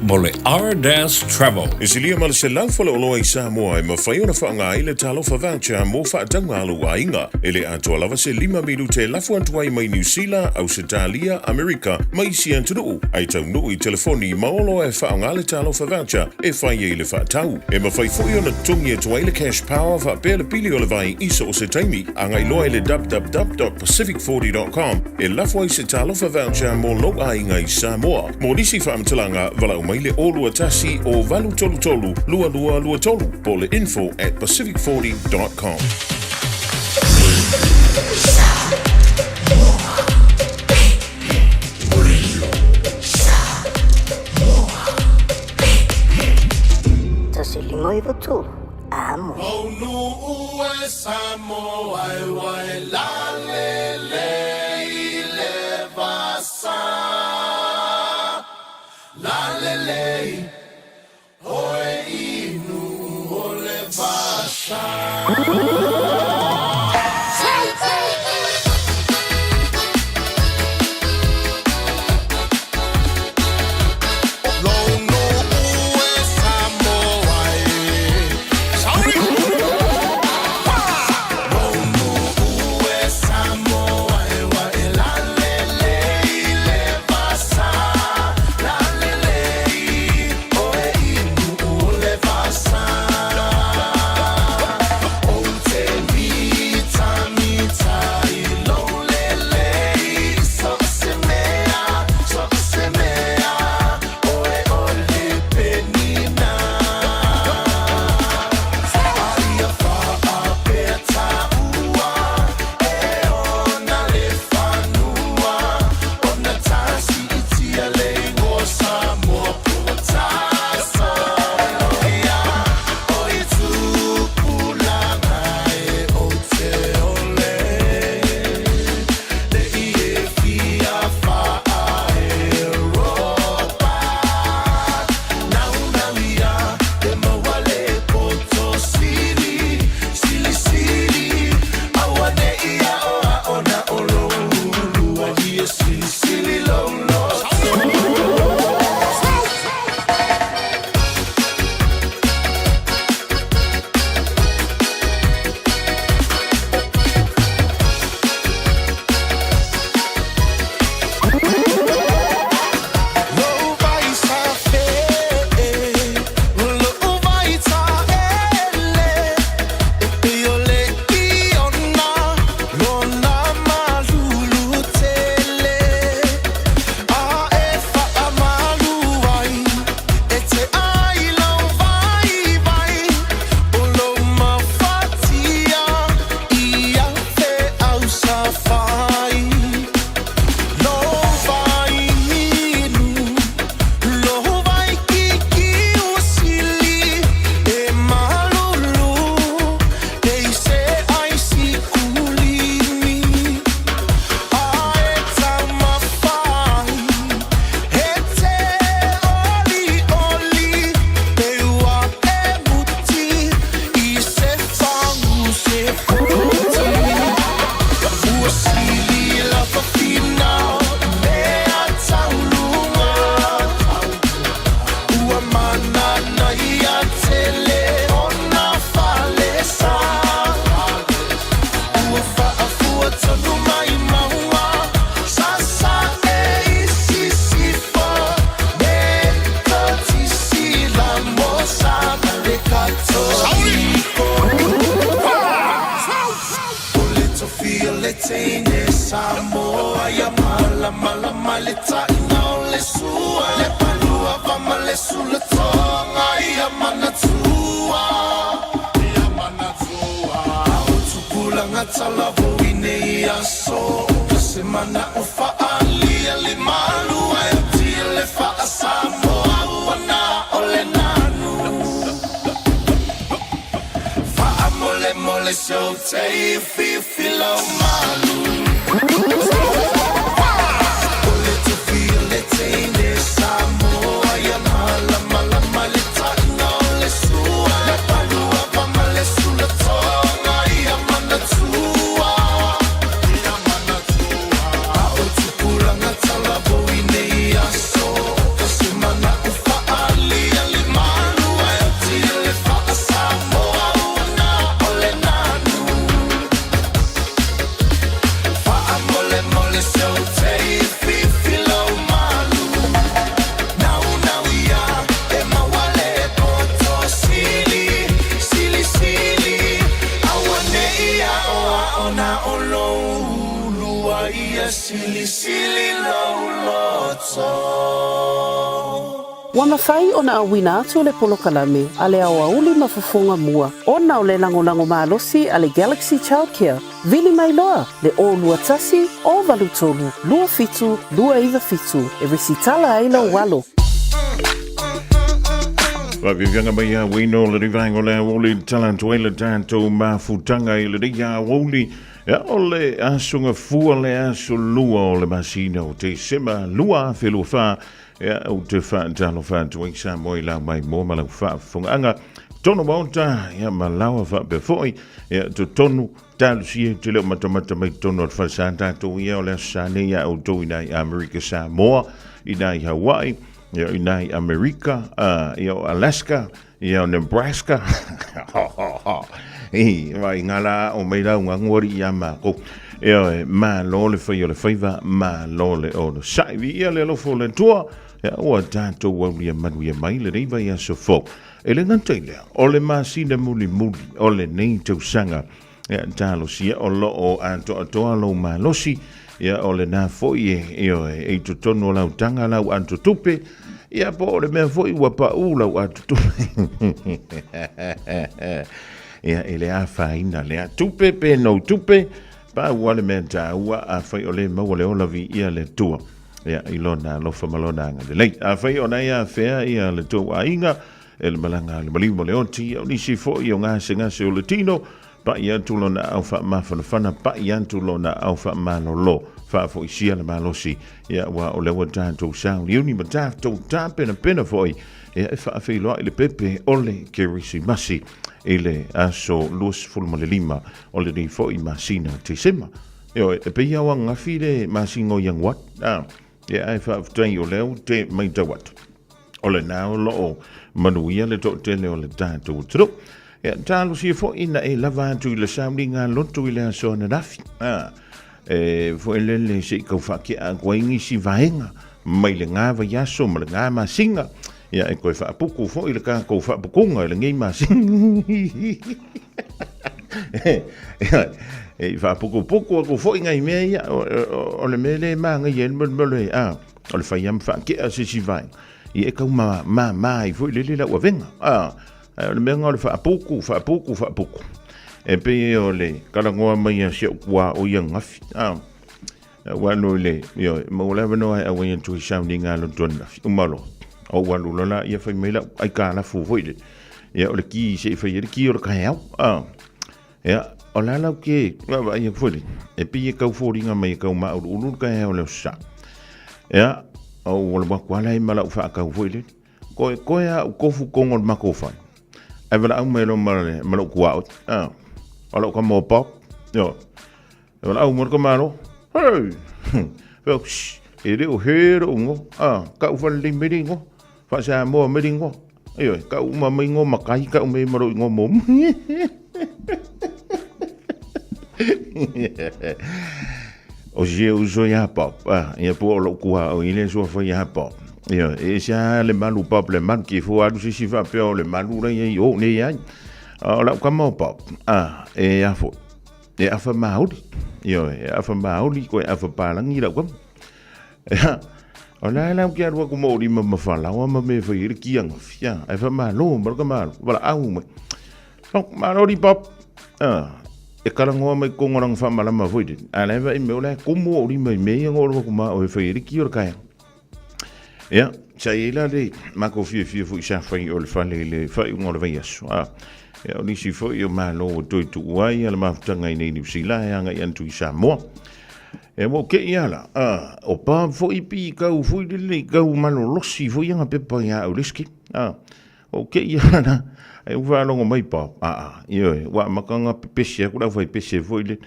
mo le Ardas Travel. E silia ma le 100 faleoloa i Samoa e mafai ona faaaoga ai le Talofa Voucher mo faatauga a lou aiga. E le atoa lava se lima minute e lafo atu ai mai Niu Sila, Ausetalia, Amerika ma isi atunuu, ae taunuu i telefoni ma oloa e faaaoga le Talofa Voucher e fai ai le faatau. E mafai foi ona totogi atu ai le cash power faapea le pili o le vai i so o se taimi. Agai loa i le www.pacific40.com e lafo ai se Talofa Voucher mo lou aiga i Samoa. Mo nisi faamatalaga, valaau mai le 021 o 833 2223 po o le info@pacific40.com. Tasi lima iwa tolu. Amo. Silisili lou loto. Ua mafai ona auina atu le polokalame a le aoauli ma fofoga mua ona o le lagolago malosi a le Galaxy Childcare. Vili mai loa le 021 083 27 297 e resitala ai lou alo. Vaaviaviaga mai ia uino le rivaenga o le aoauli tala atu ai le tatou mafutaga i lenei aoauli. Ia, o le aso gafua le aso lua o le masina o Tesema 2024. Ia, ou te faatalofa atu ai Samoa i lau maimoa ma lau faafofogaaga. Tonu maota, ia, ma lawa faapea foi. Ia, totonu, talosia te leo matamata mai totonu o le falesa tatou ia o le aso sa nei ia outou i nai Amerika Samoa, i nai Hawaii, ia, i nai Amerika, ia, o Alaska, ia, o Nebraska. I, vai ngā la o mai lau ngā nguari i a mākou. Ia, e, malo le whai o le whaiva, malo le o le sai. Vi ia le alofo o le tua, ia, ua tātou aulia manuia mai le nei vai aso fou. E le gata i lea, o le masina mulimuli o lenei tausaga, ia, talosia o loo atoatoa lou malosi, ia, o lena foi e, ioe, e i totonu o lau taga lau atotupe, ia, po o le mea foi ua paū lau atotupe. Ia, e le afaina lea tupe pe nou tupe, pau lava le mea taua, afai o le maua le ola viia le Atua. Ia, i lona alofa ma lona agalelei. Afai o na ia afea ia le tou aiga, e le malaga a le maliu ma le oti, o nisi foi o gasegase o le tino, paʻi atu lona aao faamafanafana, paʻi atu lona aao faamalolo, faafoisia le malosi, ia, aua o lea ua tatou sauliuli ma tatou tapenapena foi, ia, e faafeiloai le pepe o le Kerisimasi i le aso 25 o lenei foi masina o Tesema. Ioe, e pei lava o ananafi le masina o Ianuari, a, ia, ae faafetai o lea ou te matau atu. O lena o loo manuia le toatele o le tatou atunuu. Ia, talosia foi ina e lava atu i le sauniga lotu i le aso ananafi. A, e foi lele se i kau faakea atu ai nisi vaega mai le ngā vaiaso ma le ngā masina. Ia, e koe faapuku foi le kākou faapukuga i lenei masina. E i faapukupuku aku foi ngai mea ia, o le mea le māngaia ai le molemole, a. O le fai ama faakea se isi vaega, ia e kau ma, ma, ma ai foi lele lau avega. A, o le mea o le faapuku, faapuku, faapuku. E pei o le talanoa mai a si au kua o ia gafi. A, ua alu i le, ioe, maua le avanoa e auai atu i sauniga lotu ananafi. Uma loa. O ua alu loa la, ia fai mai lau aikalafu foi le. Ia, o le ki se i fai ai le ki o le kaeao. A, ia, o la lau ke, vaavaai atu foi le, e pei e tau foliga mai e tau mauluulu le taeao o le aso Sa. Ia, o ua alu atu lava la e ma lau faatau foi lele. Koe, koe a ou tofu tonu o le matou fale. Ae valaau mai loa ma, le, ma lou tuaoi. Ah, o lau tama o Bob. Ioe. E valaau mai le tamaloa. Hei! Fai atu, shh, e le o he lou igoa. Ah, tau falelei mai le igoa. Faa-Samoa mai le igoa. Ioe, tau uma mai igoa matai, tau mai ma lou igoa muamua. O si e uso iā Bob, ah, ia po o lou tuaoi le suafa iā Bob. Ioe, e ese lava le malu Bob le malu, ke fua alu se isi faapea o le malu la i ai o nei ai. A o lau tama o Bob, ah, e a foi, e afa maoli. Ioe, e afa maoli koe afa palagi lau tama. Ia, o la e lau ke alu atu ma o lima ma falaoa ma me fai ai le ki angafi, ah, ae faamalo ma le ka malo, valaau mai. No, malo li Bob. Ah, e talanoa mai totonu o lana faamalama foi lele. A la e vaai mai o la e komo ou lima i mea ia na ou alu atu ma au e fai ai le ki o le taeao. Ia, sa i ai la le matou fiafia foi sa fai o le fale i le faaiuga o le vaiaso. Ah, ia, o nisi foi o malo ua toe tuu ai le mafutaga i nei Niu Sila e agai atu i Samoa. E ua ou te i ala, ah, o Bob foi pi kau foi lele i kau malolosi foi ana pepa ia au le isi Ah, o ke i ala na, e ua faalogo mai Bob, ah, ah, ioe, ua amata ona pepesi aku le aufaipese foi le,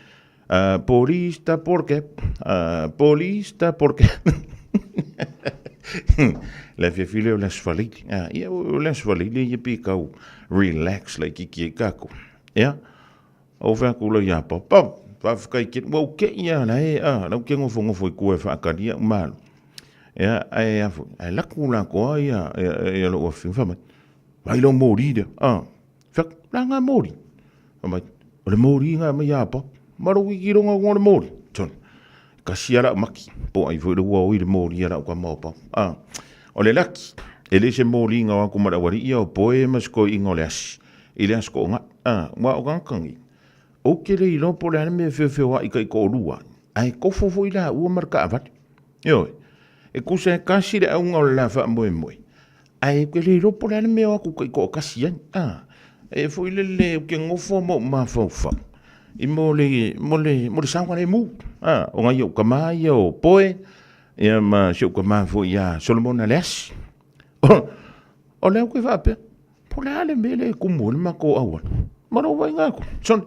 ah, polista porque, ah, polista porque. Le afiafi lea o le Aso Faraile. Ah, ia, o le Aso Faraile ia pe kau relax laitiiti ai kākou. Ia, Ou fai atu loa ia Bob, Bob, faafetai tele, ua ou te i lava la e, a, la ou te nofonofo i tua e faatali au malo. Ia, ae a foi, ae laku la toa ia, ia, ia lou afioga, fai mai, vai lou moli lea, a, fai atu, la nga moli. Fai mai, o le moli nga mai ia Bob, ma lou kikiloga o le moli. Tonu. Kasi a lau maki, po ai foi le ua oi le moli a lau ka maopa. A, o le laki, e le se moli nga aku ma le awali ia o poe ma se koiinga o le asi, i le asi ko nga. A, ua o kankangi. Ou te le iloa po o le a le mea e feofeoaʻi taitoalua ai, ae kofo foi laua ma le taavale. Ioe, e tusa e tasi le auga o le la faamoemoe, ae ou te le iloa po o le a le mea o atu taitoatasi ai. A, e foi lele ou te nofo ma ou mafaufau i mo le, mo le, mo le saogalemu. A, o nai ou tama ia o Poe, ia ma si ou tama foi ia Solomona Leasi. O lea ou te faapea, Po o le a le mea lea e kumu ai le matou auala? Ma lou vaaiga atu, sole,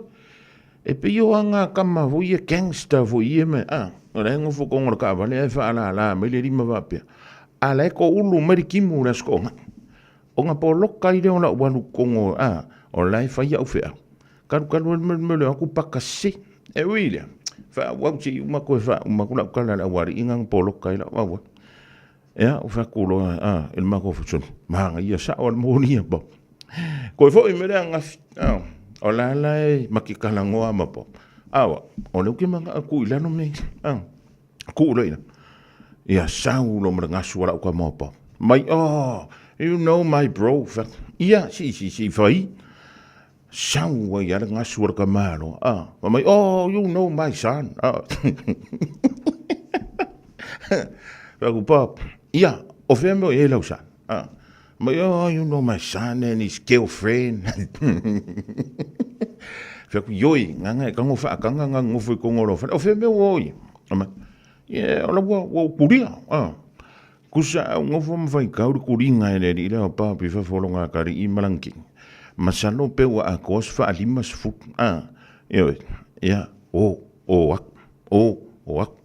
e pei o aga kama foi ia gangster foi ia mea, a, o la e nofo tonu i le taavale ae faalala mai le lima faapea, a o la e toulu mai le timu i le Aso Toonai. Ona poloka ai lea o lau alu i totonu, a, o la e fai au feau. Talu talu ai le mea o atu paka sese. E ui i lea, faaauau se i uma toe faauma atu lau tala i le aualii na poloka ai lau auala. Ia, ou fai atu loa, a, i le matou sole, manaia sao le moni ia Bob. Koe foi me le angafi, a, o la la e ma ke talanoa ma Bob. Awa, o lea ou te manao e tuu i lalo mea ia, a, tuu loa i lalo. Ia sau loa ma le gasu a lau tama o Bob. Mai, oh, you know my bro, fai atu, ia, si, si, si, fai. Sau ai lava le gasu a le tamaloa, a, fai mai, oh, you know my son. A. Fai atu, Pop, ia, o fea mea o i ai lau son? A. Fai mai, oh, you know my son and his girlfriend. Fai atu, ioi, nganga e tago faataga nga nofo i totonu o lou fale. O fea mea ua o i ai? Fai mai, yeah, o la ua, ua ou kulia. A. Kusa au nofo ma faitau le kuliga e le alii lea o Papa i fafo o lona atalii ma lana kini. Masalo pe ua atoa se faa-50, a, ioe, ia, o, o aku, o, o aku.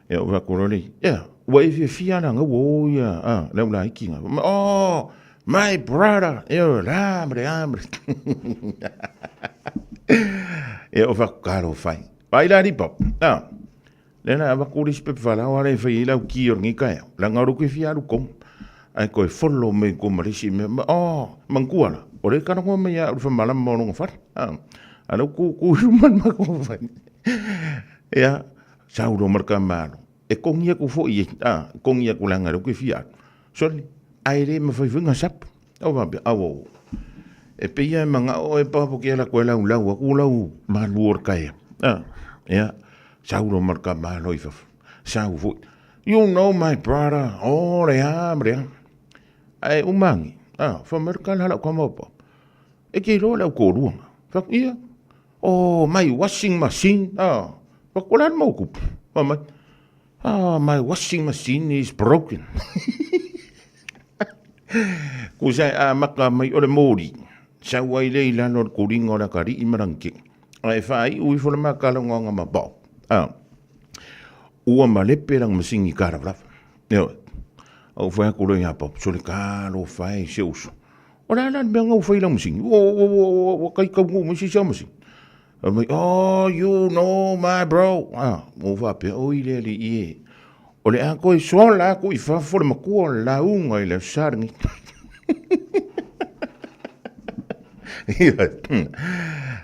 Ia, ou fai atu loa lea, ia, ua e fiafia la, ua o ia, a, le au laiti na. Oh, my brother, ioe, la ma le a ma le. Ia, ou fai atu, talofa e. Vaai la alii Papa, a. Lea la avatu le isi pepa falaoa lea e fai ai lau ki o lenei taeao, leaga o lea ou te fia alu tonu. Ae toe follow mai tua ma le isi mea, oh, manatua la, o lea e talanoa mai ia au i le faamalama o lona fale. A o lea ua tutu i luma le matou fale. Ia, sau loa ma le tama alo, e togi atu foi, a, e togi atu leaga o lea ou te fia alu. Sole, ae le mafai foi ona sapu. Ou faapea, auau, e pei lava e manao oe Papa ke ala koe laulau atu lau malu o le taeao. A, ia, sau loa ma le tama alo i fafo. Sau foi, you know my brother, oh le a ma le a. Ae uma agi, a, fai mai le tala a lau tama o Papa, e te iloa le au toalua na. Fai atu, ia, oh, my washing machine, a, fai atu, o le a le mau tupu? Fai mai, ah, my washing machine is broken. Kusa e amata mai o le moli, sau ai lea i lalo o le kuliga o le atalii ma lana tino. Ae faaiu ifo le ma talanoaga ma Bob. A, ua malepe lana masini kalavalava. Ioe. Ou fai atu loa ia Bob, sole talofa e si ou uso. O le a la le mea na ua fai i lau masini? Ua, ua, ua, ua, ua tai taunuu mai se isi au masini. Fai mai, oh, you know my bro. Ah, ua faapea, oi le alii e. O le a toe sola aku i fafo le matua o le lauga i le Aso Sa lenei.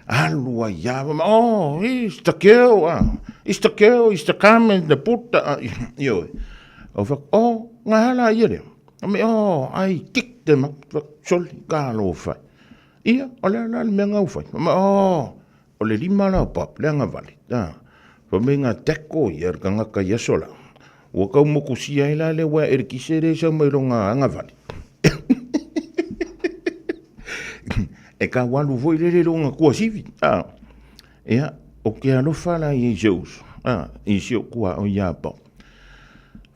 Alu ai lava, ma, oh, it's the girl, ah. It's the girl, it's the come the puta. Ah, ioe. Ou fai atu, oh, ngā ala ia lea. Fai mai, oh, I kicked them out. Fai atu, sole, talofa e. Ia, o le a la le mea na ua fai? Fai mai, oh, o le lima la o Bob, le agavale. A, fai mai na tackle ia le tagata i aso la. Ua tau mokusia ai la le uaea eletise lea e sau mai lona agavale. E tau alu foi lele i lona tuasivi. A, ia, o ke alofa la ia i si ou uso, a, i si ou tuaoi ia Bob.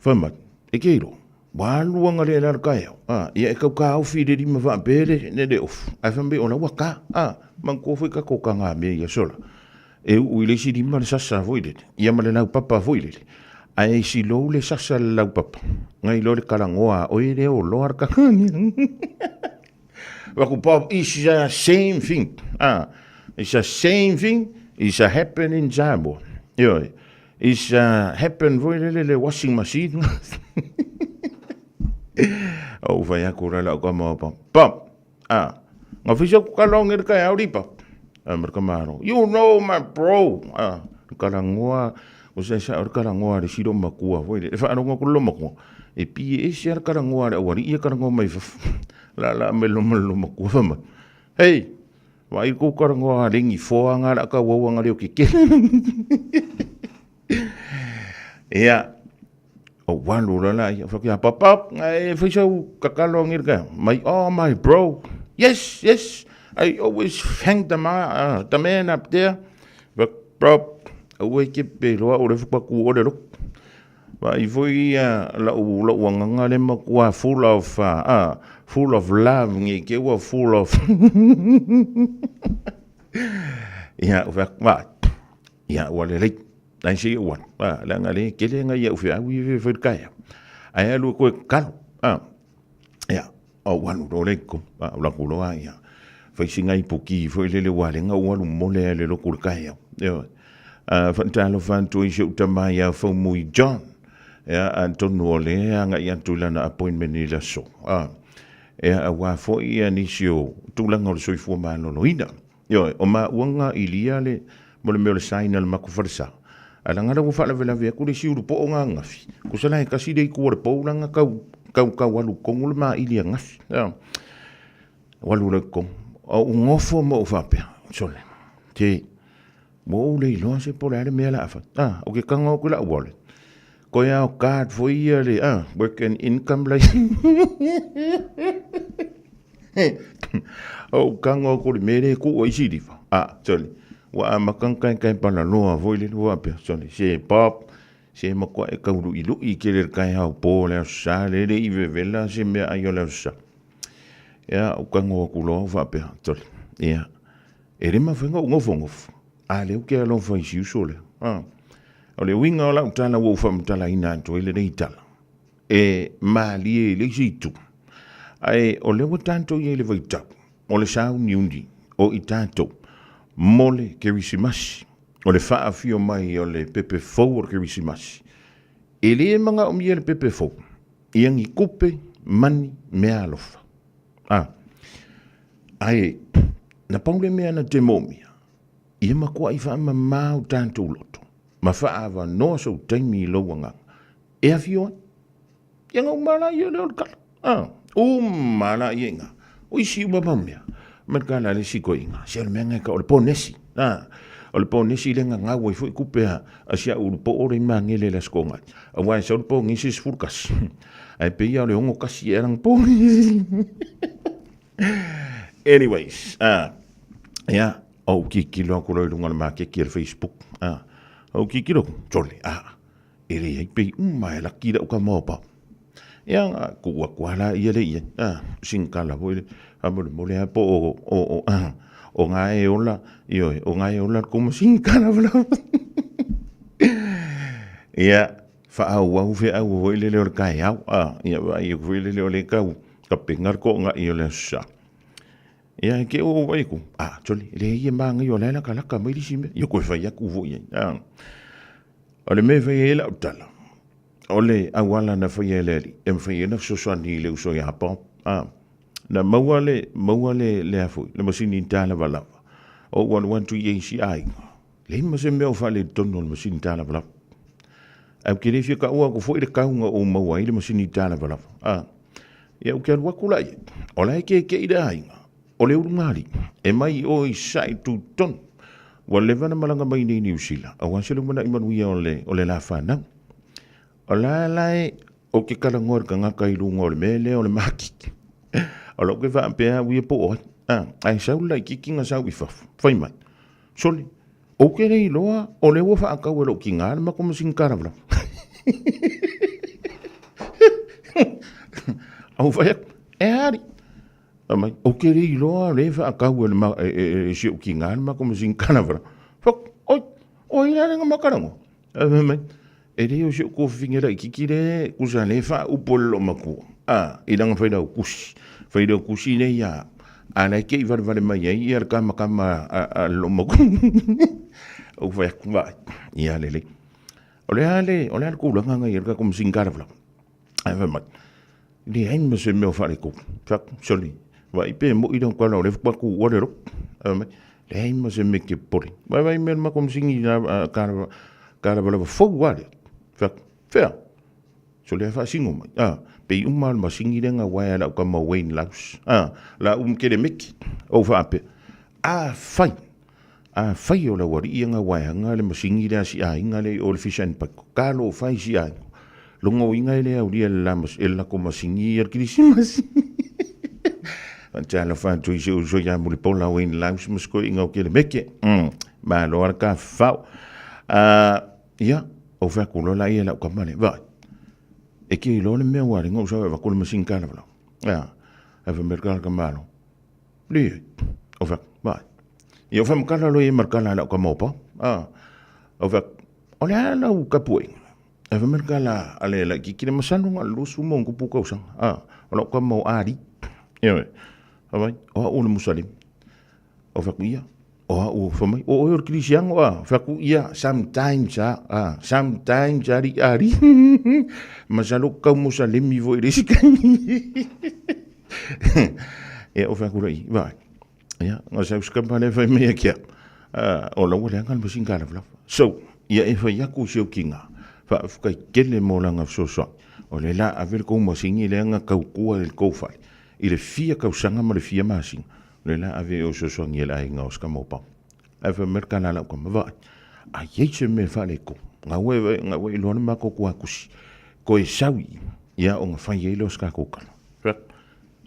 Fai mai, e ke iloa, Ua alu ana le la le taeao, a, ia e tau taofi i le lima faapea le, le, le ofu, ae fai mai o la ua ta, a, manatua foi tatou tagamea i aso la, e uu i le isi lima le sasa foi lele, ia ma le laupapa foi lele, ae silou le sasa i le laupapa, nai lo le talanoa a oe lea o loa le tagamea. Fai atu, Bob, it's the same thing, a, it's the same thing, it's a happen in Samoa. Ioe, It's a happen foi lele le washing machine. Ou fai atu la lau kama o pap. Pap, ah, nga fisa ku kalong e le kai au ripa. Ah, ma le kama alo, you know my bro. Ah, le kalangoa, O se sa o le kalagoa a le isi loomatua foi lele. E faalogo atu le loomatua, e pie ese lava le kalagoa a le aualii ia kalagoa mai fafo. Laalaa mai loma le loomatua fai mai, Hei, vaai kou kalagoa a legi foa nga la kau au anga leo kekele. Ia, o walu la la ia, whakia papa, e whai sau kakalo angi ka, my, oh my bro, yes, yes, I always thank the, ma, the man up there, but bro, aua ke pe loa o le whakaku o le loko. Vaai foi ia lau, lau agaga le matua full of, full of love nge ke ua full of ia, o whak, vaai, ia, ua lelei. Ai se ua, a, leaga le kele nga ia ufe au i fe fai kaea. Ai alu koe kalo, a, ia, o ua alu lo le ko, a, o la ku loa ia. Fai singa i puki foi lele ua lenga ua alu mole a le loku le kaea. Ia, a, whantalo whantu i se utama ia Faumui John. Ia, atonu o le anga i atu lana appointment i le aso. A, ia, a wā foi ia nisi o tūlanga o le soifua maloloina. Ioe, o māua ngā ilia le, mo le mea o le saina o le maku falesa. Ae leaga la ua faalavelave atu le isi ulu poo ngā gafi. Kusa la e kasi le itu o le pou la nga kau, kau, kau alu kongu le māili a gafi. Ioe. Ua alu la i totonu. O ou nofo ma ou faapea, sole, te, ua ou le iloa se po o le a le mea la a fai. Ah, o ke kago atu i lau wallet. Koe ao card foi ia le, ah, work and income license. Ou kago aku i le mea lea e kuu ai siliva. Ah, sole, ua amata ona kaekae palaloa foi lele ua faapea, sole, se pop, se matua e tau luʻiluʻi tele le taeao po o le Aso Sa, lea e le i vevela se meaai o le Aso Sa. Ia, ou tago atu loa ou faapea, sole, ia, e le mafai ona ou nofonofo, a lea ou te alofa i si uso lea. Ah, o le uiga o lau tala ua ou faamatalaina atu ai lenei tala, e malie i le isi itu. Ae o lea ua tatou i ai i le vaitau o le sauniuni o i tatou mo le Kerisimasi, o le faafio mai o le pepe fou o le Kerisimasi. E le manaomia le pepe fou ia ni tupe, mani, meaalofa. A, ae na pau le mea na te moomia, ia matuai faamama o tatou loto ma faaavanoa sou taimi i lou agaga E afio ai. Ia nga uma la ia lea o le kala. Ah, uma la ia inga. O isi uma mau mea. Ma le kala le si koe inga. Se o le mea ngai ka o le ponesi. Ah, o le ponesi le nga ngau ai foi kupe a, a sia ulu po o le mangele le asko ngai. A wai sa ulu po ngisi sefulu kasi. Ai pe ia o le ongo kasi e lang ponesi. Anyways, ah, ia, o kikilo aku lo i lunga le makeki e le Facebook. Ah, o kikilo, tole, ah, E leai pei uma e laki lau ka maopa. Ia, ku aku a la ia le ia, a, singkala foi le, a mole mole a po o, o, o, a, o ngā e ola, ioe, o ngā e ola le kuma singkala wala. Ia, whaauau wheau foi lele o le kaeau, a, ia, wa ia foi lele o le kau, ka penga le koonga i o le aso sa. Ia, e ke o wai ku, a, tole, le ia maangai o laila ka laka mai lisi mea, ia koe whai aku foi ai, a. O le mea e fai ai lau tala, o le auala na faia e le Alii, e mafai ai ona fesoasoani i le uso ia Bob. A, na maua le, maua le, le a foi, le masini talavalava. O ou alu atu i isi aiga, leai ma se mea o faaletonu o le masini talavalava. Ae ou te le fia taua atu foi le tau na ou maua ai le masini talavalava. A, ia ou te alu atu la i ai, o la e kekeʻi le aiga, O le ulugalii, e mai i o i Saʻi Tutonu. Ua leva na malaga mai nei Niu Sila, aua se lumanai manuia o le, o le la fanau. O la la e, o ke talanoa i le tagata i luga o le mea lea o le makiki. O lou ke faapea au ia po o ai. A, ae sau le laitiiti na sau i fafo. Fai mai, sole, ou te le iloa o lea ua faatau e lou tina le matou masini kalavalava. Ou fai atu, e a alii? Fai mai, ou te le iloa le faatau e, le, e, e, e si ou tina le matou masini kalavalava. Fai atu, oi, o ai la le na makalagoa? Ae fai mai, e le o si ou tuafafine laitiiti le kusa le faaupu e le loomatua. A, i lana failautusi. Failautusi lea ia, a la e te i valevale mai ai ia le kamakama a le loomatua. Ou fai atu, vaai, ia lelei. O le a le, o le a le tulaga na i ai le tatou masini kalavalava? Ae fai mai, leai ma se mea o faaletonu. Fai atu, sole, vaai pe moi lau tala o lea faatoa tuua le loto. Ae fai mai, leai ma se mea e te popole. Vaai mea le matou masini Kalavalava fou lava lea. Fai atu, Fea? So lea faasino mai, a, pei uma lava o le masini lea na uaea e lau tama o Wayne Laus, a, la u ma Kelemeki. Ou faapea, Afai, afai o lau alii ia na uaeaga le masini lea a si aiga lea i o i le Fish and Pike, talofa e i si aiga. Logoina e le aulia e le latou masini ia le Kerisimasi. Talofa atu i si ou uso ia Mulipola Wayne Laus ma si toeaina o Kelemeke. Malo lava le tafafao. Ia, ou fai atu loa laia i lau tama lea, vaai, e te iloa le mea ua ala ai ona ou sau e avatu le masini kalavalava. Ea, ae fai mai le tagata malo, Leai, ou fai atu, vaai. Ia, ou faamatala loa i ai ma le tala a lau tama o Paul. Ou fai atu, o le a lau tapuaiga? Ae fai mai le tala a le laitiiti lea, masalo na o le 20 ma ona tupu tausaga, a, o lau tama o Ali. Ioe, fai mai, o au o le Musalemi. Ou fai atu, ia, o au, fai mai, o oe o le Kerisiano, a? Ou fai atu, ia, sometimes a, a, sometimes ali, Ali. Masalo ou te tau Musalemi foi i le isi taimi. Ia, ou fai atu lea i i, vaai, ia, na sau si tama lea fai mai ia ki au, o la ua leaga le masini kalavalava. So, ia e fai atu i si ou tina, faafetai tele mo lana fesoasoani, o lea la ave le tou masini lea na tautua i le tou fale i le fia tausaga ma le fia masina, o lea la ave e fesoasoani i le aiga o si tama o Pau. Ae fai mai le tala a lau tama, vaai, a i ai se mea e faaletonu, na ua e iloa le matou tuatusi, toe sau i i, ia ona fai ai lea o se tatou tala.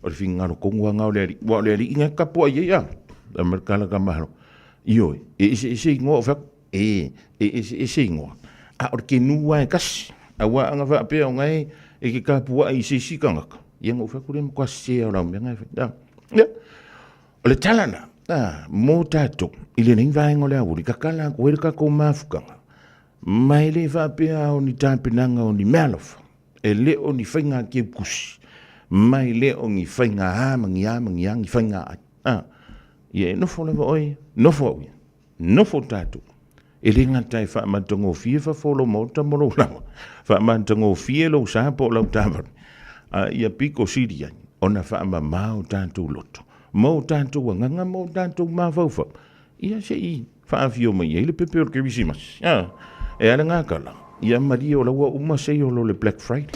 O le finagalo tonu lava lena o le Alii, aua o le Alii na e tapuai ai a. Fai mai le tala a Tamahalo, ioe, e eseese igoa, ou fai atu, e, e eseese igoa, a o le kenu lava e tasi. Aua ana faapea o na e te tapuai i se isi tagata, ia ona ou fai atu lea, e matua sese lava o lau mea na e fai. Ia, o le tala lena, a, mo tatou i lenei vaega o le aoauli, tatala atu ai le tatou mafutaga, ma e le faapea o ni tapenaga o ni meaalofa, E le o ni faiga keukusi, ma e le o ni faiga a ma ni a ma ni a ni faiga ai. A, ia e nofo lava oe, nofo au ia, nofo tatou. E le gata e faamatagofie fafo o lou maota ma lou laoa, faamatagofie lou sa po o lau taavale, a ia pito sili ai ona faamama o tatou loto ma o tatou agaga ma o tatou mafaufau, ia se i faafio mai ai le pepe o le Kerisimasi. A, e ala ngā kala, ia malie o laua uma sei o lo le Black Friday.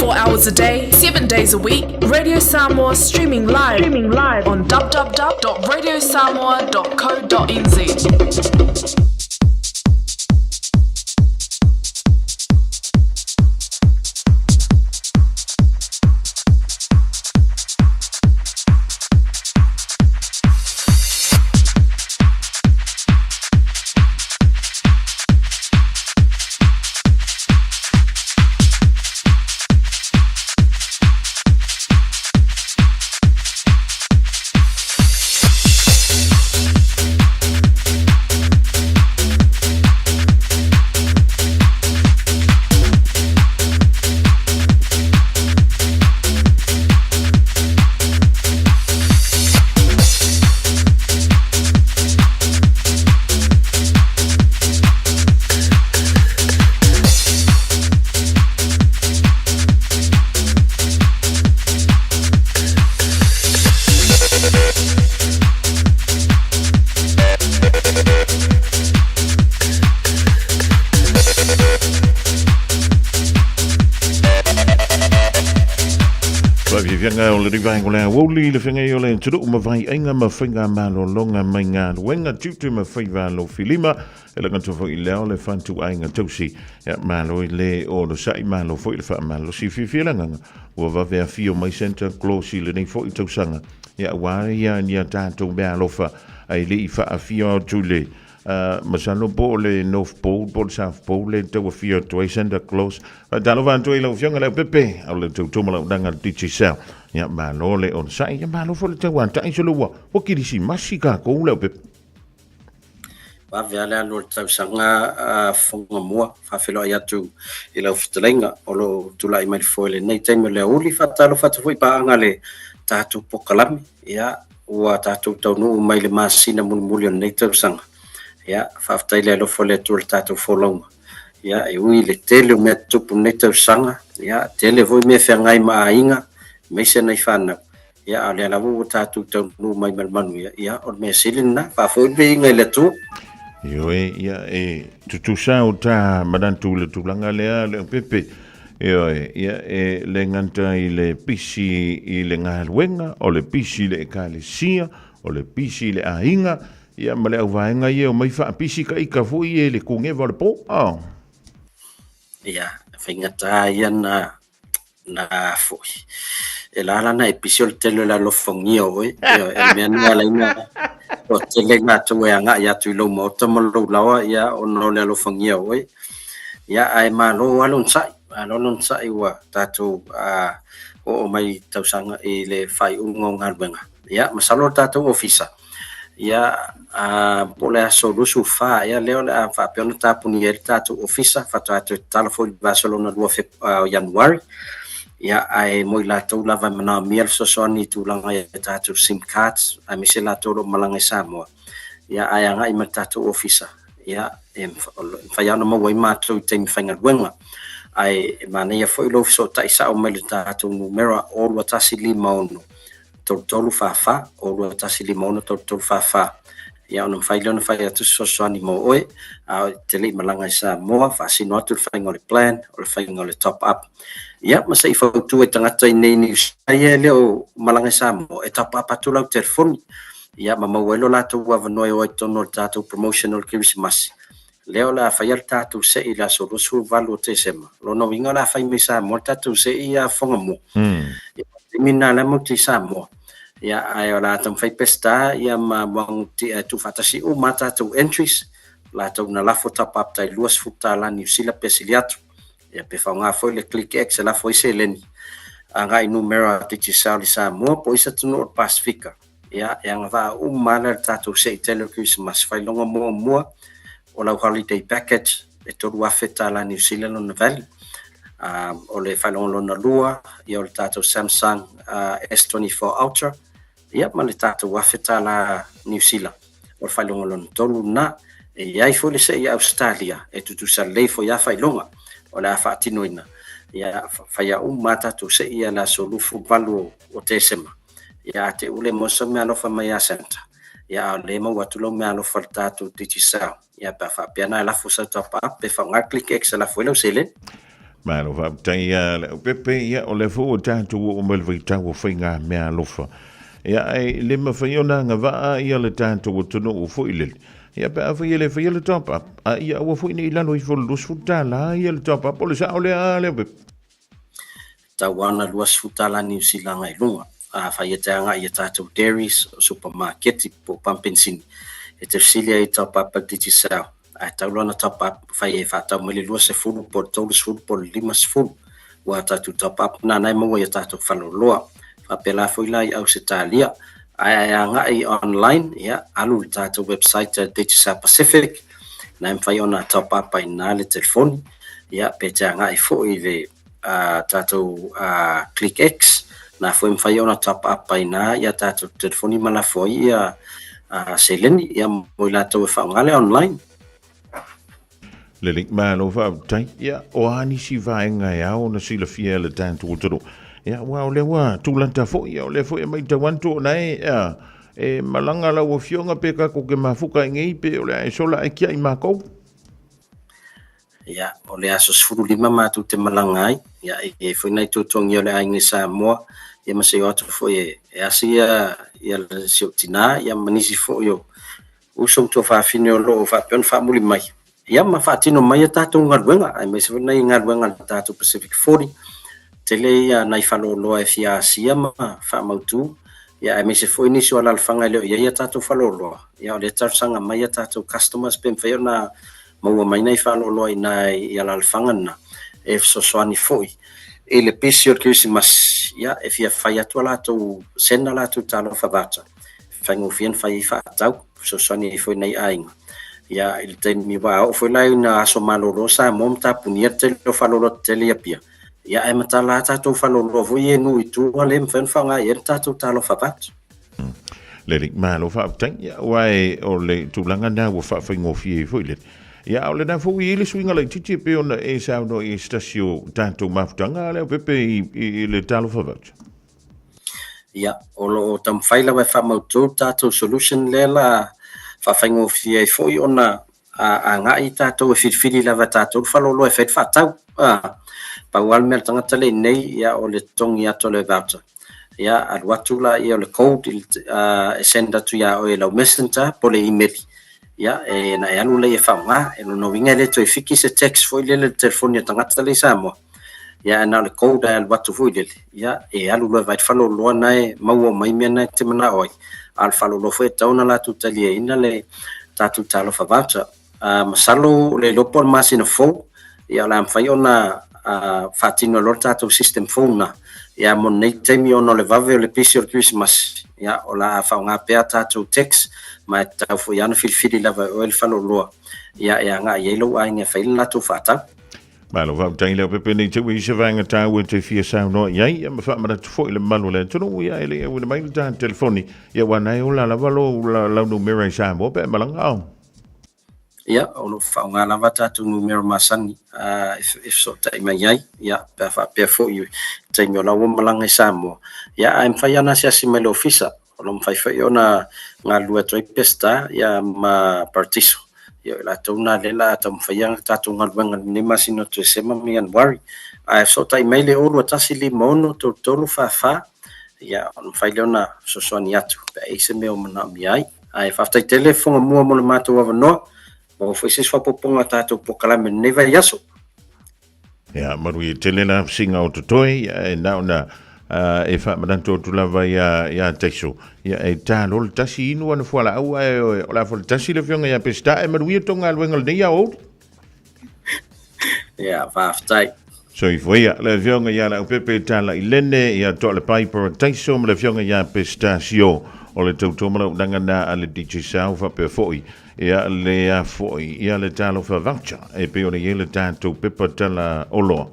24 hours a day, 7 days a week. Radio Samoa streaming live, streaming live on www.radiosamoa.co.nz. Faafiafiaga o lenei vaega o le aoauli i le feagai o le atunuu ma vaiaiga ma faigamalologa mai galuega tiute ma faiva alofilima e lagata foi i lea o le fatuaiga tausi. Ia, malo i le onosai, malo foi i le faamalosi. Fiafia le agaga ua vave afio mai Santa Claus i lenei foi tausaga. Ia, aua ia ni a tatou meaalofa ae le i faafio atu i le masalo po o le North Pole po o le South Pole le tau afio atu ai Santa Claus. Faatalofa atu ai lau Afioga Leaupepe, o le tauto ma launaga a le Digicel. Ia, malo le onosai, ia malo foi le tauatai solo ua ua kirisimasi kākou Leaupepe. Vave lava le alu o le tausaga a Fofoga Mua, faafeiloai atu i lau fetalaiga o lo o tulai mai le foe i lenei taimi o le aoauli. Faatalofa atu foi i paaga a le tatou polokalame, ia ua tatou taunuu mai i le masina mulimuli o lenei tausaga. Ia faafetai le alofa o le Atua i le tatou folauga. Ia e ui i le tele o mea tutupu i lenei tausaga, ia tele foi mea feagai ma aiga aemaise nai fanau. Ia, a o lea lava ua tatou taunuu mai ma le manuia, ia, o le mea sili lena, faafoi le viiga i le Atua. Ioe, ia, e tutusa o ta manatu i le tulaga lea, Leaupepe. Ioe, ia, e le gata i le pisi i le galuega, o le pisi i le ekalesia, o le pisi i le aiga, ia, ma le auvaega ia e omai faapisi ka ika foi ia i le kugeva o le po. Oh. Ia, e faigata ia na na foi. E la la na e pisi o le tele o le alofagia o oe. Ioe, o le mea lena e ala ai ona toatele i latou e agai atu i lou maota ma lou laoa, ia, ona o le alofagia o oe. Ia, ae malo lava le onosai, malo le onosai ua tatou oo mai i tausaga i le faaiuga o galuega. Ia, masalo le tatou ofisa, ia, po o le aso 24 ea lea o le a faapea ona tapunia ai le tatou ofisa, faatoa toe tatala foi i le vaiaso lona lua o Ianuari. Ia, ae mo i latou lava e manaomia le fesoasoani i tulaga i a tatou sim cards, aemaise latou o lo o malaga i Samoa, ia, ae agai mai i le tatou ofisa, ia, e mafai lava ona maua ai matou i taimi faigaluega. Ae manaia foi lou fesootai sao mai i le tatou numera 02156 33 44, 02156 33 44. Ia ona mafai lea ona fai atu se fesoasoani mo oe, a e te le i malaga i Samoa, faasino atu le faiga o le plan, o le faiga o le top up. Ia, ma se i fautua i tagata i nei i Niu Sila ia e le o malaga i Samoa, e top up atu lau telefoni, ia ma maua ai lo latou avanoa e o ai i totonu o le tatou promotion o le Kerisimasi. Lea o le a faia le tatou se'i i le aso 28 o Tesema. O lona uiga o le a fai mai i Samoa le tatou se'i ia Fofoga Mua. Ia, o le taimi lena o la e matou te i Samoa. Ia, ae o le a taumafai Peseta ia ma Muagututia e tuufaatasi uma a tatou entries, latou na lafo top up tai $20 Niu Sila pe sili atu. Ia, pe faaaoga foi le ClickX e lafo ai seleni agai numera a Digicel i Samoa po o isi atunuu o le Pasefika. Ia, e agavaa uma lava le tatou se'i tele o le Kerisimasi. Faailoga muamua o lau holiday package e $3,000 Niu Sila lona value. O le faailoga lona lua, ia o le tatou Samsung S24 Ultra, ia ma le tatou $1,000 Niu Sila. O le faailoga lona tolu lena. E i ai foi le se'i a Ausetalia e tutusa lelei foi ia faailoga o le a faatinoina. Ia, faia uma lava tatou se'i ia i le aso 28 o Tesema. Ia te ule mo sau meaalofa mai ia Santa, ia a o lea e maua atu lau meaalofa i le tatou Digicel, ia pe a faapea na e lafo sau top up pe faaaoga le ClickX e lafo ai lau seleni. Malo faafetai ia Leaupepe, ia o lea foi ua tatou oo mai le vaitau o faiga meaalofa. Ia ae le mafai ona agavaa ia le tatou atunuu foi lele. Ia pe afai e le faia le top up, a ia aua foi ne i lalo ifo i le $20 ia le top up. O le sao lea Leaupepe? Tau lava ona $20 Niu Sila agai i luga. Afai e te agai i a tatou dairies, o supamaketi po o pamu penisini, e te fesili ai i top up a le Digicel, ae tatau loa ona top up fai e faatau mai le 20 po o le 30 po o le 50. Ua tatou top up na na e maua i a tatou faleoloa. Faapela foi la i Ausetalia. Ae a e agai online, ia, alu i le tatou website a Digicel Pacific, na e mafai ona top up ai i ina le telefoni. Ia, pe te agai foi i le tatou ClickX, na foi e mafai ona top up ai i ina ia tatou telefoni ma lafo ai ia seleni ia mo i latou e faaaoga le online. Lelei, malo faafetai. Ia, o a nisi vaega e ao ona silafia e le tatou atunuu? Ia, aua o lea ua tulata foi, ia, o lea foi e matau atu ona e, ia, e malaga lau afioga pe tatou te mafuta i nei, pe o le a e sola ae tiai matou. Ia, o le aso 15 matou te malaga ai, ia, e i ai foi nai tuatuagia o le aiga i Samoa, ia ma se i o atu foi e, e asi ia, ia si ou tinā, ia ma nisi foi o uso ma tuafafine o lo o faapea ona faamuli mai, ia ma faatino mai a tatou galuega, aemaise foi nai galuega a le tatou Pacific 40. Tele ia nai faleoloa e fia asia ma faamautu, ia aemaise foi nisi o alaalafaga e le o i ai a tatou faleoloa, ia o lea e talosaga mai a tatou customers pe mafai ona maua mai nai faleoloa i ina i alaalafaga na e fesoasoani foi i le pisi o le Kerisimasi, ia e fia fai atu a latou send a latou talofa voucher, faigofie ona fai ai faatau, fesoasoani ai foi nai aiga. Ia i le taimi ua oo foi la ina aso malolo Samoa ma tapunia le tele o faleoloa tetele i Apia, ia ae matala lava tatou faleoloa foi ia i nuu i tua lea e mafai ona faaaoga i ai le tatou talofa voucher. Lelei, malo faafetai. Ia, aua e, o le tulaga lena ua faafaigofie ai foi le. Ia, a o lena foi ua i ai le suiga laitiiti e pei ona e saunoa i ai se tasi o tatou mafutaga a Leaupepe i, i, i le Talofa Voucher. Ia, o lo o taumafai lava e faamautu le tatou solution lea la faafaigofie ai foi ona agai tatou e filifili lava e tatou le faleoloa e fai le faatau. Pau lava le mea a le tagata lea i inei, ia o le totogi atu o le voucher. Ia, alu atu laia o le code e send atu ia oe i lau messenger po o le email. Ia, e, ona e alu lea e faaaoga. O lona uiga e le toe fiki se text foi lele i le telefoni a le tagata lea i Samoa. Ia, ae na o le code e alu atu foi lele, ia, e alu loa e vaai le faleoloa na e maua mai mea na e te manao ai. A o le faleoloa foi e tatau ona latou taliaina le tatou Talofa Voucher. Masalo le iloa po o le masina fou, ia o le a mafai ona faatino loa le tatou system fou lena. Ia mo lenei taimi ona o le vave o le pisi o le Kerisimasi, ia o le a faaaoga pea tatou text ma e tatau foi lava ona filifili lava e oe le faleoloa ia e agai i ai lou aiga e fai le latou faatau. Malo faafetai Leaupepe nei te ui se vaega taua e te fia saunoa i ai, ia ma faamanatu foi le mamalu o le atunuu, ia e le i auina mai le ta telefoni, ia aua na e ola lava lou lau numera i Samoa pe a malaga ao. Ia, o lo o faaaoga lava tatou numera masani e fesootai mai ai, ia, pe a faapea foi i taimi o la ua malaga i Samoa, ia, ae mafai lava ona asiasi mai i le ofisa, o lo o mafai foi ona galulue atu ai Peseta ia ma Paratiso. Ia o i latou na lea o le a taumafaia le tatou galuega i lenei masina o Tesema ma Ianuari. Ae fesootai mai le 021 56 33 44, ia ona mafai lea ona fesoasoani atu pe a i ai se mea o manaomia ai. Ae faafetai tele Fofoga Mua mo le matou avanoa, maua foi se isi faaopoopoga o tatou polokalame i lenei vaiaso. Ia, manuia tele la fesinga o totoe, ia, e na ona e faamanatu atu lava ia, ia Taiso. Ia, e tā loa le tasi inu ana fualaau, ae o le a foi le tasi le afioga ia Peseta, e manuia tō galuega lenei aoauli. Ia, faafetai. Soifua ia, le afioga ia Leaupepe Talailene, ia Toalepai Parataiso ma le afioga ia Pestasio o le tautua ma launaga na a le Digicel faapea foi ia le a foi ia le Talofa Voucher e pei ona i ai le tatou pepa tala oloa.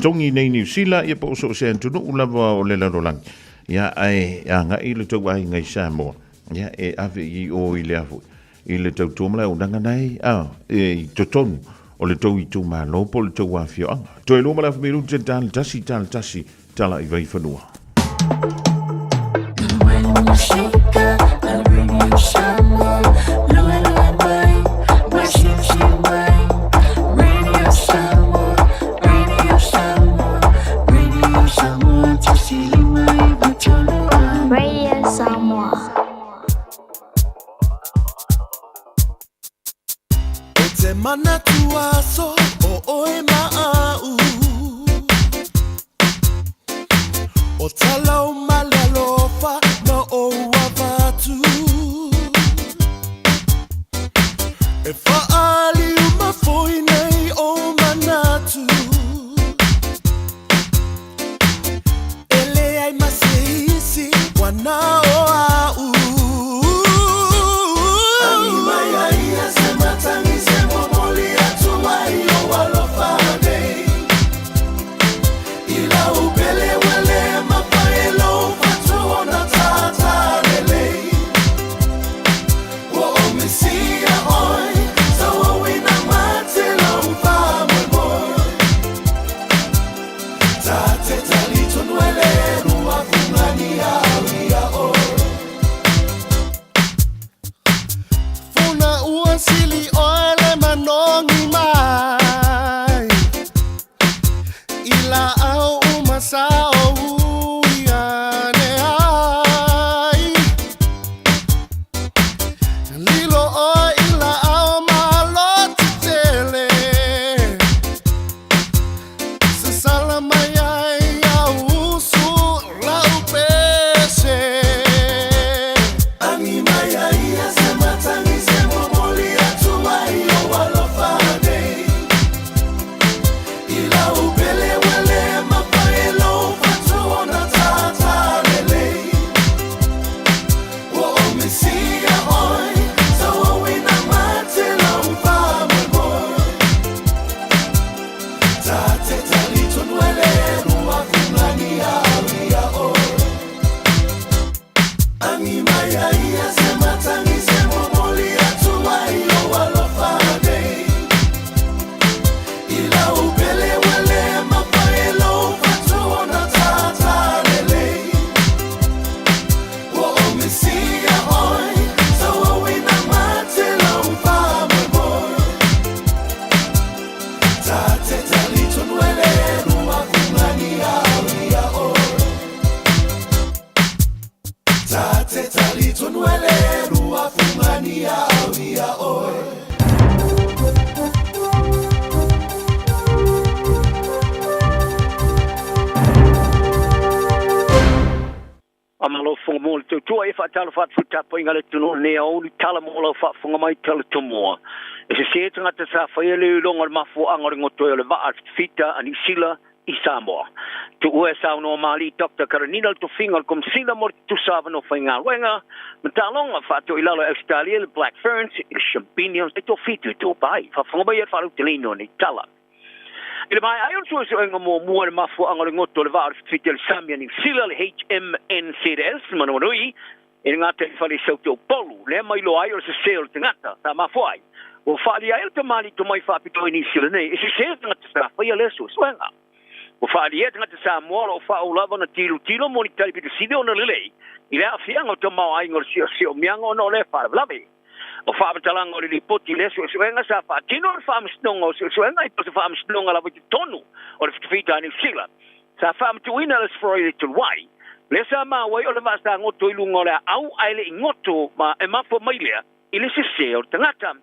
Togi nei Niu Sila ia po o so o se atunuu lava o le lalolagi. Ia ae agai le tou aiga i Samoa. Ia e ave i o i le a foi i le tautua ma le auaunaga nei a e i totonu o le tou itumalo po o le tou afioaga. Toe lua ma le afa minute 1 1 tala i Vaifanua. Samoa. E te mana tuaso o oe maau O talau malealofa na o uavatu E whaali umafoi nei o manatu E le ai maseisi wana o au Angi mai ai ia se matangi se momoli atu ai o alofa nei I lau pele wele mapaelo fatu ona tata lelei Ua o misia oi, tauauina mate lau whamoemoe Tate talitonwele rua fungani au ia oi Funa ua sili oe le manongi mai I la au uma sa o ui ane ai Lilo oe i la au malo tele Sasala mai ai au usu lau pese Angi mai ai ia se matangi se momoli atu ai o alofa nei I lau pele wele mapaelo fatu ona tata lelei Ua o misia oi, tauauina mate lau whamoemoe Tate talitonwele rua fungani au ia oi Angi mai ai ia se matangi se momoli atu ai o alofa nei I lau pele wele mapaelo fatu ona tata lelei Ua o misia oi, tauauina mate lau whamoemoe Tate talitonwele rua fungani au ia oi Tate talitonwele rua fungani au ia oi Amalo funga mo le tautua e whaatalo whaatfuta inga le tunu ne au tala mo lau whaafunga mai tala tomoa. E se se tangata sa whaia le ulonga le mafu anga le ngoto le waa fita ani sila i Samoa. Tu ue sa no mali Dr. Karanina le tofinga le komsila mo le tusava no whainga wenga. Matalonga whaato i lalo Australia le Black Ferns i le Champignon e tō fitu i tō pai. Whaafunga mai e wharu te lino ni tala. I le mai ai o sua sua mo mua le mafu anga le ngoto le waa le fita le Samia ni sila le HMNZS manawanui i ngā te whare sau te o polu. Le mai lo ai o se se o le tangata, tā mafu ai. O whaali ai o te mali to mai whaapito i ni sila nei, e se se o tangata sa whaia le sua suenga. O whaali e tangata sa moa o wha o lava na tilo tilo mo ni tari pito side o na lelei. I le awhianga o te mau ai ngor sio sio mianga o no le whaara vlave. O whaapatalanga o le lipoti le suesuenga sa whaatino o le whaamsnonga o suesuenga i pose whaamsnonga lava te tonu o le whitawhita a New Zealand. Sa whaamtuina le sfroi le tulwai. Le sa māwai o le vaasa ngoto i lunga o le au ai le ngoto ma e mafua mai lea i le sese o le tangata.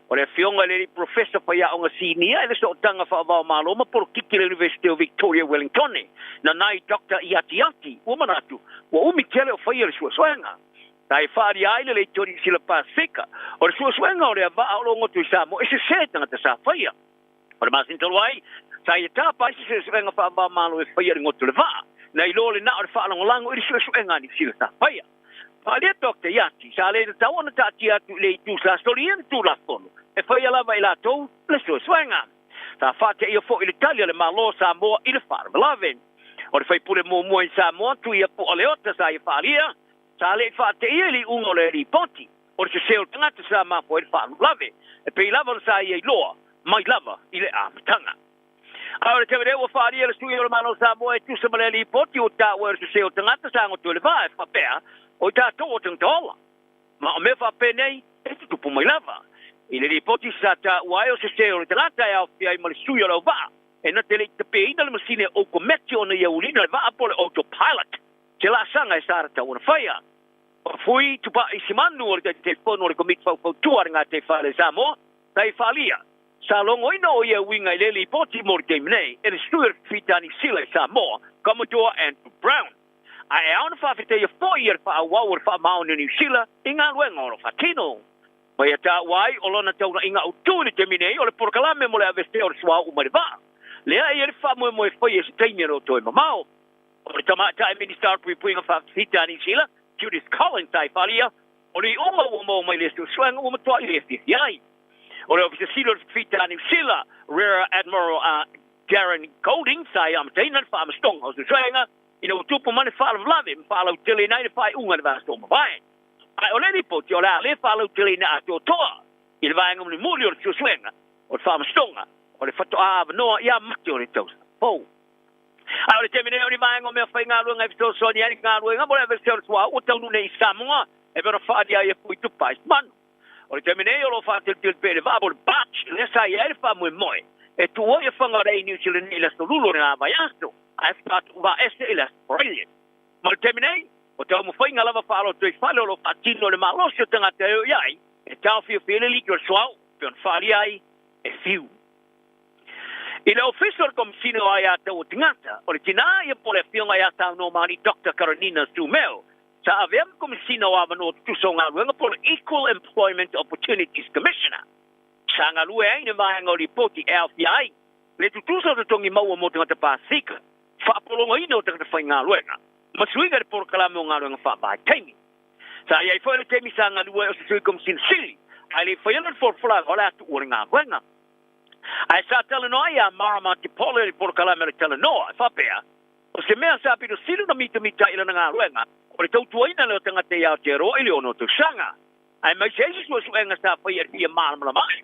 O le fionga le professor whaia o ngā sinia e le sootanga whaavao malo ma porokiki le University of Victoria Wellington. Na nai Dr. Iati Ati, ua manatu, ua umi tele o whaia le suesuenga. Tai whaari ai le tori sila Pasifika. O le suesuenga o le avaa o longotu i Samoa, e se se tangata sa whaia. O le masin tolu ai, sa i tāpa i se suesuenga whaavao malo e whaia le ngotu le vaa. Na i lo le na o le whaalangolango i le suesuenga ni sila sa whaia. Whaalia Dr. Iati, sa le tau ona tāti atu le i tū sa stori e tū lafono. E whaia lava i lātou le suesuenga. Sa whāte ia fo i le talia le malo Samoa i le whaaramalave. O le whaipule mua i Samoa tu ia po o le ota sa i whaalia. Sa le whaate ia li unga o le ripoti. O le se o tangata sa mafua i le whaalulave. E pei lava o sa ia i loa, mai lava i le amatanga. A o le tewere ua whaaria le sui o le malo Samoa e tusa ma le ripoti o tā ua le se o tangata sa ngotu le vaa e whapea o i tātou o tangata ola. Ma o mea whapea nei, e tutupu mai lava. I le ripoti sa tā ua ai o se se o le tangata e au whiai ma le sui o le vaa. E na te le te peina le masine o kometi o na ia ulina le vaa po le autopilot. Te la sanga e sara tau ona whaia. O Fui Tupa'i Simanu o le Taitaifono o le Komiti Faufautua a le Gataifale Samoa, sa i faalia, sa logoina o ia uiga i le lipoti mo le taimi nei e le sui o le Fita Niu Sila i Samoa, Commodore Andrew Brown. Ae ao ona faafetaia foi ia le faaauau o le faamaoni o Niu Sila i galuega o lo o faatino. Ma ia taua ai o lona taulaiga autu i le taimi nei o le polokalame mo le aveesea o le suauu mai le vaa. Lea e i ai le faamoemoe faia i se taimi e le o toe mamao. O le Tamaitai Minisita o le Puipuiga Faafita a Niu Sila, Judith Collins, sa i faaalia, o le iuga ua maua mai le suesuega ua matuai le fiafia ai. O le Ofisa Sili o le Fita a Niu Sila, Rear Admiral Darren Golding, sa i amataina le faamasinoga o suesuega ina ua tupu mai le faalavelave ma faalauteleina ai le faaiuga i le vaiaso ua mavae. Ae o le lipoti o le a le faalauteleina atoatoa i le vaega mulimuli o le suesuega o le faamasinoga o le faatoa avanoa ia Mati o le tausaga fou. Ae o le taimi nei o ni vaega o meafaigaluega e fesoasoani ai i galuega mo le aveesea o le suauu ua taunuu nei i Samoa e pei ona faaalia ai e Fui Tupai Manu. O le taimi nei o lo o faateletele pea i le vaa po o le barge lea sa i ai le faamoemoe e tuu ai afaga o le Air New Zealand nei i le aso Lulu o le la vaiaso ae faatoa tuuvaa ese i le aso Faraile. Ma le taimi nei, o taumafaiga lava faalotoifale o lo o faatino e le malosi o tagata e o i ai e taofiofia ai le liki o le suauu e pei ona faaalia ai e Fiu. I le Ofisa o le Komesina o Aia Tau o Tagata, o le tinā ia po o le Afioga ia Saunoamaalii Doctor Karanina Sumeo, sa avea ma Komesina o Avanoa Tutusa o Galuega po o le Equal Employment Opportunities Commissioner. Sa galue ai i le vaega o lipoti e aofia ai le tutusa o totogi maua mo tagata Pasefika, faapologaina o tagata faigaluega, ma suiga i le polokalame o galuega faavaitaimi. Sa i ai foi le taimi sa galue ai o se Sui Komesina Sili, ae le i faia lona folafolaga o le a tuua le galuega. Ae sa talanoa ai a Marama Te Pole i le polokalame o le Talanoa, e faapea, O se mea sa pito sili ona mitamita i lana galuega, o le tautuaina lea o tagata i Aotearoa i le ono tausaga. Aemaise ai se suesuega sa faia i le fia malamalama ai,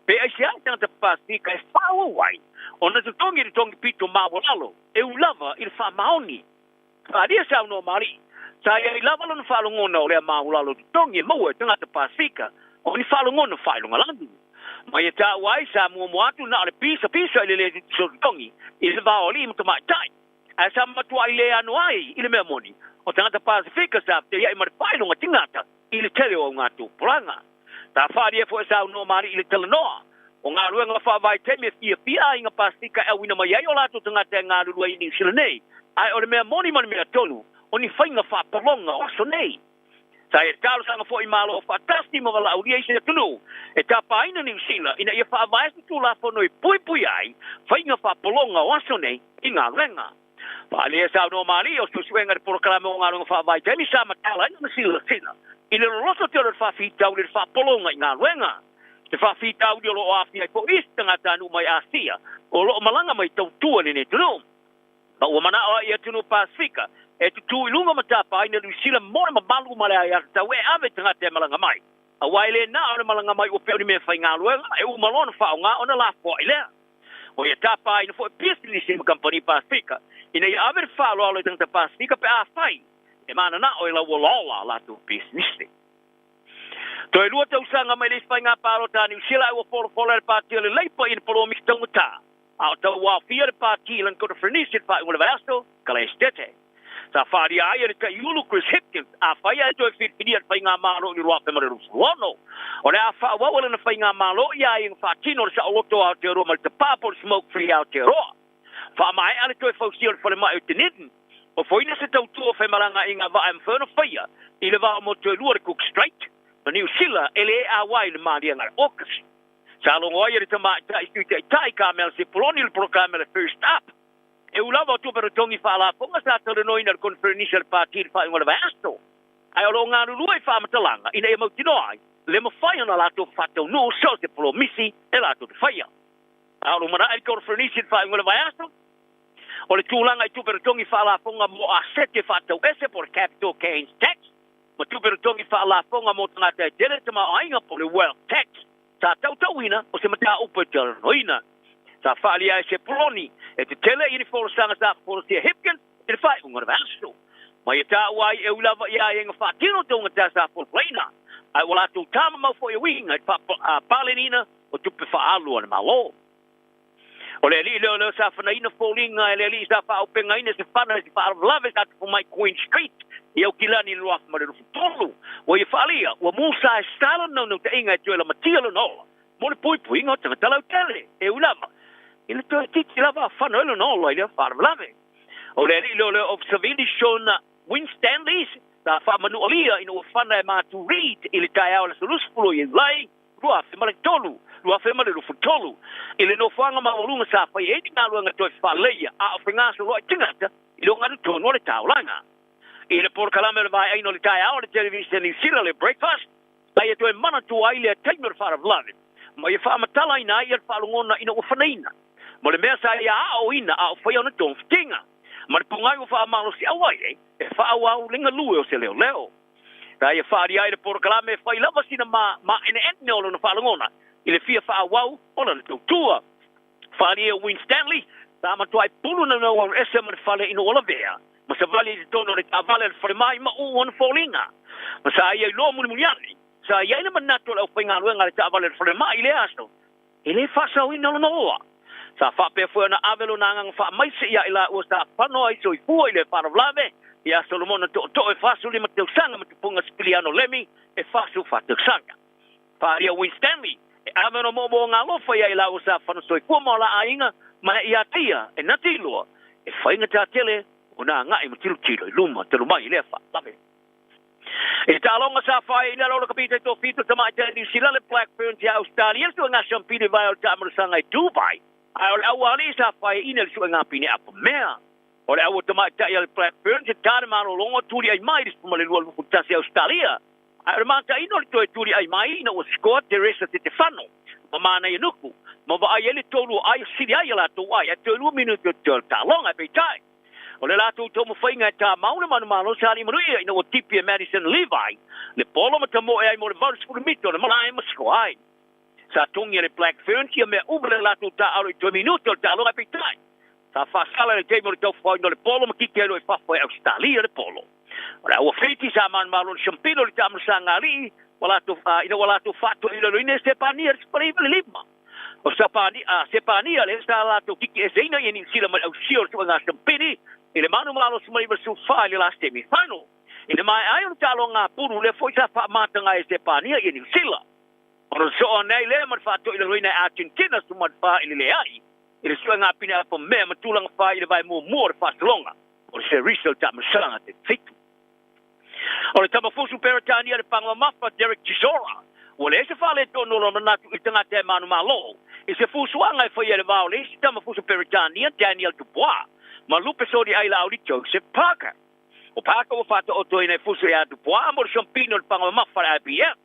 pe aisea le tagata Pasefika e faaauau ai ona totogi le togi pito maualalo e ū lava i le faamaoni. Faaalia saunoa Malie, sa i ai lava lona faalogona o lea maualalo totogi e maua e tagata Pasefika o ni faalogona faailogalanu. Ma ia taua ai sa muamua atu na o le pisapisa i le le tutusa o totogi i le va o alii ma tamaitai. Ae sa matuai le ano ai i le mea moni, o tagata Pasefika sa fetaiai ma le faailoga tigata i le tele o augatupulaga. Sa faaalia foi e saunoa Malie i le talanoa o galuega faavaitaimi e fiafia aiga Pasefika e auina mai ai o latou tagata e galulue ai i Niu Sila nei, ae o le mea moni ma le mea tonu, o ni faiga faapologa o aso nei. Sa ia talosaga foi i Malo Faatasi ma valaaulia i se atunuu e tapaina Niu Sila ina ia faavae se Tulafono e puipui ai faiga faapologa o aso nei i galuega. Faaalia e saunoa Malie o suesuega i le polokalame o galuega faavaitaimi sa matala ai lana silasila i le loloto tele o le faafitauli o le faapologa i galuega. Se faafitauli o lo o aafia ai foi isi tagatanuu mai Asia o lo o malaga mai tautua i lenei atunuu. Ma ua manao ai i atunuu Pasefika e tutū i luga ma tapaina Niu Sila mo le mamalu ma le aiatatau e ave tagata e malaga mai. Aua e le na o le malaga mai ua pei o ni mea faigaluega e uma loa ona faaaoga ona lafoai lea. Ua ia tapaina foi pisinisi ma kamupani Pasefika ina ia ave le faaaloalo i tagata Pasefika pe afai e mananao e lauolaola a latou pisinisi. Toe lua tausaga mai le isi faiga palota a Niu Sila ae ua folafola e le Pati o le Leipa i le polomisi taugata a o tauaofia le Pati i lana konofrenisi i le faaiuga o le vaiaso ka Lesetete. Sa faaalia ai e le Taiulu Chris Hipkins afai ae toe filifilia le faigamalo i le 2026, o le a faaauau e lana faigamalo ia aiaiga faatino o le saoloto o Aotearoa ma le tapā po o le Smoke Free Aotearoa. Faamaea le toe fausia o le falemai o Dunedin, ofoina se tautua o femalagaaiga vaa e mafai ona faia i le va o motu e lua o le Cook Strait ma Niu Sila e le auai i le maliega a le AUKUS. Sa logo ai e le tamaitai Sui Taitai Carmel Sepuloni le polokalame a le First Up. E ū lava o tupe totogi faalafoga sa talanoaina e le Konferenisi a le Pati i le faaiuga o le vaiaso, ae o lo o galulue i faamatalaga ina ia mautinoa ai le mafai ona latou faataunuu so o se polomisi e latou te faia. A o lo o manaʻe le Konferenisi i le faaiuga o le vaiaso, o le tulaga i tupe totogi faalafoga mo asete faatauese po o le capital gains tax ma tupe totogi faalafoga mo tagata e tele tamaoaiga po o le wealth tax sa tautauina o se mataupu e talanoaina. Sa faaalia ai se poloni e tetele i ni folasaga sa folasia e Hipkins i le faaiuga o le vaiaso. Ma ia taua ai e ui lava i aiaiga faatino taugata sa folafolaina, ae ua latou tamamau foi e uiga i le faapaleniina o tupe faaalu a le Malo. O le alii leoleo sa fanaina foliga e le alii sa faaaupegaina se fana i se faalavelave sa tupu mai Queen Street i Aukilani i le 2023. Ua ia faaalia, ua musa e sa lona naunautaiga e toe lamatia lona ola mo le puipuiga o tagata lautele, e ui lava i le toe itiiti lava a fano ai lona ola i lea faalavelave. O le alii leoleo Officer Vili Sean Winstanleys sa faamanualia ina ua fana e Matu Reid i le taeao o le aso 20 o Iulai 2003, 2023, i le nofoaga maualuga sa fai ai ni galuega toe faaleleia a o fegasoloai tagata i le ogatotonu o le taulaga. I le polokalame o le vaeaina o le taeao a le Televisa Niu Sila le Breakfast, sa ia toe manatua ai lea taimi o le faalavelave ma ia faamatalaina ai ia le faalogona ina ua fanaina ma le mea sa ia aoina a o faia ona togafitiga ma le pogai ua faamalosiau ai e faaauau le galue o se leoleo. Sa ia faaalia ai le polokalame e fai lava sina maeneene o lona faalogona i le fia faaauau o lana tautua. Faaalia e Winstanley, sa matuai pulu naunau ese ma le fale ina ua lavea ma savali i totonu o le taavale a le falemai ma uu ona foliga. Ma sa ia iloa mulimuliani, sa i ai le manatu o le aufaigaluega a le taavale a le falemai i lea aso, e le faasaoina lona oa. Sa faapea foi ona ave lona agaga faamaise ia i laua sa fano ai soifua i le faalavelave ia Solomona Tootoo e 45 tausaga ma Tupuga Sipiliano Lemi e 44 tausaga. Faaalia Winstanley e ave ona moomooga alofa ia i laua sa fano soifua ma o la aiga ma e ia te ia e na te iloa e faigata tele ona agai ma tilotilo i luma talu mai i lea faalavelave. I le taaloga sa fai i lalo o le kapita i tofito tamaitai Niu Sila le Black Ferns ia Ausetalia le suega siampini vae o le taamalosaga i Dubai ae o le aualii sa faiaina i le suega pine apamea. O le aua tamaitai a le Black Ferns e ta le malologa tuli ai mai i le 12 21 Ausetalia ae o le mataino o le toe tuli ai mai ina ua sikoa Teresa Tetefano ma Manaia Nuku ma vaai ai le tolu o ai o sili ai a latou ai ae toe 2 minute o totoe o le taaloga. Peitai, o le latou taumafaiga e tamau le manumalo sa limanuia ina ua tipi e Madison Levi le polo ma tamoe ai mo le 80 mita o le malae ma sikoa ai. Sa togi e le Black Ferns ia mea uma le latou taaalo i toe minute o le taaloga ae peitai, sa faasala i le taimi o le taufaoina o le polo ma kiki ai loa i fafo e Ausetalia le polo. O le aua Fiti sa manumalo le Shampino i le taamalosaga alii ua latou, ina ua latou faatoilaloina e Sepania i le 95. O Sepania lea sa latou kiki eseina ia Niu Sila mai le ausia o le suega Shampini i le manumalo 94 i le last semi final. I le maea ai o le taaloga pulu lea foi sa faamataga e Sepania ia Niu Sila. Ona sosoo ane ai lea ma le faatoilaloina e Argentina 14 i le leai i le suega pine apamea ma tulaga fai i le vae muamua o le faasologa o le Serisa o le Taamilosaga te 7. O le tamafusu Peretania le paga mamafa Derek Chisora ua leai se faaletonu o lona manatu i le tagata e manumalo i se fusuaga e faia i le va o le isi tamafusu Peretania Daniel Dubois ma Lupe Sodi Ailauli Joseph Parker. O Parker ua faataotoina e fusu ia Dubois mo le siampina o le paga mamafa a le IBF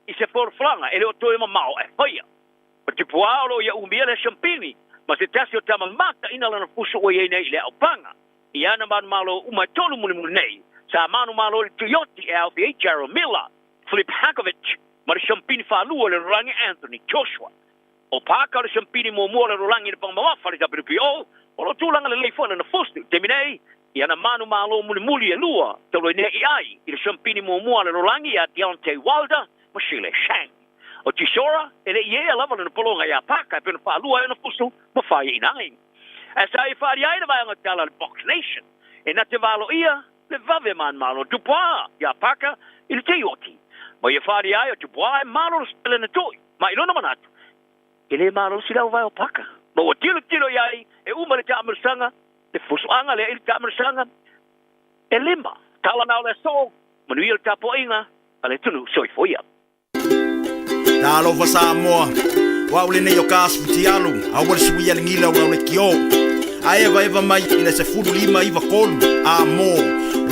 i se folafolaga e le o toe mamao ae faia. O Dubois o lo o ia umia le siampini ma se tasi o tama mataina lana fusu ua i ai nei i le aupaga. I ana manumalo uma e tolu mulimuli nei, sa manumalo i le Tuioti e aofia ai Jarrell Miller, Filip Hrgovic ma le siampini faalua o le lalolagi Anthony Joshua. O Parker o le siampini muamua o le lalolagi i le paga mamafa a le WBO, o lo o tulaga lelei foi lana fusu i le taimi nei i ana manumalo mulimuli e lua talu ai nei i ai i le siampini muamua a le lalolagi ia Deontay Wilder ma Zhilei Zhang. O Chisora e le i ea lava lana pologa iā Parker e pei ona faalua ai ona fusu ma faiaina ai. Ae sa ia faaalia ai le vaega tala a le Box Nation e na te valoia le vave manumalo Dubois iā Parker i le teioti. Ma ia faaalia ai o Dubois e malolosi lana toi ma i lona manatu e le malolosi le auvae o Parker. Ma ua tilotilo i ai e uma le taamalosaga le fusuaga lea i le taamalosaga e lima. Tala na o le aso, manuia le tapuaiga a le atunuu. Soifua ia. Talofa Samoa, o au lenei o ka asufutialu, aua le suia le gila o lau lekiō. A evaeva mai i le 15 93 a mo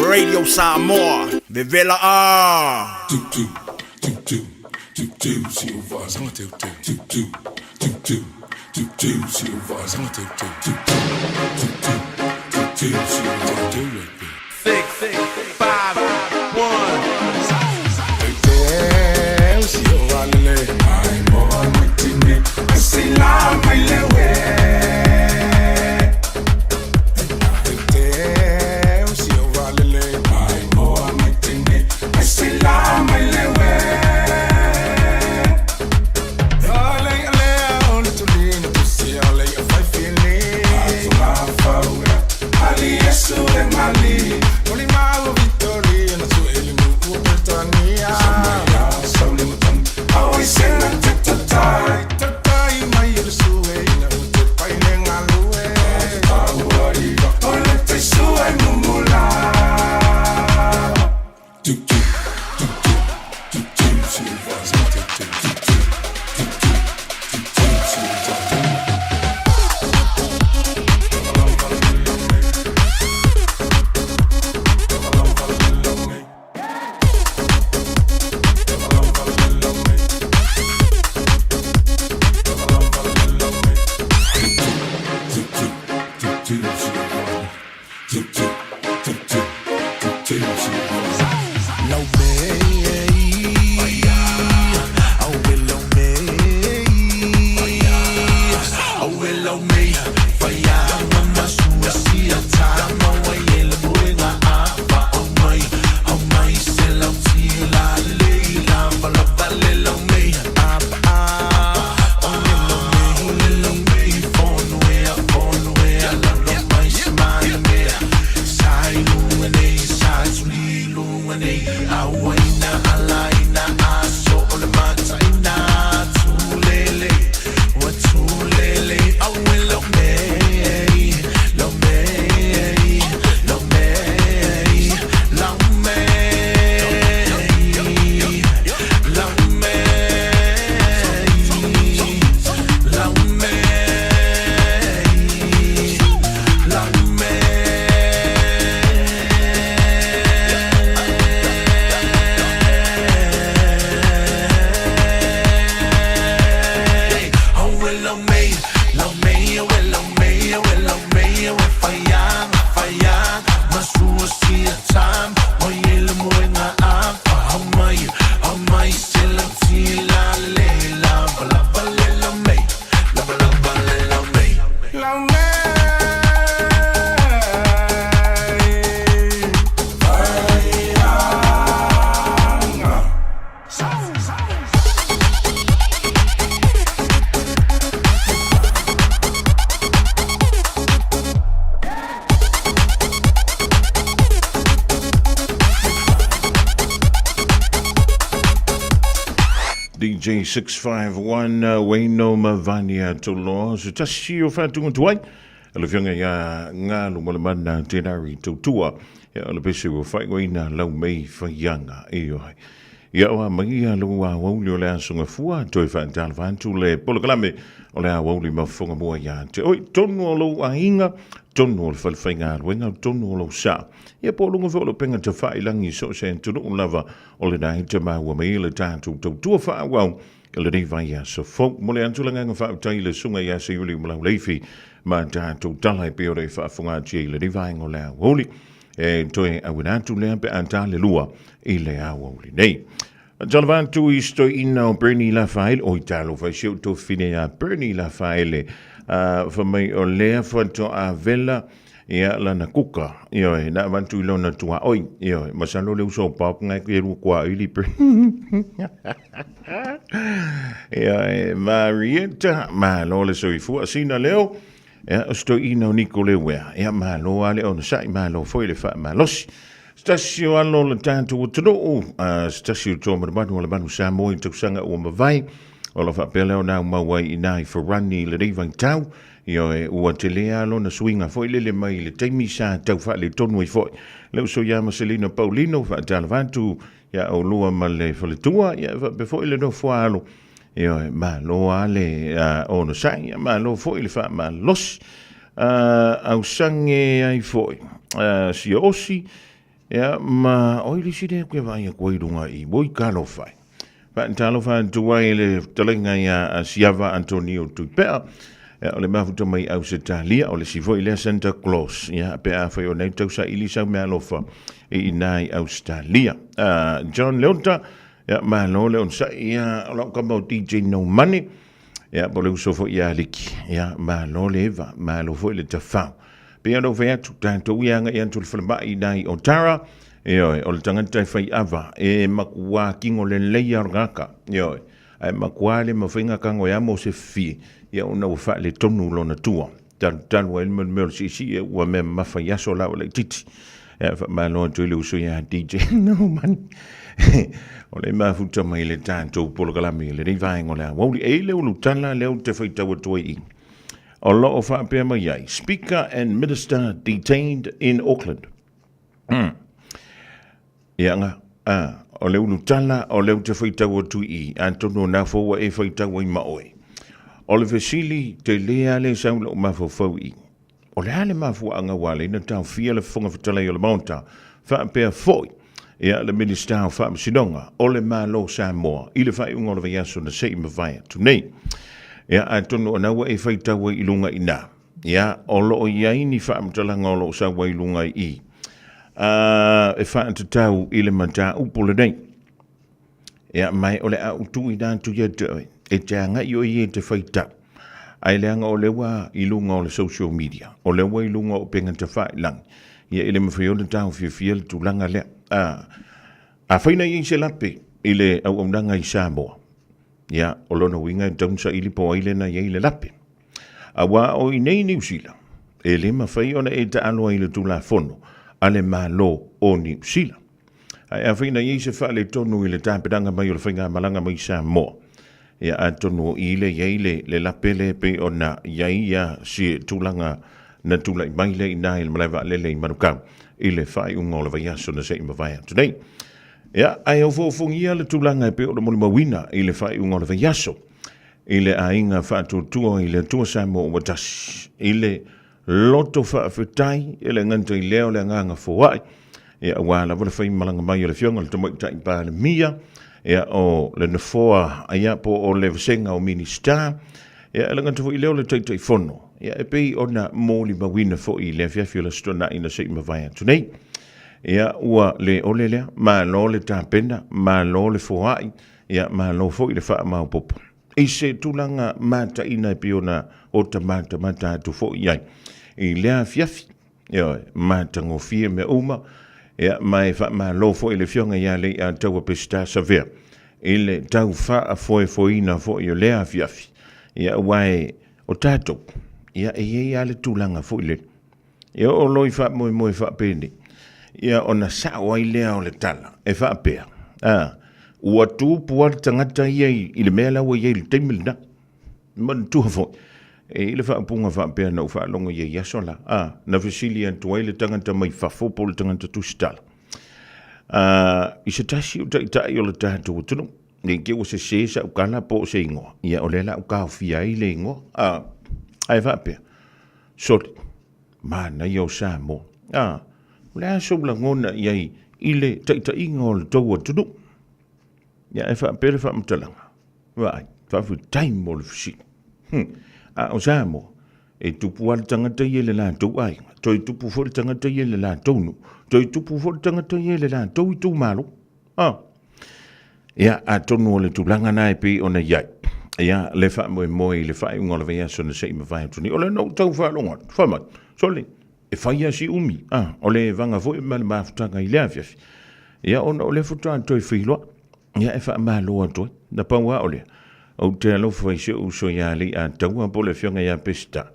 Radio Samoa, vevela a! DJ 651 Wayno Mavania Toloa se tasi o whātunga tuai le whianga ia ngā lumalamana tenari tautua ia o le pese ua whaigoina lau mei whaianga e oe. Ia oa mai ia lo a wauli o le aso gafua toe whaatalafa atu le polokalame o le a wauli mafofoga mua ia te oi tonu o lou aiga tonu o le falefaigaluega tonu o lou sa ia po o luga foi o le upega tafailangi so o se atunuu lava o lena e te maua mai le tatou tautua faaauau i lenei vaiaso fou. Momoli atu le agaga faafetai i le Susuga ia Seiuli Malauleifi ma tatou tala e pei ona e faafofoga atu ai i lenei vaega o le aoauli. E toe auina atu lea pe a ta le lua i le aoauli nei. Talofa atu i stoeina o Bernie Lafaele, oi talofa i si ou tofine ia Bernie Lafaele, fa mai o lea faatoa vela ia lana kuka, ioe, na avatu i lona tuaoi, ioe, masalo le uso o Bob ngai ke rua kua ili Bernie. Ioe, Marietta, malo le soifua, sina leo, Ia, o se toeaina o Niko Lewea. Ia, malo lava le onosai, malo foi le faamalosi. Se tasi o alo o le tatou atunuu, se tasi o toa manumanu o le manu Samoa i tausaga ua mavae, o lo o faapea lea ona aumau ai i ina i Farani i lenei vaitau. Ioe, ua tele lava lona suiga foi lele mai i le taimi sa tau faaletonu ai foi. Le uso ia Maselina Paulino, faatalofa atu ia oulua ma le faletua, ia faapea foi le nofo a alo. Ioe, malo lava le onosai, ia malo foi le faamalosi. Ausage ai foi sia osi, ia ma oi le isi lea koe vaai atu ai i luga i oi talofa e. Faatalofa atu ai le fetalaiga ia Siava Antonio Tuipea, ia, o le mafuta mai Ausetalia, o le isi foi lea Santa Claus, ia, pe afai o nei tausaili sau meaalofa i ina i Ausetalia. John Leota, Ia, malo le onosai, ia, o lau kama o DJ No Money, ia, po le uso foi ia Liki, ia, malo le eva, malo foi le tafau. Pei ona ou fai atu, tatou ia agai atu le falemai i nai o Tara, ioe, o le tagata e fai ava, e makuā kino lelei a o le gaka, ioe, ae makuā le mafai kago e amo se fifie, ia ona ua faaletonu lona tua. Talutalu ai le mea o le siisii ua mea mamafa i aso la o laitiiti. Ia faamalo atu i le uso ia DJ No Money. O le mafuta mai le tatou polokalame i lenei vaega o le aoauli. E i le ulutala lea ou te faitau atu ai i. O lo o faapea mai ai, Speaker and Minister detained in Auckland. Ia nga, a. O le ulutala o lea ou te faitau atu i i, atonu o na foi ua e faitau ai ma oe. O le fesili tele lava lea e sau i lou mafaufau i i, o le a le mafuaaga ua ala ai ona taofia le Fofoga Fetalai o le Maota faapea foi ia le Minisita o Faamasinoga o le Malo o Samoa i le faaiuga o le vaiaso na se i mavae atu nei. Ia, atonu o na ua e faitau ai i luga i ina. Ia, o lo o i ai ni faamatalaga o lo o sau ai i luga i i, a, e faatatau i le mataupu lenei. Ia, ma o le a ou tuuina atu ia te oe, e te agai oe ia e te faitau. Ae leaga o lea ua i luga o le social media, o lea ua i luga o upega tafailagi, ia e le mafai ona taofiofia le tulaga lea. A, afai na i ai se lape i le auaunaga i Samoa, ia, o lona uiga e tatau ona saili po o ai lea na i ai le lape. Aua o i nei Niu Sila, e le mafai ona e taalo ai i le Tulafono a le Malo o Niu Sila. Ae afai na i ai se faaletonu i le tapenaga mai o le faigamalaga mai Samoa, ia atonu o i lea i ai le, le lape lea e pei ona i ai ia si tulaga na tulai mai lea i ina i le malae vaalele i Manukau i le faaiuga o le vaiaso na se i mavae atu nei. Ia, ae ofoofogia le tulaga e pei ona molimauina i le faaiuga o le vaiaso i le aiga faatuatua i le Atua Samoa ua tasi, i le loto faafetai e le gata i lea o le agaga foai, ia aua lava le faimalaga mai o le Afioga i le Tamaitai Palemia, ia o le Nofoa, ia po o le Vasega o Minisita, ia e le gata foi i lea o le Taitaifono, ia e pei ona molimauina foi i le afiafi o le Aso Toonai na se i mavae atu nei. Ia ua le ole lea, malo le tapena, malo le foai, Ia, malo foi le faamaopoopo i se tulaga mataina e pei ona ota matamata atu foi i ai i lea afiafi. Ioe, matagofie mea uma, ia, ma e faamalo foi i le Afioga ia Leiataua Peseta Savea i le tau faafoefoeina foi o lea afiafi. Ia, aua e, o tatou, ia, e i ai lava le tulaga foi lele, E oo loa i faamoemoe faapenei, ia ona sao ai lea o le tala e faapea, a, ua tupu lava le tagata ia i le mea la ua i ai i le taimi lena. Manatua foi, e i ai le faaupuga faapea na ou faalogo i ai i aso la, a, na fesili atu ai le tagata mai fafo po o le tagata tusitala, a, i se tasi o taitai o le tatou atunuu, ne i te i ua sese sau tala po o se igoa, ia o lea la ua taofia ai le igoa, a, ae faapea, Soli, manaia o Samoa. A, o le a sou lagona i ai i le taitaiga o le tou atunuu? Ia, e faapea le faamatalaga, vaai, faafetai mo le fesili. A o Samoa, e tupu lava le tagata ia i le latou aiga, toe tupu foi le tagata ia i le latou nuu, toe tupu foi le tagata ia i le latou itumalo. A. Ia, atonu o le tulaga na e pei ona i ai, ia, le faamoemoe i le faaiuga o le vaiaso na se i mavae atu nei. O lea na ou tau faalogo atu, fai mai, sole, e fai lava si umi, a, o le vaga foi ma le mafutaga i lea afiafi. Ia, ona o lea faatoa toe feiloai, ia, e faamalo atu ai. Na pau lava o lea, ou te alofa i si ou uso ia Leiataua po o le Afioga ia Peseta,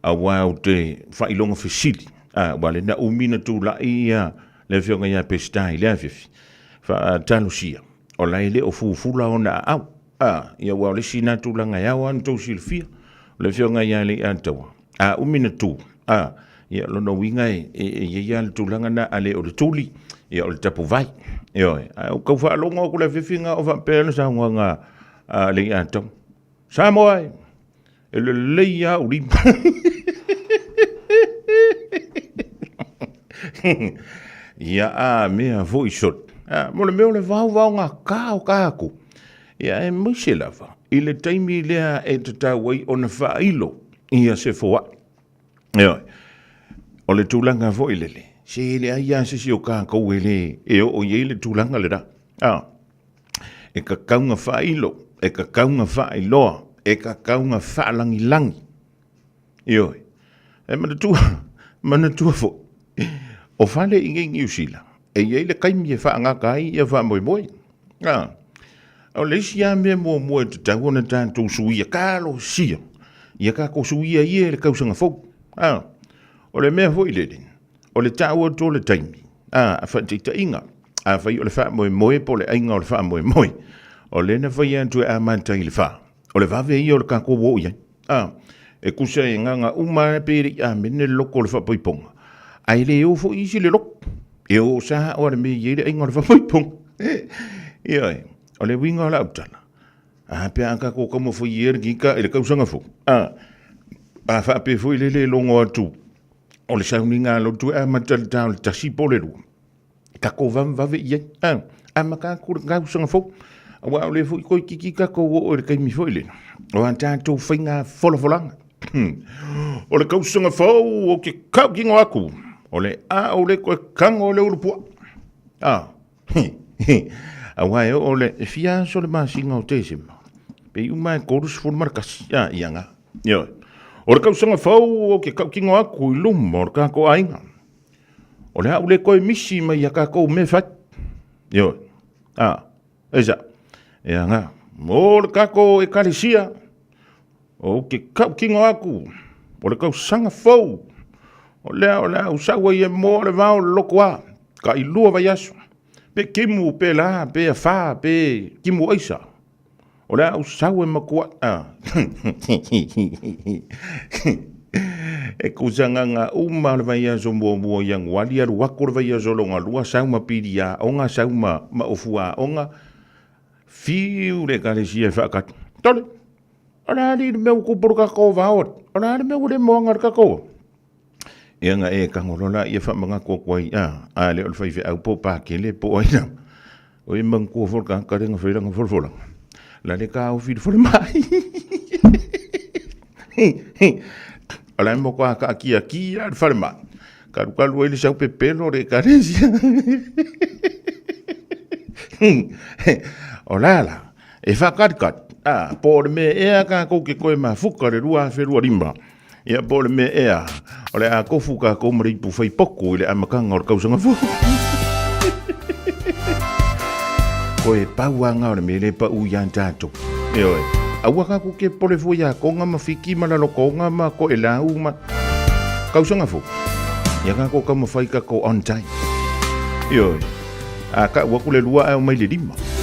aua ou te faailoga fesili, a, aua o lea na umi na tulai ia le Afioga ia Peseta i lea afiafi, faatalosia, o la e le o fufula ona aau. A, ia aua o le isi na tulaga e ao lava ona tou silafia, o le Afioga ia Leiataua, a umi na tu, a, ia lona uiga e, e, e i ai lava le tulaga na, a le o le tuli, ia o le tapuvai. Ioe, ae ou tau faalogo atu i le afiafi na o faapea le saunoaga a Leiataua. Samoa e! E lelei lava ou lima. Ia a mea foi soli. A, mo le mea o le vaovaogata o tatou. Ia aemaise lava i le taimi lea e tatau ai ona faailo ia se foai. Ioe. O le tulaga foi lele, se e leai lava se isi o tatou e le e oo i ai le tulaga lena. A. E tatau ona faailo, e tatau ona faailoa, e tatau ona faalagilagi. Ioe. E manatua, manatua foi, o fale i inei i Niu Sila, e i ai le taimi e faagata ai ia faamoemoe. A, o le isi lava mea muamua e tatau ona tatou suia, talosia, ia tatou suia ia i le tausaga fou. A, o le mea foi lele, O le tau atu o le taimi, a, faataitaiga, afai o le faamoemoe po o le aiga o le faamoemoe, o lea na fai atu e amata i le fa, o le vave ia o le tatou o i ai. A, e tusa e gaga uma lava pe le i amene le loko o le faapaipoga, ae le o foi isi i le loko. E o sa o le mea e i ai le aiga o le faapaipoga. Ioe, o le uiga o lau tala, a pe a tatou taumafai ia le gita i le tausaga fou, a, a faapea foi le le logo atu o le sauniga a lotu e amata i le ta o le 1 po o le 2, tatou vavevave i ai, a, amata atu le tausaga fou, aua o lea foi toeitiiti tatou oo i le taimi foi lea, o a tatou faiga folafolaga. O le tausaga fou ou te tautino atu, o le a ou le toe tago i le ulupuaa. A, aua e oo le, e fia aso le masina o Tesema, pe i uma e 31, a, ia na. Ioe. O le tausaga fou ou te tautino atu i luma o le tatou aiga, o le a ou le toe misi mai ia tatou mea e fai. Ioe. A, aisea? Ia na. O le tatou Ekalesia, Ou te tautino atu, o le tausaga fou, o lea o le a ou sau ai e moa le vao o le lotoa, tailua vaiaso, pe timu pe la, pe afa, pe timu aisa, o le a ou sau e matua, a. E tusa gaga uma o le vaiaso muamua o Ianuari, alu atu le vaiaso lona lua, sau ma pili aoga, sau ma ofu aoga, Fiu le Ekalesia e faakatu. Tole, o le a alii le mea ua tupu i le tatou vao, o le a le mea ua le moaga i le tatou. Ia na e tago loa laia faamanatu atu ai, a, a le o le faifeau po o Pakele po o ai lava. Oi manatua foi le tagata lea na fai lana folafolaga, la le taofi i le falemai. O la e matua taatiatia le falemai, talukalu ai le sau pepelo o le Ekalesia. O le a la, e faakalikali, a, po o le mea ea tatou te toe mafuta le 2025, ia po o le mea ea o le a tofu tatou ma le ipu fai potu i le amataga o le tausaga fou. Koe pau lava na o le mea lea e pau ia tatou. Ioe. Aua tatou te pole fua ia Tonga ma Fiti ma Lalotoga ma Toelau ma tausaga fou. Ia tatou taumafai tatou on time. Ioe. A tau atu le 2 ae omai le 5.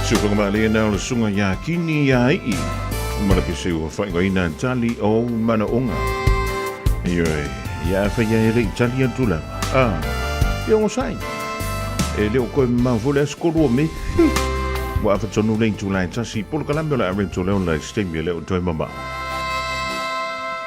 Suka na o le suga iā Kini iā I'i. Ma le pese ua faaigoaina Tali o Manaoga. Ioe, ia a whaia e le i tali atu lava. A, e onosai. E le o koe mamao foi le aso 3 o Me. Ua afa tonu le itula e tasi, polokalame o le a rental leo la i se taimi e le o toe mamao.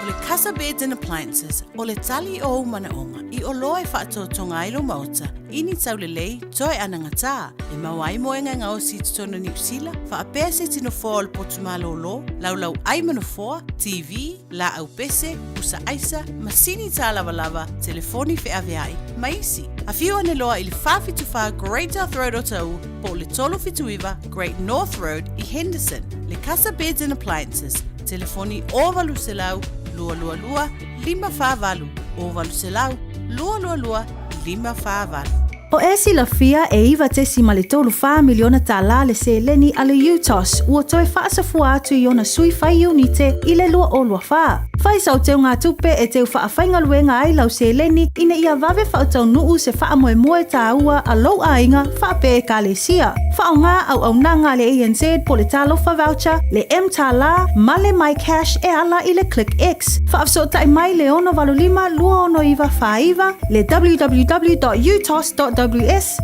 O le Casa Beds and Appliances, o le tali o ou manaoga i oloa e faatotoga ai lou maota i ni taulelei toe anagatā e maua ai moega e gaosi i totonu o Niu Sila, faapea se iti nofoa o le potu malōlō, laulau ai ma nofoa, TV, laau pese, pusa aisa, masini tālavalava, telefoni feaveai, ma isi. Afio ane loa i le 474 Great South Road Otahuhu po o le 379 Great North Road i Henderson. Le Casa Beds and Appliances, telefoni 0800 222 548, 0800 222 548. O e silafia e 9.34 miliona tālā le seleni a le UTOS ua toe faasafua atu i ona sui fai iunite i le 2024. Fai sau teugatupe e teu faafaigaluega ai lau seleni ina ia vave faataunuu se faamoemoe tāua a lou aiga faapea Ekalesia. Faaaoga auaunaga a le ANZ po le Talofa Voucher, le mTālā ma le MyCash e ala i le ClickX. Faafesootai mai le 685 269 49, le www.utos.ws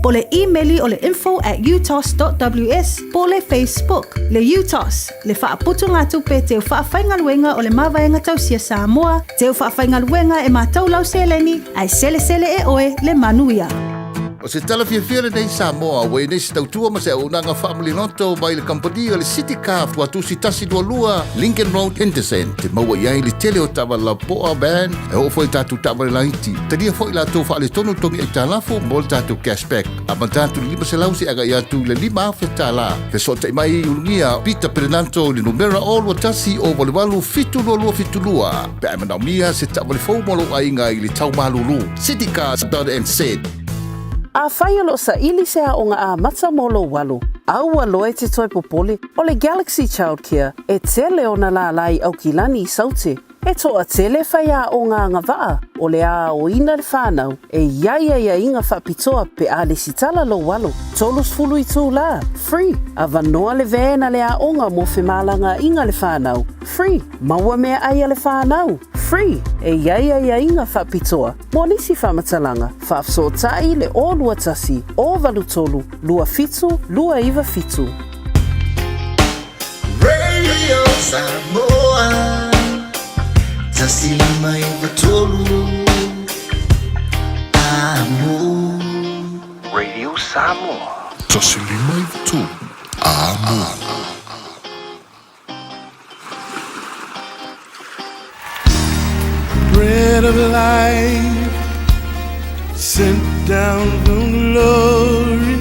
po le imeli o le info at utos.ws po le Facebook. Le UTOS, le faaputugatupe teu faafaigaluega o le Mavaega Tausia Samoa, teu faafaigaluega e matou lau seleni, ae selesele e oe le manuia. O se tala fiafia lenei Samoa ua i nei se tautua ma se auaunaga faamaliloto mai le kamupani o le City Car Tuatusi 122 Lincoln Road Henderson te maua i ai le tele o taavale lapoa van e oo foi i tatou taavale laiti. Talia foi latou faaletonu togi aitalafu mo le tatou cashback amata atu i le 500 seia agai atu i le 5,000 tala. Fesootai mai i Ulugia Peter Perenanto i le numera 021 088 722 pe a e manaomia se taavale fou mo lou aiga i le tau malulu. Citycars.nz. Afai o lo o saili se aoga amata mo lou alo, aua loa e te toe popole, o le Galaxy Childcare e tele ona lālā i Aukilani i Saute. E toatele faiaoga agavaa o le aoina le whanau e i ai aiaiga faapitoa pe a lesitala lou alo. 30 itulā, free, avanoa le van a le aoga mo femalagaaiga le whanau, free, maua meaai a le whanau, free, e i ai aiaiga faapitoa mo nisi faamatalaga, faafesootai le 021 083 27 297. Radio Samoa 153 Amo. Radio Samoa. 153 Amo. Bread of life sent down from glory.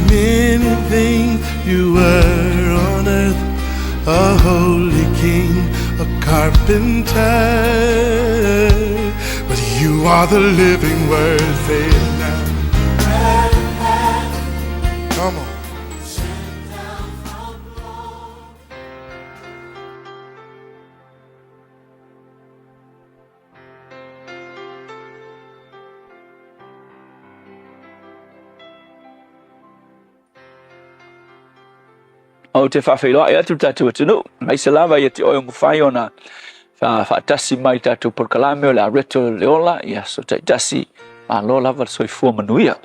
Many things you were on earth, a holy king, a carpenter. But you are the living word, say it now. Come on. Ou te faafeiloai atu le tatou atunuu, aemaise lava ia te oe o mafai ona faatasi mai tatou polokalame o le Areto le Ola i aso taitasi, malo lava le soifua manuia.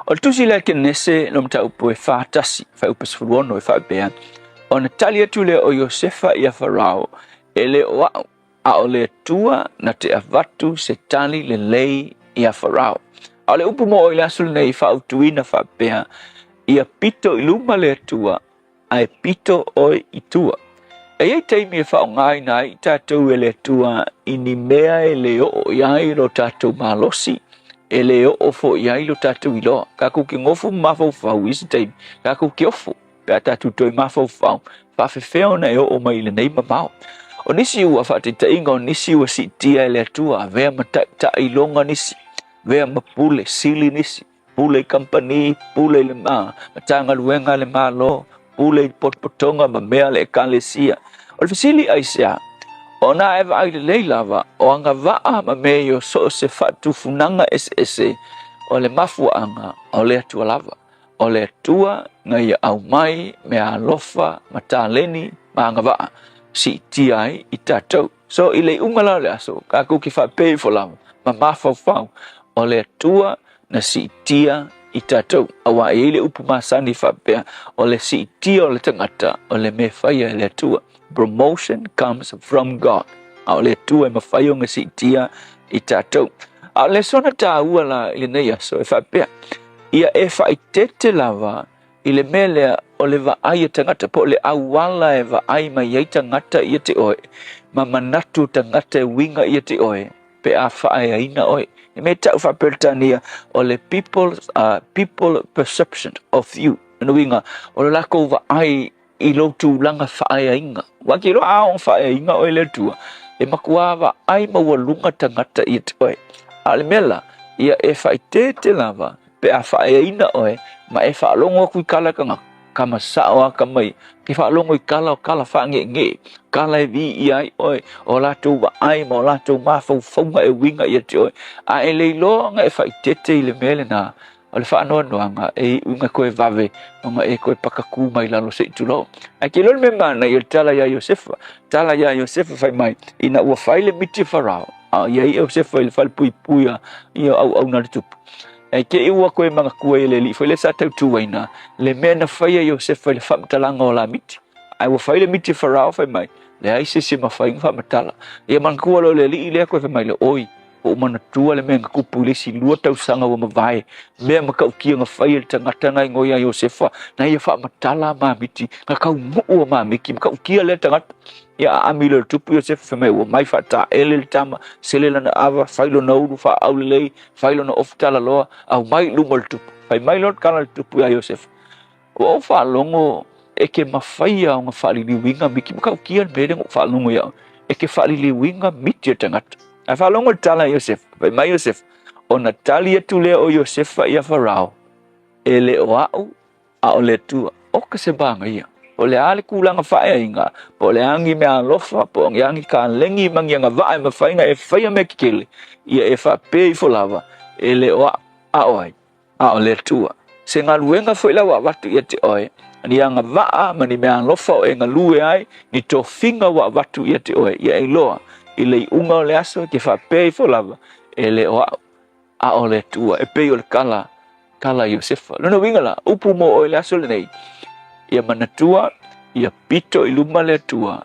O le tusi lea Kenese no mataupu e 41, fuaiupu 16 e faapea, ona tali atu lea o Iosefa ia Farao, e le o a'u, a o le Atua na te avatu se tali lelei ia Farao. A o le upu mo oe i le aso lenei e faautuina faapea, ia pito i luma le Atua, ae pito oe i tua. E i ai taimi e faaaogaina ai i tatou e le Atua i ni mea e le oo i ai lo tatou malosi, e le oo foi i ai lo tatou iloa. Kakou ke gofu ma mafaufau i isi taimi, kakou ke ofo pe a tatou toe mafaufau, faafefea ona e oo mai i lenei mamao. O nisi ua faataitaiga, o nisi ua siitia e le Atua, avea ma taitai iloga nisi, avea ma pule sili nisi, pule i kamupani, pule i le Matagaluega a le Malo, pule i potopotoga ma mea a le Ekalesia. O le fesili aisea? Ona e vaai lelei lava, o agavaa ma mea i o so o se faatufunaga eseese o le mafuaaga o le Atua lava. O le Atua na ia aumai meaalofa ma taleni ma agavaa siitia ai i tatou. So i le iuga la o le aso, tatou te faapea ifo lava ma mafaufau, o le Atua na siitia i tatou. Aua e i ai le upu masani faapea, o le siitia o le tagata o le mea e faia e le Atua. Promotion comes from God. A o le Atua e mafai ona siitia i tatou. A o le lesona taua la i lenei aso e faapea, ia e faaeteete lava i le mea lea o le vaai a tagata, po o le auala e vaai mai ai tagata ia te oe, ma manatu o tagata e uiga ia te oe pe a faaeaina oe. E mea tau faa-Peretania o le people, people perception of you. Lona uiga, o le lakou vaai i lou tulaga faaeaina. Ua te iloa a oo faaeaina oe e le Atua, e matua vaai maualuga tagata ia te oe. A o le mea la, ia e faaeteete lava pe a faaeaina oe ma e faalogo atu i tala a tagata, kama sao a kama ia, ke faalogo i tala o tala faangeengee, tala e viia ai oe, o latou vaai ma o latou mafaufauga e uiga ia te oe, a e le iloa ona e faaeteete i le mea lena, O le faanoanoaga e iu ina toe vave ona e toe pakakū mai lalo se i tulou. Ae te iloa le mea manaia o le tala iā Iosefa. Tala iā Iosefa fai mai, ina ua fai le miti a Farao, a o i ai Iosefa i le falepuipui a ia auauna a le tupu. Ae te i ua toe manatua e le alii foi lea sa tautuaina le mea na faia e Iosefa i le faamatalaga o la miti. Ae ua fai le miti a Farao fai mai, leai se isi e mafai ona faamatala. Ia manatua loa le alii lea toe fai mai lea, oi, Ua ou manatua le mea na tupu i le isi lua tausaga ua mavae, mea matautia na faia e le tagata na igoa ia Iosefa, na ia faamatala a mamiti, na taunuu a mamiti, matautia lea tagata. Ia aami loa i le tupu Iosefa, fai mai ua mai faataele le tama, sele lana ava, fai lona ulu, faaau lelei, fai lona ofi talaloa, aumai i luma o le tupu. Fai mai loa le tala a le tupu ia Iosefa, Ua ou faalogo e ke mafaia ona faaliliuina miti, matautia le mea lea na ou faalogo ia oe, e ke faaliliuina miti o tagata. Ae faalogo le tala a Iosefa, fai mai Iosefa, ona tali atu lea o Iosefa ia Farao, e le o a'u, a o le Atua. Oka se manaia. Po o le a le tulaga faaeaina, po o le a ni meaalofa, po o le a ni kalegi ma ni agavaa e mafai ona e faia mea tetele, ia e faapea ifo lava, e le o a'u, a o ai? A o le Atua. Se galuega foi la ua avatu ia te oe, ni agavaa ma ni meaalofa o e galue ai, ni tofiga ua avatu ia te oe, ia e iloa, i le iuga o le aso e te faapea ifo lava, e le o a'u, a o le Atua, e pei o le tala, tala a Iosefa. Lona uiga la, upu mo oe i le aso lenei, ia manatua, ia pito i luma le Atua,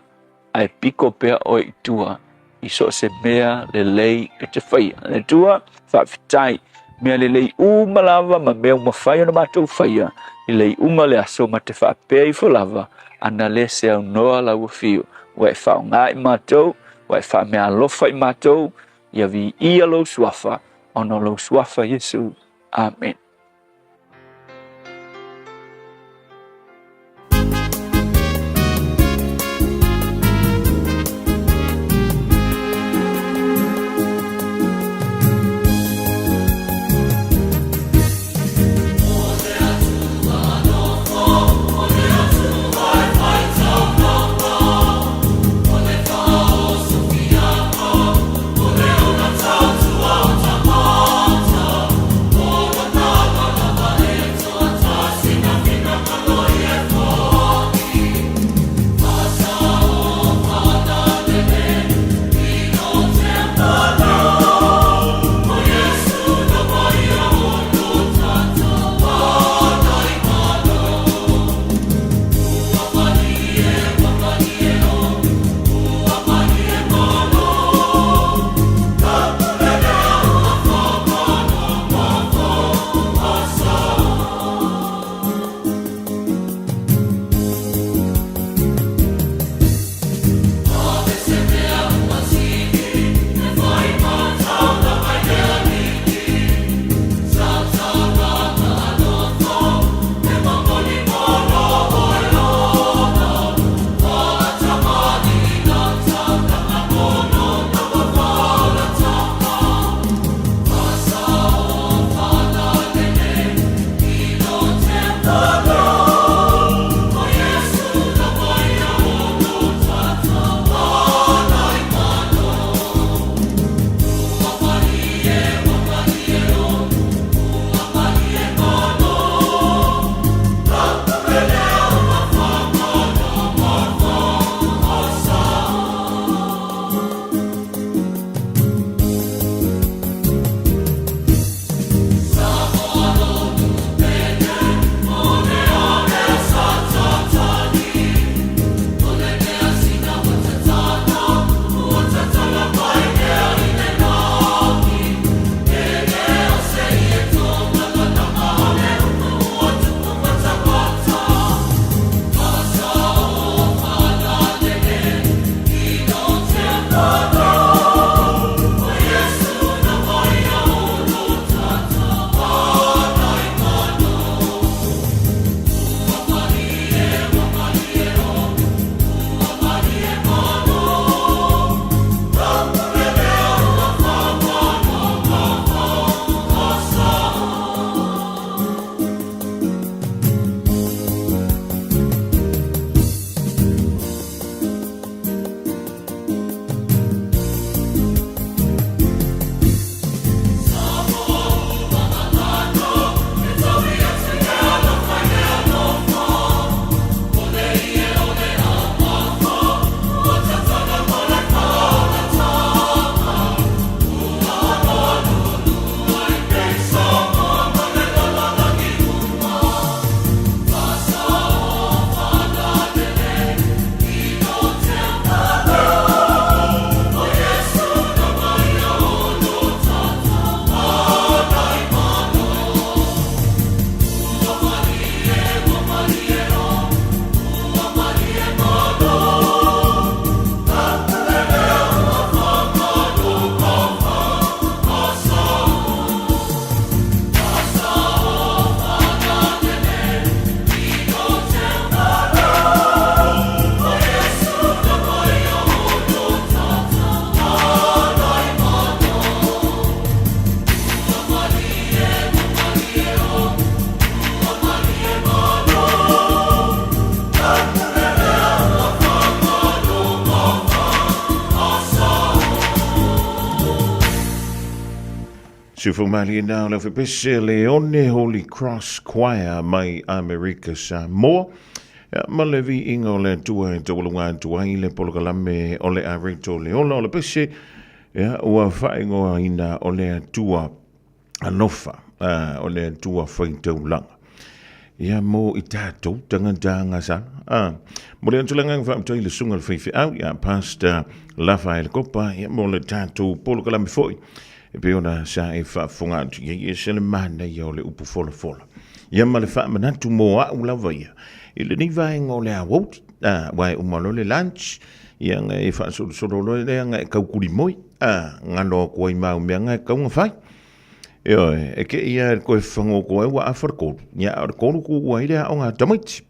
ae piko pea oe i tua i so o se mea lelei e te faia. Le Atua, faafetai, mea lelei uma lava ma mea ua mafai ona matou faia i le iuga o le aso ma te faapea ifo lava, ana le se aunoa lau afio, ua e faaaoga i matou, ua e faameaalofa i matou, ia viia lou suafa, ona o lou suafa Iesu. Amene. Siufaumali na o le fepese Leone Holy Cross Choir mai Amerika Samoa. Ia, ma le viiga o le Atua e taualuga atu ai le polokalame o le Areto le Ola o le Pese, ia, ua faaigoaina o le Atua alofa, o le Atua faitaulaga. Ia, mo i tatou tagata agasala. Mo le atu le agaga faafetai i le susuga i le faifeau, ia, Pastor Lafaele Kopa, ia, mo le tatou polokalame foi, e pei ona sa e faafofoga atu i ai, e ese le manaia o le upu folafola. Ia ma le faamanatu mo au lava ia, i lenei vaega o le aoauli, aua e uma loa le lunch, ia na e faasolosolo loa lea na e taukuli moi, galo atu ai ma au mea na e tatau ona fai. Ioe, e te i lava i le toe fafaga atu ai ua afa le 3, ia a o le 3 tuua ai le aoga a tamaiti.